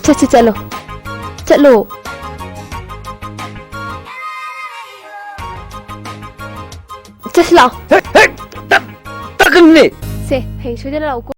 ꯆꯠꯁꯤ, ꯆꯠꯂꯣ꯫ ꯆꯠꯂꯣ꯫ ꯆꯠꯁꯤ ꯂꯥꯛꯑꯣ꯫ ꯍꯦ, ꯍꯦ, ꯇꯛ-, ꯇꯛꯀꯅꯤ꯫ ꯁꯦ, ꯍꯌꯦꯡ ꯁꯣꯏꯗꯅ ꯂꯥꯛꯎꯀꯣ꯫